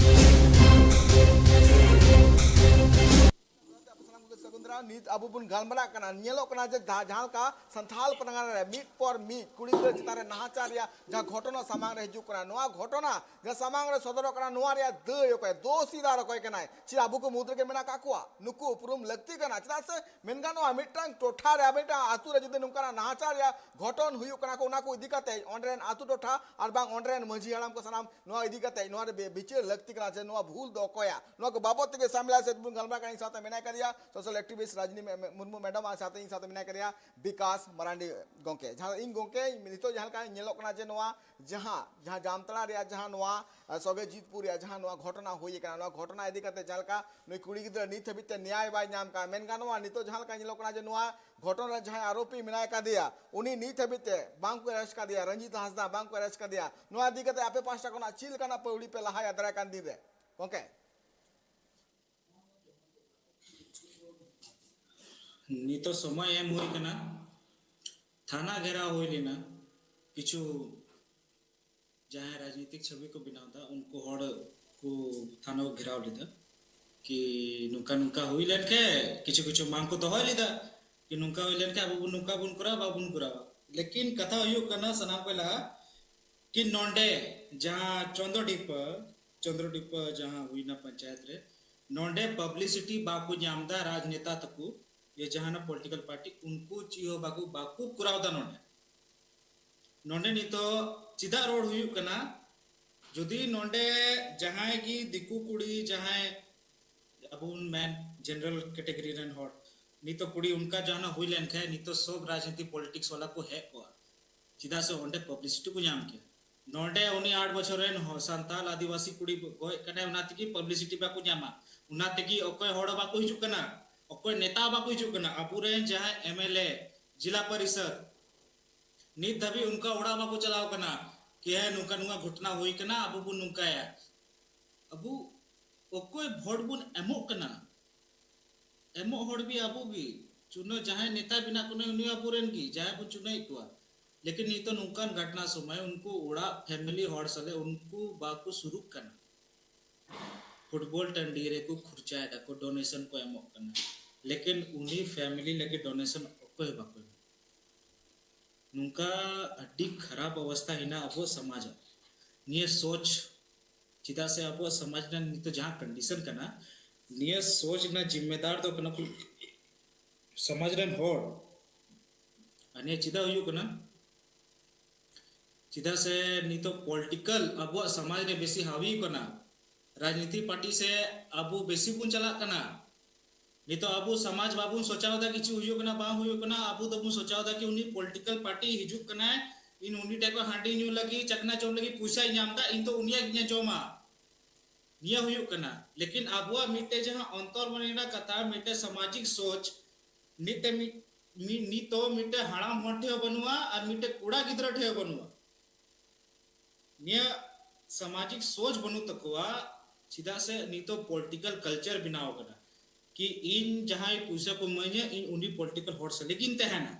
ᱟᱯᱮ ᱥᱟᱱᱟᱢ ᱠᱚᱜᱮ ᱥᱟᱹᱜᱩᱱ ᱫᱟᱨᱟᱢ᱾ ᱱᱤᱛ ᱟᱵᱚ ᱵᱚᱱ ᱜᱟᱞᱢᱟᱨᱟᱜ ᱠᱟᱱᱟ, ᱧᱮᱞᱚᱜ ᱠᱟᱱᱟ ᱡᱮ ᱡᱟᱦᱟᱸ, ᱡᱟᱦᱟᱸ ᱞᱮᱠᱟ ᱥᱟᱱᱛᱷᱟᱞ ᱯᱟᱨᱜᱟᱱᱟ ᱨᱮ ᱢᱤᱫ ᱯᱚᱨ ᱢᱤᱫ ᱠᱩᱲᱤ ᱜᱤᱫᱽᱨᱟᱹ ᱪᱮᱛᱟᱱ ᱨᱮ ᱱᱟᱦᱟᱪᱟᱨ ᱨᱮᱭᱟᱜ ᱡᱟᱦᱟᱸ ᱜᱷᱚᱴᱚᱱᱟ ᱥᱟᱢᱟᱝ ᱨᱮ ᱦᱤᱡᱩᱜ ᱠᱟᱱᱟ, ᱱᱚᱣᱟ ᱜᱷᱚᱴᱚᱱᱟ ᱡᱟᱦᱟᱸ ᱥᱟᱢᱟᱝ ᱨᱮ ᱥᱚᱫᱚᱨᱚᱜ ᱠᱟᱱᱟ, ᱱᱚᱣᱟ ᱨᱮᱭᱟᱜ ᱫᱟᱹᱭ ᱚᱠᱚᱭ, ᱫᱳᱥᱤᱫᱟᱨ ᱚᱠᱚᱭ ᱠᱟᱱᱟᱭ? ᱪᱮᱫ ᱟᱵᱚ ᱠᱚ ᱢᱩᱫᱽ ᱨᱮᱜᱮ ᱢᱮᱱᱟᱜ ᱠᱟᱜ ᱠᱚᱣᱟ? ᱱᱩᱠᱩ ᱩᱯᱨᱩᱢ ᱞᱟᱹᱠᱛᱤ ᱠᱟᱱᱟ᱾ ᱪᱮᱫᱟᱜ ᱥᱮ ᱢᱮᱱ ᱜᱟᱱᱚᱜᱼᱟ, ᱢᱤᱫᱴᱟᱝ ᱴᱚᱴᱷᱟ ᱨᱮ, ᱢᱤᱫᱴᱟᱝ ᱟᱛᱳ ᱨᱮ ᱡᱩᱫᱤ ᱱᱚᱝᱠᱟᱱᱟᱜ ᱱᱟᱦᱟᱪᱟᱨ ᱨᱮᱭᱟᱜ ᱜᱷᱚᱴᱚᱱ ᱦᱩᱭᱩᱜ ᱠᱟᱱᱟ ᱠᱚ, ᱚᱱᱟ ᱠᱚ ᱤᱫᱤ ᱠᱟᱛᱮ ᱚᱸᱰᱮ ᱨᱮᱱ ᱟᱛᱳ ᱴᱚᱴᱷᱟ ᱟᱨ ᱵᱟᱝ ᱚᱸᱰᱮ ᱨᱮᱱ ᱢᱟᱹᱡᱷᱤ ᱦᱟᱲᱟᱢ ᱠᱚ ᱥᱟᱱᱟᱢ ᱱᱚᱣᱟ ᱤᱫᱤ ᱠᱟᱛᱮ ᱱᱚᱣᱟ ᱨᱮ ᱵᱤ-, ᱵᱤᱪᱟᱹᱨ ᱞᱟᱹᱠᱛᱤ ᱠᱟᱱᱟ ᱡᱮ ᱱᱚᱣᱟ ᱵᱷᱩᱞ ᱫᱚ ᱚᱠᱚᱭᱟᱜ, ᱱᱚᱣᱟ ᱠᱚ ᱵᱟᱵᱚᱫ ᱛᱮᱜᱮ ᱥᱟᱢᱤᱞᱟ ᱥᱮᱫ ᱵᱚᱱ ᱜᱟᱞᱢᱟᱨᱟᱜ ᱠᱟᱱᱟ᱾ ᱤᱧ ᱥᱟᱶᱛᱮ ᱢᱮᱱᱟᱭ ᱠᱟᱫᱮᱭᱟ social activist ᱨᱟᱡᱽᱱᱤ ᱢᱮ-, ᱢᱮ-, ᱢᱩᱨᱢᱩ ᱢᱮᱰᱟᱢ, ᱟᱨ ᱥᱟᱶᱛᱮ ᱤᱧ ᱥᱟᱶᱛᱮ ᱢᱮᱱᱟᱭ ᱠᱟᱫᱮᱭᱟ ᱵᱤᱠᱟᱥ ᱢᱟᱨᱟᱱᱰᱤ ᱜᱚᱢᱠᱮ᱾ ᱡᱟᱦᱟᱸ ᱤᱧ ᱜᱚᱢᱠᱮ, ᱱᱤᱛᱚᱜ ᱡᱟᱦᱟᱸ ᱞᱮᱠᱟ ᱧᱮᱞᱚᱜ ᱠᱟᱱᱟ ᱡᱮ ᱱᱚᱣᱟ ᱡᱟᱦᱟᱸ, ᱡᱟᱦᱟᱸ ᱡᱟᱢᱛᱟᱲᱟ ᱨᱮᱭᱟᱜ ᱡᱟᱦᱟᱸ ᱱᱚᱣᱟ, ᱟ, ᱥᱚᱜᱮᱡᱤᱛᱯᱩᱨ ᱨᱮᱭᱟᱜ ᱡᱟᱦᱟᱸ ᱱᱚᱣᱟ ᱜᱷᱚᱴᱚᱱᱟ ᱦᱩᱭ ᱟᱠᱟᱱᱟ, ᱱᱚᱣᱟ ᱜᱷᱚᱴᱚᱱᱟ ᱤᱫᱤ ᱠᱟᱛᱮ ᱡᱟᱦᱟᱸ ᱞᱮᱠᱟ ᱱᱩᱭ ᱠᱩᱲᱤ ᱜᱤᱫᱽᱨᱟᱹ ᱱᱤᱛ ᱦᱟᱹᱵᱤᱡ ᱛᱮ ᱱᱮᱭᱟᱭ ᱵᱟᱭ ᱧᱟᱢ ᱠᱟᱜᱼᱟ, ᱢᱮᱱ ᱜᱟᱱᱚᱜᱼᱟ ᱱᱤᱛᱚᱜ ᱡᱟᱦᱟᱸ ᱞᱮᱠᱟ ᱧᱮᱞᱚᱜ ᱠᱟᱱᱟ ᱡᱮ ᱱᱚᱣᱟ ᱜᱷᱚᱴᱚᱱᱟ ᱨᱮ ᱡᱟᱦᱟᱸᱭ ᱟᱨᱳᱯᱤ ᱢᱮᱱᱟᱭ ᱠᱟᱫᱮᱭᱟ, ᱩᱱᱤ ᱱᱤᱛ ᱦᱟᱹᱵᱤᱡ ᱛᱮ ᱵᱟᱝ ᱠᱚ arrest ᱠᱟᱫᱮᱭᱟ, ᱨᱚᱧᱡᱤᱛ ᱦᱟᱸᱥᱫᱟ ᱵᱟᱝ ᱠᱚ arrest ᱠᱟᱫᱮᱭᱟ᱾ ᱱᱚᱣᱟ ᱤᱫᱤ ᱠᱟᱛᱮ ᱟᱯᱮ ᱯᱟᱦᱴᱟ ᱠᱷᱚᱱᱟᱜ ᱪᱮᱫ ᱞᱮᱠᱟᱱᱟᱜ ᱯᱟᱹᱣᱲᱤ ᱯᱮ ᱞᱟᱦᱟᱭᱟ ᱫᱟᱨᱟᱭ ᱠᱟᱱ ᱫᱤᱱ ᱨᱮ ᱜᱚᱢᱠᱮ? ᱱᱤᱛᱚᱜ ᱥᱚᱢᱚᱭ ᱮᱢ ᱦᱩᱭ ᱠᱟᱱᱟ, ᱛᱷᱟᱱᱟ ᱜᱷᱮᱨᱟᱣ ᱦᱩᱭ ᱞᱮᱱᱟ, ᱠᱤᱪᱷᱩ ᱡᱟᱦᱟᱸᱭ ᱨᱟᱡᱽᱱᱤᱛᱤᱠ ᱪᱷᱚᱵᱤ ᱠᱚ ᱵᱮᱱᱟᱣ ᱮᱫᱟ, ᱩᱱᱠᱩ ᱦᱚᱲ ᱠᱚ ᱛᱷᱟᱱᱟ ᱠᱚ ᱜᱷᱮᱨᱟᱣ ᱞᱮᱫᱟ ᱠᱤ ᱱᱚᱝᱠᱟ ᱱᱚᱝᱠᱟ ᱦᱩᱭ ᱞᱮᱱᱠᱷᱟᱱ, ᱠᱤᱪᱷᱩ ᱠᱤᱪᱷᱩ ᱢᱟᱝ ᱠᱚ ᱫᱚᱦᱚᱭ ᱞᱮᱫᱟ ᱠᱤ ᱱᱚᱝᱠᱟ ᱦᱩᱭ ᱞᱮᱱᱠᱷᱟᱱ ᱟᱵᱚ ᱵᱚᱱ ᱱᱚᱝᱠᱟ ᱵᱚᱱ ᱠᱚᱨᱟᱣᱟ, ᱵᱟᱵᱚᱱ ᱠᱚᱨᱟᱣᱟ᱾ ᱞᱮᱠᱤᱱ ᱠᱟᱛᱷᱟ ᱦᱩᱭᱩᱜ ᱠᱟᱱᱟ ᱥᱟᱱᱟᱢ ᱠᱷᱚᱱ ᱞᱟᱦᱟ ᱠᱤ ᱱᱚᱰᱮ ᱡᱟᱦᱟᱸ ᱪᱚᱱᱫᱨᱚᱰᱤᱯᱟᱹ, ᱪᱚᱱᱫᱨᱚᱰᱤᱯᱟᱹ ᱡᱟᱦᱟᱸ ᱦᱩᱭᱱᱟ ᱯᱚᱧᱪᱟᱭᱮᱛ ᱨᱮ, ᱱᱚᱰᱮ publicity ᱵᱟᱠᱚ ᱧᱟᱢ ᱮᱫᱟ ᱨᱟᱡᱽᱱᱮᱛᱟ ᱛᱟᱠᱚ, ᱡᱮ ᱡᱟᱦᱟᱱᱟᱜ political party, ᱩᱱᱠᱩ ᱪᱮᱫ ᱦᱚᱸ ᱵᱟᱠᱚ, ᱵᱟᱠᱚ ᱠᱚᱨᱟᱣ ᱮᱫᱟ ᱱᱚᱰᱮ᱾ ᱱᱚᱰᱮ ᱱᱤᱛᱚᱜ ᱪᱮᱫᱟᱜ ᱨᱚᱲ ᱦᱩᱭᱩᱜ ᱠᱟᱱᱟ? ᱡᱩᱫᱤ ᱱᱚᱰᱮ ᱡᱟᱦᱟᱸᱭ ᱜᱮ ᱫᱤᱠᱩ ᱠᱩᱲᱤ, ᱡᱟᱦᱟᱸᱭ ᱟᱵᱚ ᱵᱚᱱ ᱢᱮᱱ general category ᱨᱮᱱ ᱦᱚᱲ, ᱱᱤᱛᱚᱜ ᱠᱩᱲᱤ ᱚᱱᱠᱟ ᱡᱟᱦᱟᱱᱟᱜ ᱦᱩᱭ ᱞᱮᱱᱠᱷᱟᱱ ᱱᱤᱛᱚᱜ ᱥᱚᱵ ᱨᱟᱡᱽᱱᱤᱛᱤ politics ᱵᱟᱞᱟ ᱠᱚ ᱦᱮᱡ ᱠᱚᱜᱼᱟ᱾ ᱪᱮᱫᱟᱜ ᱥᱮ ᱚᱸᱰᱮ publicity ᱠᱚ ᱧᱟᱢ ᱠᱮᱭᱟ᱾ ᱱᱚᱰᱮ ᱩᱱᱤ ᱟᱴ ᱵᱚᱪᱷᱚᱨ ᱨᱮᱱ ᱦᱚ-, ᱥᱟᱱᱛᱟᱞ ᱟᱹᱫᱤᱵᱟᱹᱥᱤ ᱠᱩᱲᱤ ᱜᱚᱡ ᱠᱟᱱᱟᱭ, ᱚᱱᱟ ᱛᱮᱜᱮ publicity ᱵᱟᱠᱚ ᱧᱟᱢᱟ, ᱚᱱᱟ ᱛᱮᱜᱮ ᱚᱠᱚᱭ ᱦᱚᱲ ᱦᱚᱸ ᱵᱟᱠᱚ ᱦᱤᱡᱩᱜ ᱠᱟᱱᱟ, ᱚᱠᱚᱭ ᱱᱮᱛᱟ ᱦᱚᱸ ᱵᱟᱠᱚ ᱦᱤᱡᱩᱜ ᱠᱟᱱᱟ᱾ ᱟᱵᱚᱨᱮᱱ ᱡᱟᱦᱟᱸᱭ MLA, ᱡᱤᱞᱟ ᱯᱚᱨᱤᱥᱚᱫ, ᱱᱤᱛ ᱫᱷᱟᱹᱵᱤᱡ ᱩᱱᱠᱟ ᱚᱲᱟᱜ ᱵᱟᱠᱚ ᱪᱟᱞᱟᱣ ᱠᱟᱱᱟ ᱠᱤ ᱦᱮᱸ ᱱᱚᱝᱠᱟ ᱱᱚᱝᱠᱟ ᱜᱷᱚᱴᱚᱱᱟ ᱦᱩᱭ ᱠᱟᱱᱟ, ᱟᱵᱚ ᱵᱚᱱ ᱱᱚᱝᱠᱟᱭᱟ᱾ ᱟᱵᱚ ᱚᱠᱚᱭ ᱵᱷᱳᱴ ᱵᱚᱱ ᱮᱢᱚᱜ ᱠᱟᱱᱟ, ᱮᱢᱚᱜ ᱦᱚᱲ ᱜᱮ ᱟᱵᱚ ᱜᱮ᱾ ᱪᱩᱱᱟᱹ ᱡᱟᱦᱟᱸᱭ ᱱᱮᱛᱟ ᱵᱮᱱᱟᱜ ᱠᱟᱱᱟᱭ ᱩᱱᱤ ᱟᱵᱚᱨᱮᱱ ᱜᱮ, ᱡᱟᱦᱟᱸᱭ ᱵᱚᱱ ᱪᱩᱱᱟᱹᱭᱮᱫ ᱠᱚᱣᱟ᱾ ᱞᱮᱠᱤᱱ ᱱᱤᱛᱚᱜ ᱱᱚᱝᱠᱟᱱ ᱜᱷᱚᱴᱚᱱᱟ ᱥᱚᱢᱚᱭ ᱩᱱᱠᱩ ᱚᱲᱟᱜ family ᱦᱚᱲ ᱥᱟᱞᱮ ᱩᱱᱠᱩ ᱵᱟᱠᱚ ᱥᱩᱨᱩᱜ ᱠᱟᱱᱟ᱾ ᱯᱷᱩᱴᱵᱚᱞ ᱴᱟᱺᱰᱤ ᱨᱮᱠᱚ ᱠᱷᱚᱨᱪᱟᱭ ᱫᱟᱠᱚ, donation ᱠᱚ ᱮᱢᱚᱜ ᱠᱟᱱᱟ, ᱞᱮᱠᱤᱱ ᱩᱱᱤ family ᱞᱟᱹᱜᱤᱫ donation ᱚᱠᱚᱭ ᱦᱚᱸ ᱵᱟᱠᱚ ᱮᱢᱚᱜ᱾ ᱱᱚᱝᱠᱟ ᱟᱹᱰᱤ ᱠᱷᱟᱨᱟᱯ ᱚᱵᱚᱥᱛᱷᱟ ᱦᱮᱱᱟᱜᱼᱟ ᱟᱵᱚᱣᱟᱜ ᱥᱚᱢᱟᱡᱽ ᱨᱮ᱾ ᱱᱤᱭᱟᱹ ᱥᱳᱪ, ᱪᱮᱫᱟᱜ ᱥᱮ ᱟᱵᱚᱣᱟᱜ ᱥᱚᱢᱟᱡᱽ ᱨᱮᱱᱟᱜ ᱱᱤᱛᱚᱜ ᱡᱟᱦᱟᱸ condition ᱠᱟᱱᱟ, ᱱᱤᱭᱟᱹ ᱥᱳᱪ ᱨᱮᱱᱟᱜ ᱡᱤᱢᱢᱮᱫᱟᱨ ᱫᱚ ᱠᱟᱱᱟ ᱠᱚ ᱥᱚᱢᱟᱡᱽ ᱨᱮᱱ ᱦᱚᱲ᱾ ᱟᱨ ᱱᱤᱭᱟᱹ ᱪᱮᱫᱟᱜ ᱦᱩᱭᱩᱜ ᱠᱟᱱᱟ? ᱪᱮᱫᱟᱜ ᱥᱮ ᱱᱤᱛᱚᱜ political ᱟᱵᱚᱣᱟᱜ ᱥᱚᱢᱟᱡᱽ ᱨᱮ ᱵᱮᱥᱤ ᱦᱟᱣᱤ ᱠᱟᱱᱟ, ᱨᱟᱡᱽᱱᱤᱛᱤ party ᱥᱮ ᱟᱵᱚ ᱵᱮᱥᱤ ᱵᱚᱱ ᱪᱟᱞᱟᱜ ᱠᱟᱱᱟ᱾ ᱱᱤᱛᱚᱜ ᱟᱵᱚ ᱥᱚᱢᱟᱡᱽ ᱵᱟᱵᱚᱱ ᱥᱚᱪᱟᱣ ᱮᱫᱟ ᱠᱤ ᱪᱮᱫ ᱦᱩᱭᱩᱜ ᱠᱟᱱᱟ ᱵᱟᱝ ᱦᱩᱭᱩᱜ ᱠᱟᱱᱟ, ᱟᱵᱚ ᱫᱚᱵᱚᱱ ᱥᱚᱪᱟᱣ ᱮᱫᱟ ᱠᱤ ᱩᱱᱤ ᱯᱚᱞᱤᱴᱤᱠᱟᱞ ᱯᱟᱨᱴᱤ ᱦᱤᱡᱩᱜ ᱠᱟᱱᱟᱭ, ᱤᱧ ᱩᱱᱤ ᱴᱷᱮᱱ ᱠᱷᱚᱱ ᱦᱟᱺᱰᱤ ᱧᱩ ᱞᱟᱹᱜᱤᱫ ᱪᱟᱠᱷᱱᱟ ᱡᱚᱢ ᱞᱟᱹᱜᱤᱫ ᱯᱚᱭᱥᱟᱭ ᱧᱟᱢ ᱮᱫᱟ, ᱤᱧ ᱫᱚ ᱩᱱᱤᱭᱟᱜ ᱜᱤᱧ ᱡᱚᱢᱟ᱾ ᱱᱤᱭᱟᱹ ᱦᱩᱭᱩᱜ ᱠᱟᱱᱟ᱾ ᱞᱮᱠᱤᱱ ᱟᱵᱚᱣᱟᱜ ᱢᱤᱫᱴᱮᱡ ᱡᱟᱦᱟᱸ ᱚᱱᱛᱚᱨ ᱢᱚᱱᱮ ᱨᱮᱱᱟᱜ ᱠᱟᱛᱷᱟ, ᱢᱤᱫᱴᱮᱡ ᱥᱟᱢᱟᱡᱤᱠ ᱥᱳᱪ, ᱢᱤᱫᱴᱮᱡ ᱢᱤᱫ- ᱢᱤᱫ- ᱱᱤᱛᱚᱜ ᱢᱤᱫᱴᱮᱡ ᱦᱟᱲᱟᱢ ᱦᱚᱲ ᱴᱷᱮᱱ ᱦᱚᱸ ᱵᱟᱹᱱᱩᱜᱼᱟ ᱟᱨ ᱢᱤᱫᱴᱮᱡ ᱠᱚᱲᱟ ᱜᱤᱫᱽᱨᱟᱹ ᱴᱷᱮᱱ ᱦᱚᱸ ᱵᱟᱹᱱᱩᱜᱼᱟ᱾ ᱱᱤᱭᱟᱹ ᱥᱟᱢᱟᱡᱤᱠ ᱥᱳᱪ ᱵᱟᱹᱱᱩᱜ ᱛᱟᱠᱚᱣᱟ᱾ ᱪᱮᱫᱟᱜ ᱥᱮ ᱱᱤᱛᱚᱜ ᱯᱚᱞᱤᱴᱤᱠᱟᱞ ᱠᱟᱞᱪᱟᱨ ᱵᱮᱱᱟᱣ ᱟᱠᱟᱱᱟ ᱠᱤ ᱤᱧ ᱡᱟᱦᱟᱸᱭ ᱯᱚᱭᱥᱟ ᱠᱚ ᱤᱢᱟᱹᱧᱟ, ᱤᱧ ᱩᱱᱤ ᱯᱚᱞᱤᱴᱤᱠᱟᱞ ᱦᱚᱲ ᱥᱟᱞᱟᱜ ᱜᱤᱧ ᱛᱟᱦᱮᱱᱟ᱾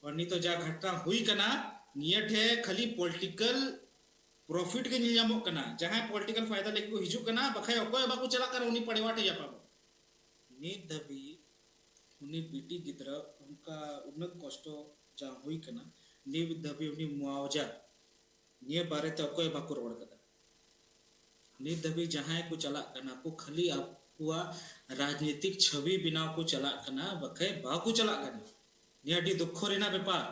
ᱟᱨ ᱱᱤᱛᱚᱜ ᱡᱟ ᱜᱷᱚᱴᱱᱟ ᱦᱩᱭ ᱠᱟᱱᱟ, ᱱᱤᱭᱟᱹ ᱴᱷᱮᱱ ᱠᱷᱟᱹᱞᱤ ᱯᱚᱞᱤᱴᱤᱠᱟᱞ ᱯᱨᱚᱯᱷᱤᱴ ᱜᱮ ᱧᱮᱞ ᱧᱟᱢᱚᱜ ᱠᱟᱱᱟ᱾ ᱡᱟᱦᱟᱸᱭ ᱯᱚᱞᱤᱴᱤᱠᱟᱞ ᱯᱷᱟᱭᱫᱟ ᱞᱟᱹᱜᱤᱫ ᱠᱚ ᱦᱤᱡᱩᱜ ᱠᱟᱱᱟ, ᱵᱟᱠᱷᱟᱡ ᱚᱠᱚᱭ ᱵᱟᱠᱚ ᱪᱟᱞᱟᱜ ᱠᱟᱱᱟ ᱩᱱᱤ ᱯᱟᱲᱣᱟ ᱴᱷᱮᱱ ᱧᱟᱯᱟᱢᱚᱜ᱾ ᱱᱤᱛ ᱫᱷᱟᱹᱵᱤᱡ ᱩᱱᱤ ᱵᱤᱴᱤ ᱜᱤᱫᱽᱨᱟᱹ ᱚᱱᱠᱟ ᱩᱱᱟᱹᱜ ᱠᱚᱥᱴᱚ ᱡᱟᱦᱟᱸ ᱦᱩᱭ ᱠᱟᱱᱟ, ᱱᱤᱛ ᱫᱷᱟᱹᱵᱤᱡ ᱩᱱᱤ ᱢᱩᱟᱣᱡᱟ ᱱᱤᱭᱟᱹ ᱵᱟᱨᱮᱛᱮ ᱚᱠᱚᱭ ᱵᱟᱠᱚ ᱨᱚᱲ ᱠᱟᱫᱟ᱾ ᱱᱤᱛ ᱫᱷᱟᱹᱵᱤᱡ ᱡᱟᱦᱟᱸᱭ ᱠᱚ ᱪᱟᱞᱟᱜ ᱠᱟᱱᱟ ᱠᱚ ᱠᱷᱟᱹᱞᱤ ᱟᱠᱚᱣᱟᱜ ᱨᱟᱡᱽᱱᱤᱛᱤᱠ ᱪᱷᱚᱵᱤ ᱵᱮᱱᱟᱣ ᱠᱚ ᱪᱟᱞᱟᱜ ᱠᱟᱱᱟ, ᱵᱟᱠᱷᱟᱡ ᱵᱟᱠᱚ ᱪᱟᱞᱟᱜ ᱠᱟᱱᱟ᱾ ᱱᱤᱭᱟᱹ ᱟᱹᱰᱤ ᱫᱩᱠᱠᱷᱚ ᱨᱮᱱᱟᱜ ᱵᱮᱯᱟᱨ᱾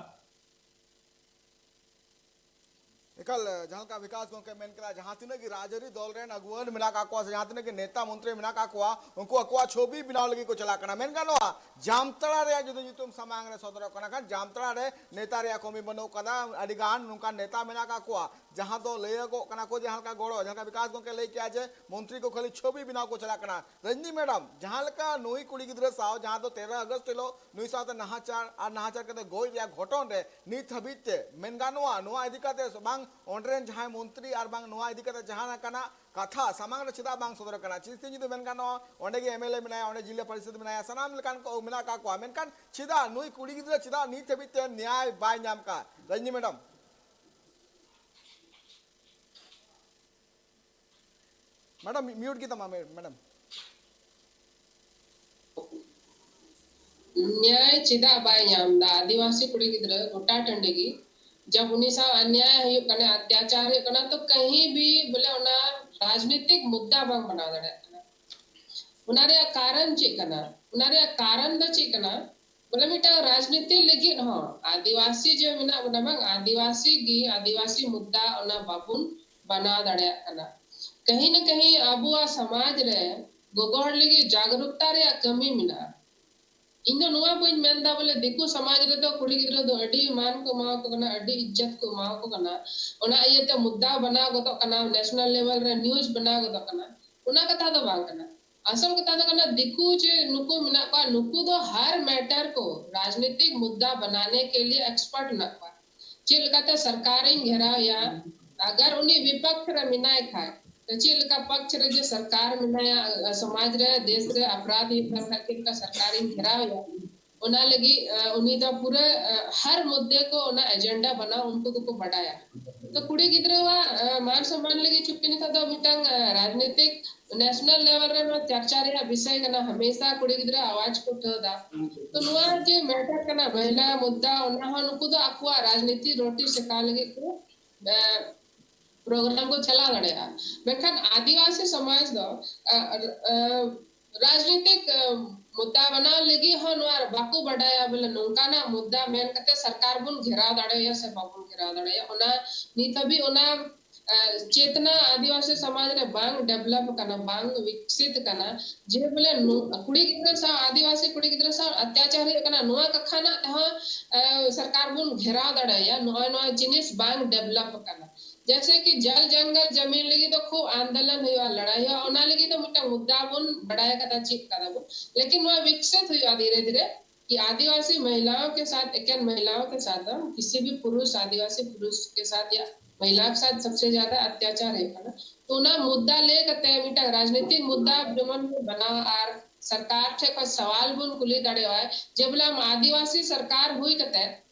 ᱮᱠᱟᱞ, ᱡᱟᱦᱟᱸ ᱞᱮᱠᱟ ᱵᱤᱠᱟᱥ ᱜᱚᱢᱠᱮ ᱢᱮᱱ ᱠᱮᱫᱟ, ᱡᱟᱦᱟᱸ ᱛᱤᱱᱟᱹᱜ ᱜᱮ ᱨᱟᱡᱽᱟᱹᱨᱤ ᱫᱚᱞ ᱨᱮᱱ ᱟᱹᱜᱩᱣᱟᱹᱱ ᱢᱮᱱᱟᱜ ᱠᱟᱜ ᱠᱚᱣᱟ ᱥᱮ ᱡᱟᱦᱟᱸ ᱛᱤᱱᱟᱹᱜ ᱜᱮ ᱱᱮᱛᱟ ᱢᱚᱱᱛᱨᱤ ᱢᱮᱱᱟᱜ ᱠᱟᱜ ᱠᱚᱣᱟ, ᱩᱱᱠᱩ ᱟᱠᱚᱣᱟᱜ ᱪᱷᱚᱵᱤ ᱵᱮᱱᱟᱣ ᱞᱟᱹᱜᱤᱫ ᱠᱚ ᱪᱟᱞᱟᱜ ᱠᱟᱱᱟ᱾ ᱢᱮᱱ ᱜᱟᱱᱚᱜᱼᱟ, ᱡᱟᱢᱛᱟᱲᱟ ᱨᱮᱭᱟᱜ ᱡᱩᱫᱤ ᱧᱩᱛᱩᱢ ᱥᱟᱢᱟᱝ ᱨᱮ ᱥᱚᱫᱚᱨᱚᱜ ᱠᱟᱱᱟ ᱠᱷᱟᱱ, ᱡᱟᱢᱛᱟᱲᱟ ᱨᱮ ᱱᱮᱛᱟ ᱨᱮᱭᱟᱜ ᱠᱚᱢᱤ ᱵᱟᱹᱱᱩᱜ ᱠᱟᱫᱟ᱾ ᱟᱹᱰᱤ ᱜᱟᱱ ᱱᱚᱝᱠᱟᱱ ᱱᱮᱛᱟ ᱢᱮᱱᱟᱜ ᱠᱟᱜ ᱠᱚᱣᱟ, ᱡᱟᱦᱟᱸ ᱫᱚ ᱞᱟᱹᱭᱟᱹᱜᱚᱜ ᱠᱟᱱᱟ ᱠᱚ, ᱡᱟᱦᱟᱸ ᱞᱮᱠᱟ ᱜᱚᱲᱚ, ᱡᱟᱦᱟᱸ ᱞᱮᱠᱟ ᱵᱤᱠᱟᱥ ᱜᱚᱢᱠᱮ ᱞᱟᱹᱭ ᱠᱮᱜᱼᱟ ᱡᱮ ᱢᱚᱱᱛᱨᱤ ᱠᱚ ᱠᱷᱟᱹᱞᱤ ᱪᱷᱚᱵᱤ ᱵᱮᱱᱟᱣ ᱠᱚ ᱪᱟᱞᱟᱜ ᱠᱟᱱᱟ᱾ ᱨᱚᱡᱽᱱᱤ ᱢᱮᱰᱟᱢ, ᱡᱟᱦᱟᱸ ᱞᱮᱠᱟ ᱱᱩᱭ ᱠᱩᱲᱤ ᱜᱤᱫᱽᱨᱟᱹ ᱥᱟᱶ, ᱡᱟᱦᱟᱸ ᱫᱚ ᱛᱮᱨᱚ ᱟᱜᱚᱥᱴ ᱦᱤᱞᱳᱜ ᱱᱩᱭ ᱥᱟᱶᱛᱮ ᱱᱟᱦᱟᱪᱟᱨ ᱟᱨ ᱱᱟᱦᱟᱪᱟᱨ ᱠᱟᱛᱮ ᱜᱚᱡ ᱨᱮᱭᱟᱜ ᱜᱷᱚᱴᱚᱱ ᱨᱮ ᱱᱤᱛ ᱦᱟᱹᱵᱤᱡ ᱛᱮ ᱢᱮᱱ ᱜᱟᱱᱚᱜᱼᱟ, ᱱᱚᱣᱟ ᱤᱫᱤ ᱠᱟᱛᱮ ᱵᱟᱝ ᱚᱸᱰᱮ ᱨᱮᱱ ᱡᱟᱦᱟᱸᱭ ᱢᱚᱱᱛᱨᱤ ᱟᱨ ᱵᱟᱝ ᱱᱚᱣᱟ ᱤᱫᱤ ᱠᱟᱛᱮ ᱡᱟᱦᱟᱸ ᱞᱮᱠᱟᱱᱟᱜ ᱠᱟᱛᱷᱟ ᱥᱟᱢᱟᱝ ᱨᱮ ᱪᱮᱫᱟᱜ ᱵᱟᱝ ᱥᱚᱫᱚᱨ ᱠᱟᱱᱟ? ᱪᱤᱥᱛᱤ ᱡᱩᱫᱤ ᱢᱮᱱ ᱜᱟᱱᱚᱜᱼᱟ, ᱚᱸᱰᱮ ᱜᱮ ᱮᱢ ᱮᱞ ᱮ ᱢᱮᱱᱟᱭᱟ, ᱚᱸᱰᱮ ᱡᱤᱞᱟ ᱯᱚᱨᱤᱥᱚᱫ ᱢᱮᱱᱟᱭᱟ, ᱥᱟᱱᱟᱢ ᱞᱮᱠᱟᱱ ᱠᱚ ᱢᱮᱱᱟᱜ ᱟᱠᱟᱫ ᱠᱚᱣᱟ, ᱢᱮᱱᱠᱷᱟᱱ ᱪᱮᱫᱟᱜ ᱱᱩᱭ ᱠᱩᱲᱤ ᱜᱤᱫᱽᱨᱟᱹ ᱪᱮᱫᱟᱜ ᱱᱤᱛ ᱦᱟᱹᱵᱤᱡ ᱛᱮ ᱱᱮᱭᱟᱭ ᱵᱟᱭ ᱧᱟᱢ ᱠᱟᱜ? ᱨᱚᱡᱽᱱᱤ ᱢᱮᱰᱟᱢ᱾ ᱢᱮᱰᱟᱢ, ᱢᱤᱭᱩᱴ ᱜᱮ ᱛᱟᱢᱟ, ᱢᱮᱰᱟᱢ᱾ ᱱᱮᱭᱟᱭ ᱪᱮᱫᱟᱜ ᱵᱟᱭ ᱧᱟᱢ ᱫᱟ? ᱟᱹᱫᱤᱵᱟᱹᱥᱤ ᱠᱩᱲᱤ ᱜᱤᱫᱽᱨᱟᱹ ᱜᱚᱴᱟ ᱴᱟᱺᱰᱤ ᱜᱮ, ᱡᱟᱵ ᱩᱱᱤ ᱥᱟᱶ ᱚᱱᱱᱭᱟᱭ ᱦᱩᱭᱩᱜ ᱠᱟᱱᱟ, ᱚᱛᱛᱟᱪᱟᱨ ᱦᱩᱭᱩᱜ ᱠᱟᱱᱟ, ᱛᱚ ᱠᱟᱹᱦᱤ ᱵᱷᱤ ᱵᱚᱞᱮ ᱚᱱᱟ ᱨᱟᱡᱽᱱᱤᱛᱤᱠ ᱢᱩᱫᱽᱫᱟ ᱵᱟᱝ ᱵᱮᱱᱟᱣ ᱫᱟᱲᱮᱭᱟᱜ ᱠᱟᱱᱟ᱾ ᱚᱱᱟ ᱨᱮᱭᱟᱜ ᱠᱟᱨᱚᱱ ᱪᱮᱫ ᱠᱟᱱᱟ? ᱚᱱᱟ ᱨᱮᱭᱟᱜ ᱠᱟᱨᱚᱱ ᱫᱚ ᱪᱮᱫ ᱠᱟᱱᱟ? ᱵᱚᱞᱮ ᱢᱤᱫᱴᱟᱝ ᱨᱟᱡᱽᱱᱤᱛᱤ ᱞᱟᱹᱜᱤᱫ ᱦᱚᱸ ᱟᱹᱫᱤᱵᱟᱹᱥᱤ ᱡᱮ ᱢᱮᱱᱟᱜ ᱵᱚᱱᱟ ᱵᱟᱝ, ᱟᱹᱫᱤᱵᱟᱹᱥᱤ ᱜᱮ ᱟᱹᱫᱤᱵᱟᱹᱥᱤ ᱢᱩᱫᱽᱫᱟ ᱚᱱᱟ ᱵᱟᱵᱚᱱ ᱵᱮᱱᱟᱣ ᱫᱟᱲᱮᱭᱟᱜ ᱠᱟᱱᱟ᱾ ᱠᱟᱹᱦᱤ ᱱᱟ ᱠᱟᱹᱦᱤ ᱟᱵᱚᱣᱟᱜ ᱥᱚᱢᱟᱡᱽ ᱨᱮ ᱜᱚᱜᱚ ᱦᱚᱲ ᱞᱟᱹᱜᱤᱫ ᱡᱟᱜᱽᱨᱩᱠᱛᱟ ᱨᱮᱭᱟᱜ ᱠᱟᱹᱢᱤ ᱢᱮᱱᱟᱜᱼᱟ᱾ ᱤᱧ ᱫᱚ ᱱᱚᱣᱟ ᱵᱟᱹᱧ ᱢᱮᱱᱫᱟ ᱵᱚᱞᱮ ᱫᱤᱠᱩ ᱥᱚᱢᱟᱡᱽ ᱨᱮᱫᱚ ᱠᱩᱲᱤ ᱜᱤᱫᱽᱨᱟᱹ ᱫᱚ ᱟᱹᱰᱤ ᱢᱟᱱ ᱠᱚ ᱮᱢᱟ ᱠᱚ ᱠᱟᱱᱟ, ᱟᱹᱰᱤ ᱤᱡᱽᱡᱚᱛ ᱠᱚ ᱮᱢᱟ ᱠᱚ ᱠᱟᱱᱟ, ᱚᱱᱟ ᱤᱭᱟᱹᱛᱮ ᱢᱩᱫᱽᱫᱟ ᱵᱮᱱᱟᱣ ᱜᱚᱫᱚᱜ ᱠᱟᱱᱟ, ᱱᱮᱥᱱᱟᱞ ᱞᱮᱵᱮᱞ ᱨᱮ ᱱᱤᱭᱩᱡᱽ ᱵᱮᱱᱟᱣ ᱜᱚᱫᱚᱜ ᱠᱟᱱᱟ, ᱚᱱᱟ ᱠᱟᱛᱷᱟ ᱫᱚ ᱵᱟᱝ ᱠᱟᱱᱟ᱾ ᱟᱥᱚᱞ ᱠᱟᱛᱷᱟ ᱫᱚ ᱠᱟᱱᱟ, ᱫᱤᱠᱩ ᱡᱮ ᱱᱩᱠᱩ ᱢᱮᱱᱟᱜ ᱠᱚᱣᱟ, ᱱᱩᱠᱩ ᱫᱚ ᱦᱟᱨ ᱢᱮᱴᱟᱨ ᱠᱚ, ᱨᱟᱡᱽᱱᱤᱛᱤᱠ ᱢᱩᱫᱽᱫᱟ ᱵᱟᱱᱟᱱᱮ ᱠᱮ ᱞᱤᱭᱮ ᱮᱠᱥᱯᱟᱨᱴ ᱢᱮᱱᱟᱜ ᱠᱚᱣᱟ᱾ ᱪᱮᱫ ᱞᱮᱠᱟᱛᱮ ᱥᱚᱨᱠᱟᱨᱤᱧ ᱜᱷᱮᱨᱟᱣ ᱮᱭᱟ, ᱟᱜᱟᱨ ᱩᱱᱤ ᱵᱤᱯᱚᱠᱷ ᱨᱮ ᱢᱮᱱᱟᱭ ᱠᱷᱟᱡ, ᱛᱚ ᱪᱮᱫ ᱞᱮᱠᱟ ᱯᱚᱠᱷ ᱨᱮ ᱡᱮ ᱥᱚᱨᱠᱟᱨ ᱢᱮᱱᱟᱭᱟ, ᱥᱚᱢᱟᱡᱽ ᱨᱮ, ᱫᱮᱥ ᱨᱮ ᱚᱯᱨᱟᱫᱷ ᱦᱩᱭᱩᱜ ᱠᱟᱱ ᱠᱷᱟᱡ ᱪᱮᱫ ᱞᱮᱠᱟ ᱥᱚᱨᱠᱟᱨᱤᱧ ᱜᱷᱮᱨᱟᱣ ᱮᱭᱟ, ᱚᱱᱟ ᱞᱟᱹᱜᱤᱫ ᱩᱱᱤ ᱫᱚ ᱯᱩᱨᱟᱹ ᱦᱟᱨ ᱢᱩᱫᱽᱫᱮ ᱠᱚ ᱚᱱᱟ ᱮᱡᱮᱱᱰᱟ ᱵᱟᱱᱟᱣ ᱩᱱᱠᱩ ᱫᱚᱠᱚ ᱵᱟᱰᱟᱭᱟ᱾ ᱛᱚ ᱠᱩᱲᱤ ᱜᱤᱫᱽᱨᱟᱹᱣᱟᱜ ᱢᱟᱱ ᱥᱚᱢᱢᱟᱱ ᱞᱟᱹᱜᱤᱫ ᱪᱩᱯᱤ ᱱᱤᱛᱚᱜ ᱫᱚ ᱢᱤᱫᱴᱟᱝ ᱨᱟᱡᱽᱱᱤᱛᱤᱠ ᱱᱮᱥᱱᱟᱞ ᱞᱮᱵᱮᱞ ᱨᱮ ᱱᱚᱣᱟ ᱪᱟᱨᱪᱟ ᱨᱮᱭᱟᱜ ᱵᱤᱥᱚᱭ ᱠᱟᱱᱟ, ᱦᱟᱢᱮᱥᱟ ᱠᱩᱲᱤ ᱜᱤᱫᱽᱨᱟᱹ ᱟᱣᱟᱡ ᱠᱚ ᱩᱴᱷᱟᱹᱣ ᱮᱫᱟ᱾ ᱛᱚ ᱱᱚᱣᱟ ᱡᱮ ᱢᱮᱴᱟᱨ ᱠᱟᱱᱟ, ᱢᱚᱦᱤᱞᱟ ᱢᱩᱫᱽᱫᱟ, ᱚᱱᱟ ᱦᱚᱸ ᱱᱩᱠᱩ ᱫᱚ ᱟᱠᱚᱣᱟᱜ ᱨᱟᱡᱽᱱᱤᱛᱤ ᱨᱳᱴᱤ ᱥᱮᱠᱟᱣ ᱞᱟᱹᱜᱤᱫ ᱠᱚ ᱯᱨᱳᱜᱨᱟᱢ ᱠᱚ ᱪᱟᱞᱟᱣ ᱫᱟᱲᱮᱭᱟᱜᱼᱟ᱾ ᱢᱮᱱᱠᱷᱟᱱ ᱟᱹᱫᱤᱵᱟᱹᱥᱤ ᱥᱚᱢᱟᱡᱽ ᱫᱚ ᱨᱟᱡᱽᱱᱤᱛᱤᱠ ᱢᱩᱫᱽᱫᱟ ᱵᱮᱱᱟᱣ ᱞᱟᱹᱜᱤᱫ ᱦᱚᱸ ᱱᱚᱣᱟ ᱵᱟᱠᱚ ᱵᱟᱰᱟᱭᱟ, ᱵᱚᱞᱮ ᱱᱚᱝᱠᱟᱱᱟᱜ ᱢᱩᱫᱽᱫᱟ ᱢᱮᱱ ᱠᱟᱛᱮ ᱥᱚᱨᱠᱟᱨ ᱵᱚᱱ ᱜᱷᱮᱨᱟᱣ ᱫᱟᱲᱮᱭᱟᱜᱼᱟ ᱥᱮ ᱵᱟᱵᱚᱱ ᱜᱷᱮᱨᱟᱣ ᱫᱟᱲᱮᱭᱟᱜᱼᱟ᱾ ᱚᱱᱟ ᱱᱤᱛ ᱦᱟᱹᱵᱤᱡ ᱚᱱᱟ ᱪᱮᱛᱱᱟ ᱟᱹᱫᱤᱵᱟᱹᱥᱤ ᱥᱚᱢᱟᱡᱽ ᱨᱮ ᱵᱟᱝ ᱰᱮᱵᱷᱞᱚᱯ ᱠᱟᱱᱟ, ᱵᱟᱝ ᱵᱤᱠᱥᱤᱛ ᱠᱟᱱᱟ᱾ ᱡᱮ ᱵᱚᱞᱮ ᱠᱩᱲᱤ ᱜᱤᱫᱽᱨᱟᱹ ᱥᱟᱶ, ᱟᱹᱫᱤᱵᱟᱹᱥᱤ ᱠᱩᱲᱤ ᱜᱤᱫᱽᱨᱟᱹ ᱥᱟᱶ ᱚᱛᱛᱟᱪᱟᱨ ᱦᱩᱭᱩᱜ ᱠᱟᱱᱟ, ᱱᱚᱣᱟ ᱠᱟᱛᱷᱟ ᱨᱮᱱᱟᱜ ᱛᱮᱦᱚᱸ ᱥᱚᱨᱠᱟᱨ ᱵᱚᱱ ᱜᱷᱮᱨᱟᱣ ᱫᱟᱲᱮᱭᱟᱜᱼᱟ᱾ ᱱᱚᱜᱼᱚᱭ ᱱᱚᱣᱟ ᱡᱤᱱᱤᱥ ᱵᱟᱝ ᱰᱮᱵᱷᱞᱚᱯ ᱠᱟᱱᱟ᱾ ᱡᱮᱭᱥᱮ ᱠᱤ ᱡᱚᱞ ᱡᱚᱝᱜᱚᱞ ᱡᱟᱢᱤᱱ ᱞᱟᱹᱜᱤᱫ ᱫᱚ ᱠᱷᱩᱵ ᱟᱱᱫᱳᱞᱚᱱ ᱦᱩᱭᱩᱜᱼᱟ, ᱞᱟᱲᱟᱭ ᱦᱩᱭᱩᱜᱼᱟ, ᱚᱱᱟ ᱞᱟᱹᱜᱤᱫ ᱫᱚ ᱢᱤᱫᱴᱟᱝ ᱢᱩᱫᱽᱫᱟ ᱵᱚᱱ ᱵᱟᱲᱟᱭ ᱠᱟᱫᱟ, ᱪᱮᱫ ᱠᱟᱫᱟ ᱵᱚᱱ, ᱞᱮᱠᱤᱱ ᱱᱚᱣᱟ ᱵᱤᱠᱥᱤᱛ ᱦᱩᱭᱩᱜᱼᱟ ᱫᱷᱤᱨᱮ ᱫᱷᱤᱨᱮ᱾ कि आदिवासी महिलाओं के साथ, एकेन महिलाओं के साथ, हम किसी भी पुरुष आदिवासी पुरुष के साथ या महिला के साथ सबसे ज्यादा अत्याचार ᱦᱩᱭᱩᱜ ᱠᱟᱱᱟ᱾ ᱛᱚ ᱚᱱᱟ ᱢᱩᱫᱽᱫᱟ ᱞᱟᱹᱭ ᱠᱟᱛᱮ ᱢᱤᱫᱴᱟᱝ ᱨᱟᱡᱽᱱᱤᱛᱤᱠ ᱢᱩᱫᱽᱫᱟ ᱡᱮᱢᱚᱱ ᱵᱚᱱ ᱵᱮᱱᱟᱣᱟ ᱟᱨ ᱥᱚᱨᱠᱟᱨ ᱴᱷᱮᱱ ᱠᱷᱚᱱ ᱥᱟᱣᱟᱞ ᱵᱚᱱ ᱠᱩᱞᱤ ᱫᱟᱲᱮᱭᱟᱜᱼᱟ ᱡᱮ ᱵᱚᱞᱮ ᱟᱢ ᱟᱹᱫᱤᱵᱟᱹᱥᱤ ᱥᱚᱨᱠᱟᱨ ᱦᱩᱭ ᱠᱟᱛᱮ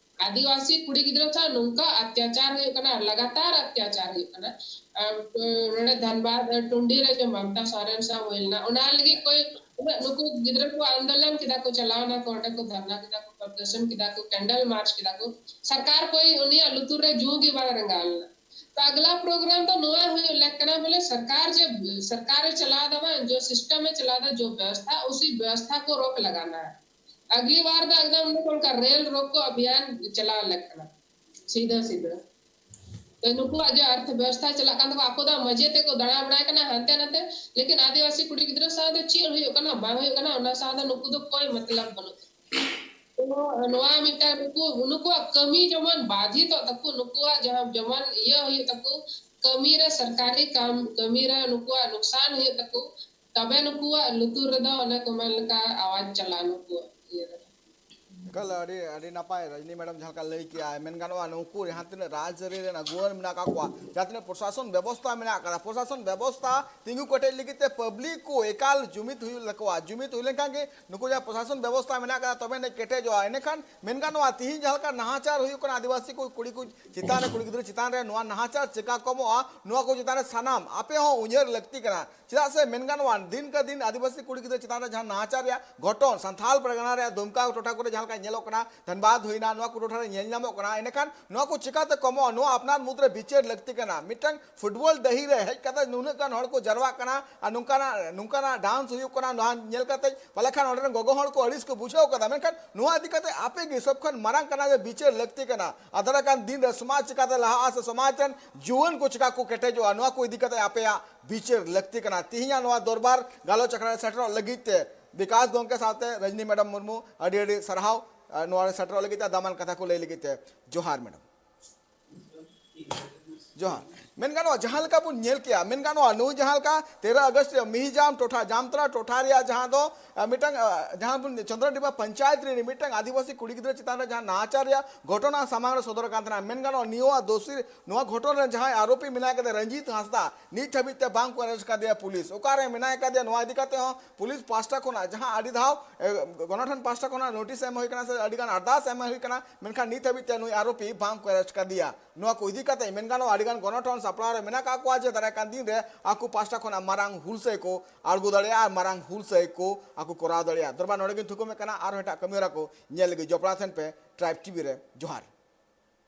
ᱟᱹᱫᱤᱵᱟᱹᱥᱤ ᱠᱩᱲᱤ ᱜᱤᱫᱽᱨᱟᱹ ᱥᱟᱶ ᱱᱚᱝᱠᱟ ᱚᱛᱛᱟᱪᱟᱨ ᱦᱩᱭᱩᱜ ᱠᱟᱱᱟ, ᱞᱟᱜᱟᱛᱟᱨ ᱚᱛᱛᱟᱪᱟᱨ ᱦᱩᱭᱩᱜ ᱠᱟᱱᱟ᱾ ᱟᱨ, ᱱᱚᱰᱮ ᱫᱷᱟᱱᱵᱟᱫ, ᱴᱩᱱᱰᱤ ᱨᱮ ᱡᱮ ᱢᱚᱢᱛᱟ ᱥᱚᱨᱮᱱ ᱥᱟᱶ ᱦᱩᱭ ᱞᱮᱱᱟ, ᱚᱱᱟ ᱞᱟᱹᱜᱤᱫ ᱠᱚᱭ ᱩᱱᱟᱹᱜ ᱱᱩᱠᱩ ᱜᱤᱫᱽᱨᱟᱹ ᱠᱚ ᱟᱱᱫᱳᱞᱚᱱ ᱠᱮᱫᱟ ᱠᱚ, ᱪᱟᱞᱟᱣ ᱱᱟ ᱠᱚ, ᱚᱸᱰᱮ ᱠᱚ ᱫᱷᱟᱨᱱᱟ ᱠᱮᱫᱟ ᱠᱚ, ᱯᱨᱚᱫᱚᱨᱥᱚᱱ ᱠᱮᱫᱟ ᱠᱚ, ᱠᱮᱱᱰᱮᱞ ᱢᱟᱨᱪ ᱠᱮᱫᱟ ᱠᱚ, ᱥᱚᱨᱠᱟᱨ ᱠᱚᱭ ᱩᱱᱤᱭᱟᱜ ᱞᱩᱛᱩᱨ ᱨᱮ ᱡᱩ ᱜᱮ ᱵᱟᱝ ᱨᱟᱸᱜᱟᱣ ᱞᱮᱱᱟ᱾ ᱛᱚ ᱟᱜᱽᱞᱟ ᱯᱨᱳᱜᱨᱟᱢ ᱫᱚ ᱱᱚᱣᱟ ᱦᱩᱭᱩᱜ ᱞᱮᱠ ᱠᱟᱱᱟ ᱵᱚᱞᱮ ᱥᱚᱨᱠᱟᱨ ᱡᱮ, ᱥᱚᱨᱠᱟᱨ ᱮ ᱪᱟᱞᱟᱣ ᱫᱟ ᱵᱟᱝ, ᱡᱚ ᱥᱤᱥᱴᱮᱢ ᱮ ᱪᱟᱞᱟᱣ ᱫᱟ, ᱡᱚ ᱵᱮᱵᱚᱥᱛᱷᱟ, ᱩᱥᱤ ᱵᱮᱵᱚᱥᱛᱷᱟ ᱠᱚ ᱨᱚᱠ ᱞᱟᱜᱟᱱᱟ᱾ ᱟᱜᱽᱞᱤ ᱵᱟᱨ ᱫᱚ ᱮᱠᱫᱚᱢ ᱚᱱᱠᱟ ᱨᱮᱞ ᱨᱚᱠᱚ ᱚᱵᱷᱤᱭᱟᱱ ᱪᱟᱞᱟᱣ ᱞᱮᱠ ᱠᱟᱱᱟ, ᱥᱤᱫᱷᱟᱹ ᱥᱤᱫᱷᱟᱹ᱾ ᱱᱩᱠᱩᱣᱟᱜ ᱡᱮ ᱟᱨᱛᱷ ᱵᱮᱵᱚᱥᱛᱷᱟ ᱪᱟᱞᱟᱜ ᱠᱟᱱ ᱛᱟᱠᱚᱣᱟ, ᱟᱠᱚ ᱫᱚ ᱢᱟᱡᱷᱮ ᱛᱮᱠᱚ ᱫᱟᱬᱟ ᱵᱟᱲᱟᱭ ᱠᱟᱱᱟ ᱦᱟᱱᱛᱮ ᱱᱟᱛᱮ, ᱞᱮᱠᱤᱱ ᱟᱹᱫᱤᱵᱟᱹᱥᱤ ᱠᱩᱲᱤ ᱜᱤᱫᱽᱨᱟᱹ ᱥᱟᱶ ᱫᱚ ᱪᱮᱫ ᱦᱩᱭᱩᱜ ᱠᱟᱱᱟ ᱵᱟᱝ ᱦᱩᱭᱩᱜ ᱠᱟᱱᱟ ᱚᱱᱟ ᱥᱟᱶ ᱫᱚ ᱱᱩᱠᱩ ᱫᱚ ᱠᱚᱭ ᱢᱚᱛᱞᱚᱵ ᱵᱟᱹᱱᱩᱜ ᱛᱟᱠᱚᱣᱟ᱾ ᱛᱚ ᱱᱚᱣᱟ ᱢᱤᱫᱴᱟᱝ ᱱᱩᱠᱩ, ᱱᱩᱠᱩᱣᱟᱜ ᱠᱟᱹᱢᱤ ᱡᱮᱢᱚᱱ ᱵᱟᱫᱷᱤᱛᱚᱜ ᱛᱟᱠᱚ, ᱱᱩᱠᱩᱣᱟᱜ ᱡᱟᱦᱟᱸ ᱡᱮᱢᱚᱱ ᱤᱭᱟᱹ ᱦᱩᱭᱩᱜ ᱛᱟᱠᱚ, ᱠᱟᱹᱢᱤ ᱨᱮ ᱥᱚᱨᱠᱟᱨᱤ ᱠᱟᱢ, ᱠᱟᱹᱢᱤ ᱨᱮ ᱱᱩᱠᱩᱣᱟᱜ ᱱᱩᱠᱥᱟᱱ ᱦᱩᱭᱩᱜ ᱛᱟᱠᱚ, ᱛᱚᱵᱮ ᱱᱩᱠᱩᱣᱟᱜ ᱞᱩᱛᱩᱨ ᱨᱮᱫᱚ ᱚᱱᱮ ᱠᱚ ᱢᱮᱱ ᱞᱮᱠᱟ ᱟᱣᱟᱡᱽ ᱪᱟᱞᱟᱜᱼᱟ ᱱᱩᱠᱩᱣᱟᱜ ᱤᱭᱟᱹ ᱨᱮ᱾ ᱮᱠᱟᱞ ᱟᱹᱰᱤ, ᱟᱹᱰᱤ ᱱᱟᱯᱟᱭ ᱨᱟᱡᱽᱱᱤ ᱢᱮᱰᱟᱢ ᱡᱟᱦᱟᱸ ᱞᱮᱠᱟ ᱞᱟᱹᱭ ᱠᱮᱜᱼᱟ, ᱢᱮᱱ ᱜᱟᱱᱚᱜᱼᱟ ᱱᱩᱠᱩ ᱡᱟᱦᱟᱸ ᱛᱤᱱᱟᱹᱜ ᱨᱟᱡᱽ ᱟᱹᱨᱤ ᱨᱮᱱ ᱟᱹᱜᱩᱣᱟᱹᱱ ᱢᱮᱱᱟᱜ ᱟᱠᱟᱫ ᱠᱚᱣᱟ, ᱡᱟᱦᱟᱸ ᱛᱤᱱᱟᱹᱜ ᱯᱨᱚᱥᱟᱥᱚᱱ ᱵᱮᱵᱚᱥᱛᱷᱟ ᱢᱮᱱᱟᱜ ᱟᱠᱟᱫᱟ, ᱯᱨᱚᱥᱟᱥᱚᱱ ᱵᱮᱵᱚᱥᱛᱷᱟ ᱛᱤᱸᱜᱩ ᱠᱮᱴᱮᱡ ᱞᱟᱹᱜᱤᱫ ᱛᱮ ᱯᱟᱵᱽᱞᱤᱠ ᱠᱚ ᱮᱠᱟᱞ ᱡᱩᱢᱤᱫ ᱦᱩᱭᱩᱜ ᱛᱟᱠᱚᱣᱟ᱾ ᱡᱩᱢᱤᱫ ᱦᱩᱭ ᱞᱮᱱᱠᱷᱟᱱ ᱜᱮ ᱱᱩᱠᱩ ᱡᱟᱦᱟᱸ ᱯᱨᱚᱥᱟᱥᱚᱱ ᱵᱮᱵᱚᱥᱛᱷᱟ ᱢᱮᱱᱟᱜ ᱟᱠᱟᱫᱟ ᱛᱚᱵᱮ ᱟᱹᱱᱤᱡ ᱠᱮᱴᱮᱡᱚᱜᱼᱟ᱾ ᱮᱸᱰᱮᱠᱷᱟᱱ ᱢᱮᱱ ᱜᱟᱱᱚᱜᱼᱟ ᱛᱤᱦᱤᱧ ᱡᱟᱦᱟᱸ ᱞᱮᱠᱟ ᱱᱟᱦᱟᱪᱟᱨ ᱦᱩᱭᱩᱜ ᱠᱟᱱᱟ ᱟᱹᱫᱤᱵᱟᱹᱥᱤ ᱠᱚ ᱠᱩᱲᱤ ᱠᱚ ᱪᱮᱛᱟᱱ ᱨᱮ, ᱠᱩᱲᱤ ᱜᱤᱫᱽᱨᱟᱹ ᱪᱮᱛᱟᱱ ᱨᱮ, ᱱᱚᱣᱟ ᱱᱟᱦᱟᱪᱟᱨ ᱪᱮᱠᱟ ᱠᱚᱢᱚᱜᱼᱟ ᱱᱚᱣᱟ ᱠᱚ ᱪᱮᱛᱟᱱ ᱨᱮ ᱥᱟᱱᱟᱢ ᱟᱯᱮ ᱦᱚᱸ ᱩᱭᱦᱟᱹᱨ ᱞᱟᱹᱠᱛᱤ ᱠᱟᱱᱟ᱾ ᱪᱮᱫᱟᱜ ᱥᱮ ᱢᱮᱱ ᱜᱟᱱᱚᱜᱼᱟ ᱫᱤᱱ ᱠᱮ ᱫᱤᱱ ᱟᱹᱫᱤᱵᱟᱹᱥᱤ ᱠᱩᱲᱤ ᱜᱤᱫᱽᱨᱟᱹ ᱪᱮᱛᱟᱱ ᱨᱮ ᱡᱟᱦᱟᱸ ᱱᱟᱦᱟᱪᱟᱨ ᱨᱮᱭᱟᱜ ᱜᱷᱚᱴᱚᱱ ᱥᱟᱱᱛᱷᱟᱞ ᱯᱟᱨᱜᱟᱱᱟ ᱨᱮᱭᱟᱜ ᱫᱩᱢᱠᱟ ᱴᱚᱴᱷᱟ ᱠᱚᱨᱮ ᱡᱟᱦᱟᱸ ᱞᱮᱠᱟ ᱧᱮᱞᱚᱜ ᱠᱟᱱᱟ, ᱫᱷᱟᱱᱵᱟᱫᱽ ᱦᱩᱭᱱᱟ, ᱱᱚᱣᱟ ᱠᱚ ᱴᱚᱴᱷᱟ ᱨᱮ ᱧᱮᱞ ᱧᱟᱢᱚᱜ ᱠᱟᱱᱟ᱾ ᱮᱸᱰᱮᱠᱷᱟᱱ ᱱᱚᱣᱟ ᱠᱚ ᱪᱤᱠᱟᱛᱮ ᱠᱚᱢᱚᱜᱼᱟ? ᱱᱚᱣᱟ ᱟᱯᱱᱟᱨ ᱢᱩᱫᱽᱨᱮ ᱵᱤᱪᱟᱹᱨ ᱞᱟᱹᱠᱛᱤ ᱠᱟᱱᱟ᱾ ᱢᱤᱫᱴᱟᱝ ᱯᱷᱩᱴᱵᱚᱞ ᱰᱟᱹᱦᱤ ᱨᱮ ᱦᱮᱡ ᱠᱟᱛᱮ ᱱᱩᱱᱟᱹᱜ ᱜᱟᱱ ᱦᱚᱲ ᱠᱚ ᱡᱟᱨᱣᱟᱜ ᱠᱟᱱᱟ ᱟᱨ ᱱᱚᱝᱠᱟᱱᱟᱜ, ᱱᱚᱝᱠᱟᱱᱟᱜ ᱰᱟᱱᱥ ᱦᱩᱭᱩᱜ ᱠᱟᱱᱟ, ᱱᱚᱣᱟ ᱧᱮᱞ ᱠᱟᱛᱮ ᱯᱟᱞᱮ ᱠᱷᱟᱱ ᱚᱸᱰᱮ ᱨᱮᱱ ᱜᱚᱜᱚ ᱦᱚᱲ ᱠᱚ ᱟᱹᱲᱤᱥ ᱠᱚ ᱵᱩᱡᱷᱟᱹᱣ ᱠᱟᱫᱟ᱾ ᱢᱮᱱᱠᱷᱟᱱ ᱱᱚᱣᱟ ᱤᱫᱤ ᱠᱟᱛᱮ ᱟᱯᱮ ᱜᱮ ᱥᱚᱵ ᱠᱷᱚᱱ ᱢᱟᱨᱟᱝ ᱠᱟᱱᱟ ᱡᱮ ᱵᱤᱪᱟᱹᱨ ᱞᱟᱹᱠᱛᱤ ᱠᱟᱱᱟ᱾ ᱟᱫᱷᱟᱨ ᱟᱠᱟᱱ ᱫᱤᱱ ᱨᱮ ᱥᱚᱢᱟᱡᱽ ᱪᱤᱠᱟᱛᱮ ᱞᱟᱦᱟᱜᱼᱟ ᱥᱮ ᱥᱚᱢᱟᱡᱽ ᱨᱮᱱ ᱡᱩᱣᱟᱹᱱ ᱠᱚ ᱪᱤᱠᱟ ᱠᱚ ᱠᱮᱴᱮᱡᱚᱜᱼᱟ, ᱱᱚᱣᱟ ᱠᱚ ᱤᱫᱤ ᱠᱟᱛᱮ ᱟᱯᱮᱭᱟᱜ ᱵᱤᱪᱟᱹᱨ ᱞᱟᱹᱠᱛᱤ ᱠᱟᱱᱟ᱾ ᱛᱤᱦᱤᱧᱟᱜ ᱱᱚᱣᱟ ᱫᱚᱨᱵᱟᱨ ᱜᱟᱞᱚᱪ ᱟᱠᱷᱲᱟ ᱨᱮ ᱥᱮᱴᱮᱨᱚᱜ ᱞᱟᱹᱜᱤᱫ ᱛᱮ ᱵᱤᱠᱟᱥ ᱜᱚᱢᱠᱮ ᱥᱟᱶᱛᱮ ᱨᱚᱡᱽᱱᱤ ᱢᱮᱰᱟᱢ ᱢᱩᱨᱢᱩ ᱟᱹᱰᱤ ᱟᱹᱰᱤ ᱥᱟᱨᱦᱟᱣ, ᱟᱨ ᱱᱚᱣᱟ ᱨᱮ ᱥᱮᱴᱮᱨᱚᱜ ᱞᱟᱹᱜᱤᱫ ᱛᱮ ᱫᱟᱢᱟᱱ ᱠᱟᱛᱷᱟ ᱠᱚ ᱞᱟᱹᱭ ᱞᱟᱹᱜᱤᱫ ᱛᱮ᱾ ᱡᱚᱦᱟᱨ ᱢᱮᱰᱟᱢ᱾ ᱡᱚᱦᱟᱨ᱾ ᱢᱮᱱ ᱜᱟᱱᱚᱜᱼᱟ ᱡᱟᱦᱟᱸ ᱞᱮᱠᱟ ᱵᱚᱱ ᱧᱮᱞ ᱠᱮᱜᱼᱟ, ᱢᱮᱱ ᱜᱟᱱᱚᱜᱼᱟ ᱱᱩᱭ ᱡᱟᱦᱟᱸ ᱞᱮᱠᱟ ᱛᱮᱨᱚ ᱟᱜᱚᱥᱴ ᱨᱮ ᱢᱤᱦᱤᱡᱟᱢ ᱴᱚᱴᱷᱟ ᱡᱟᱢᱛᱟᱲᱟ ᱴᱚᱴᱷᱟ ᱨᱮᱭᱟᱜ ᱡᱟᱦᱟᱸ ᱫᱚ ᱟᱨ ᱢᱤᱫᱴᱟᱝ, ᱟᱨ, ᱡᱟᱦᱟᱸ ᱵᱚᱱ ᱪᱚᱱᱫᱨᱚᱰᱤᱵᱟ ᱯᱚᱧᱪᱟᱭᱮᱛ ᱨᱮ ᱢᱤᱫᱴᱟᱝ ᱟᱹᱫᱤᱵᱟᱹᱥᱤ ᱠᱩᱲᱤ ᱜᱤᱫᱽᱨᱟᱹ ᱪᱮᱛᱟᱱ ᱨᱮ ᱡᱟᱦᱟᱸ ᱱᱟᱦᱟᱪᱟᱨ ᱨᱮᱭᱟᱜ ᱜᱷᱚᱴᱚᱱᱟ ᱥᱟᱢᱟᱝ ᱨᱮ ᱥᱚᱫᱚᱨ ᱟᱠᱟᱱ ᱛᱟᱦᱮᱱᱟ᱾ ᱢᱮᱱ ᱜᱟᱱᱚᱜᱼᱟ, ᱱᱤᱭᱟᱹ ᱫᱳᱥᱤ, ᱱᱚᱣᱟ ᱜᱷᱚᱴᱚᱱ ᱨᱮ ᱡᱟᱦᱟᱸᱭ ᱟᱨᱳᱯᱤ ᱢᱮᱱᱟᱭ ᱠᱟᱫᱮᱭᱟ ᱨᱚᱧᱡᱤᱛ ᱦᱟᱸᱥᱫᱟ, ᱱᱤᱛ ᱦᱟᱹᱵᱤᱡ ᱛᱮ ᱵᱟᱝ ᱠᱚ arrest ᱠᱟᱫᱮᱭᱟ ᱯᱩᱞᱤᱥ᱾ ᱚᱠᱟᱨᱮ ᱢᱮᱱᱟᱭ ᱠᱟᱫᱮᱭᱟ, ᱱᱚᱣᱟ ᱤᱫᱤ ᱠᱟᱛᱮ ᱦᱚᱸ ᱯᱩᱞᱤᱥ ᱯᱟᱦᱴᱟ ᱠᱷᱚᱱᱟᱜ ᱡᱟᱦᱟᱸ ᱟᱹᱰᱤ ᱫᱷᱟᱣ, ᱮ, ᱜᱚᱱᱚᱴᱷᱚᱱ ᱯᱟᱦᱴᱟ ᱠᱷᱚᱱᱟᱜ ᱱᱳᱴᱤᱥ ᱮᱢ ᱦᱩᱭ ᱠᱟᱱᱟ ᱥᱮ ᱟᱹᱰᱤ ᱜᱟᱱ ᱟᱨᱫᱟᱥ ᱮᱢ ᱦᱩᱭ ᱠᱟᱱᱟ, ᱢᱮᱱᱠᱷᱟᱱ ᱱᱤᱛ ᱦᱟᱹᱵᱤᱡ ᱛᱮ ᱱᱩᱭ ᱟᱨᱳᱯᱤ ᱵᱟᱝ ᱠᱚ arrest ᱠᱟᱫᱮᱭᱟ᱾ ᱱᱚᱣᱟ ᱠᱚ ᱤᱫᱤ ᱠᱟᱛᱮ ᱢᱮᱱ ᱜᱟᱱᱚᱜᱼᱟ ᱟᱹᱰᱤ ᱜᱟᱱ ᱜᱚᱱᱚᱴᱷᱚᱱ ᱥᱟᱯᱲᱟᱣ ᱨᱮ ᱢᱮᱱᱟᱜ ᱟᱠᱟᱫ ᱠᱚᱣᱟ ᱡᱮ ᱫᱟᱨᱟᱭ ᱠᱟᱱ ᱫᱤᱱ ᱨᱮ ᱟᱠᱚ ᱯᱟᱦᱴᱟ ᱠᱷᱚᱱᱟᱜ ᱢᱟᱨᱟᱝ ᱦᱩᱞᱥᱟᱹᱭ ᱠᱚ ᱟᱬᱜᱚ ᱫᱟᱲᱮᱭᱟᱜᱼᱟ ᱟᱨ ᱢᱟᱨᱟᱝ ᱦᱩᱞᱥᱟᱹᱭ ᱠᱚ ᱟᱠᱚ ᱠᱚᱨᱟᱣ ᱫᱟᱲᱮᱭᱟᱜᱼᱟ᱾ ᱫᱚᱨᱵᱟᱨ ᱱᱚᱰᱮ ᱜᱤᱧ ᱛᱷᱩᱠᱩᱢᱮᱫ ᱠᱟᱱᱟ, ᱟᱨᱦᱚᱸ ᱮᱴᱟᱜ ᱠᱟᱹᱢᱤᱦᱚᱨᱟ ᱠᱚ ᱧᱮᱞ ᱞᱟᱹᱜᱤᱫ ᱡᱚᱯᱲᱟᱣ ᱛᱟᱦᱮᱱ ᱯᱮ Tribe TV ᱨᱮ᱾ ᱡᱚᱦᱟᱨ᱾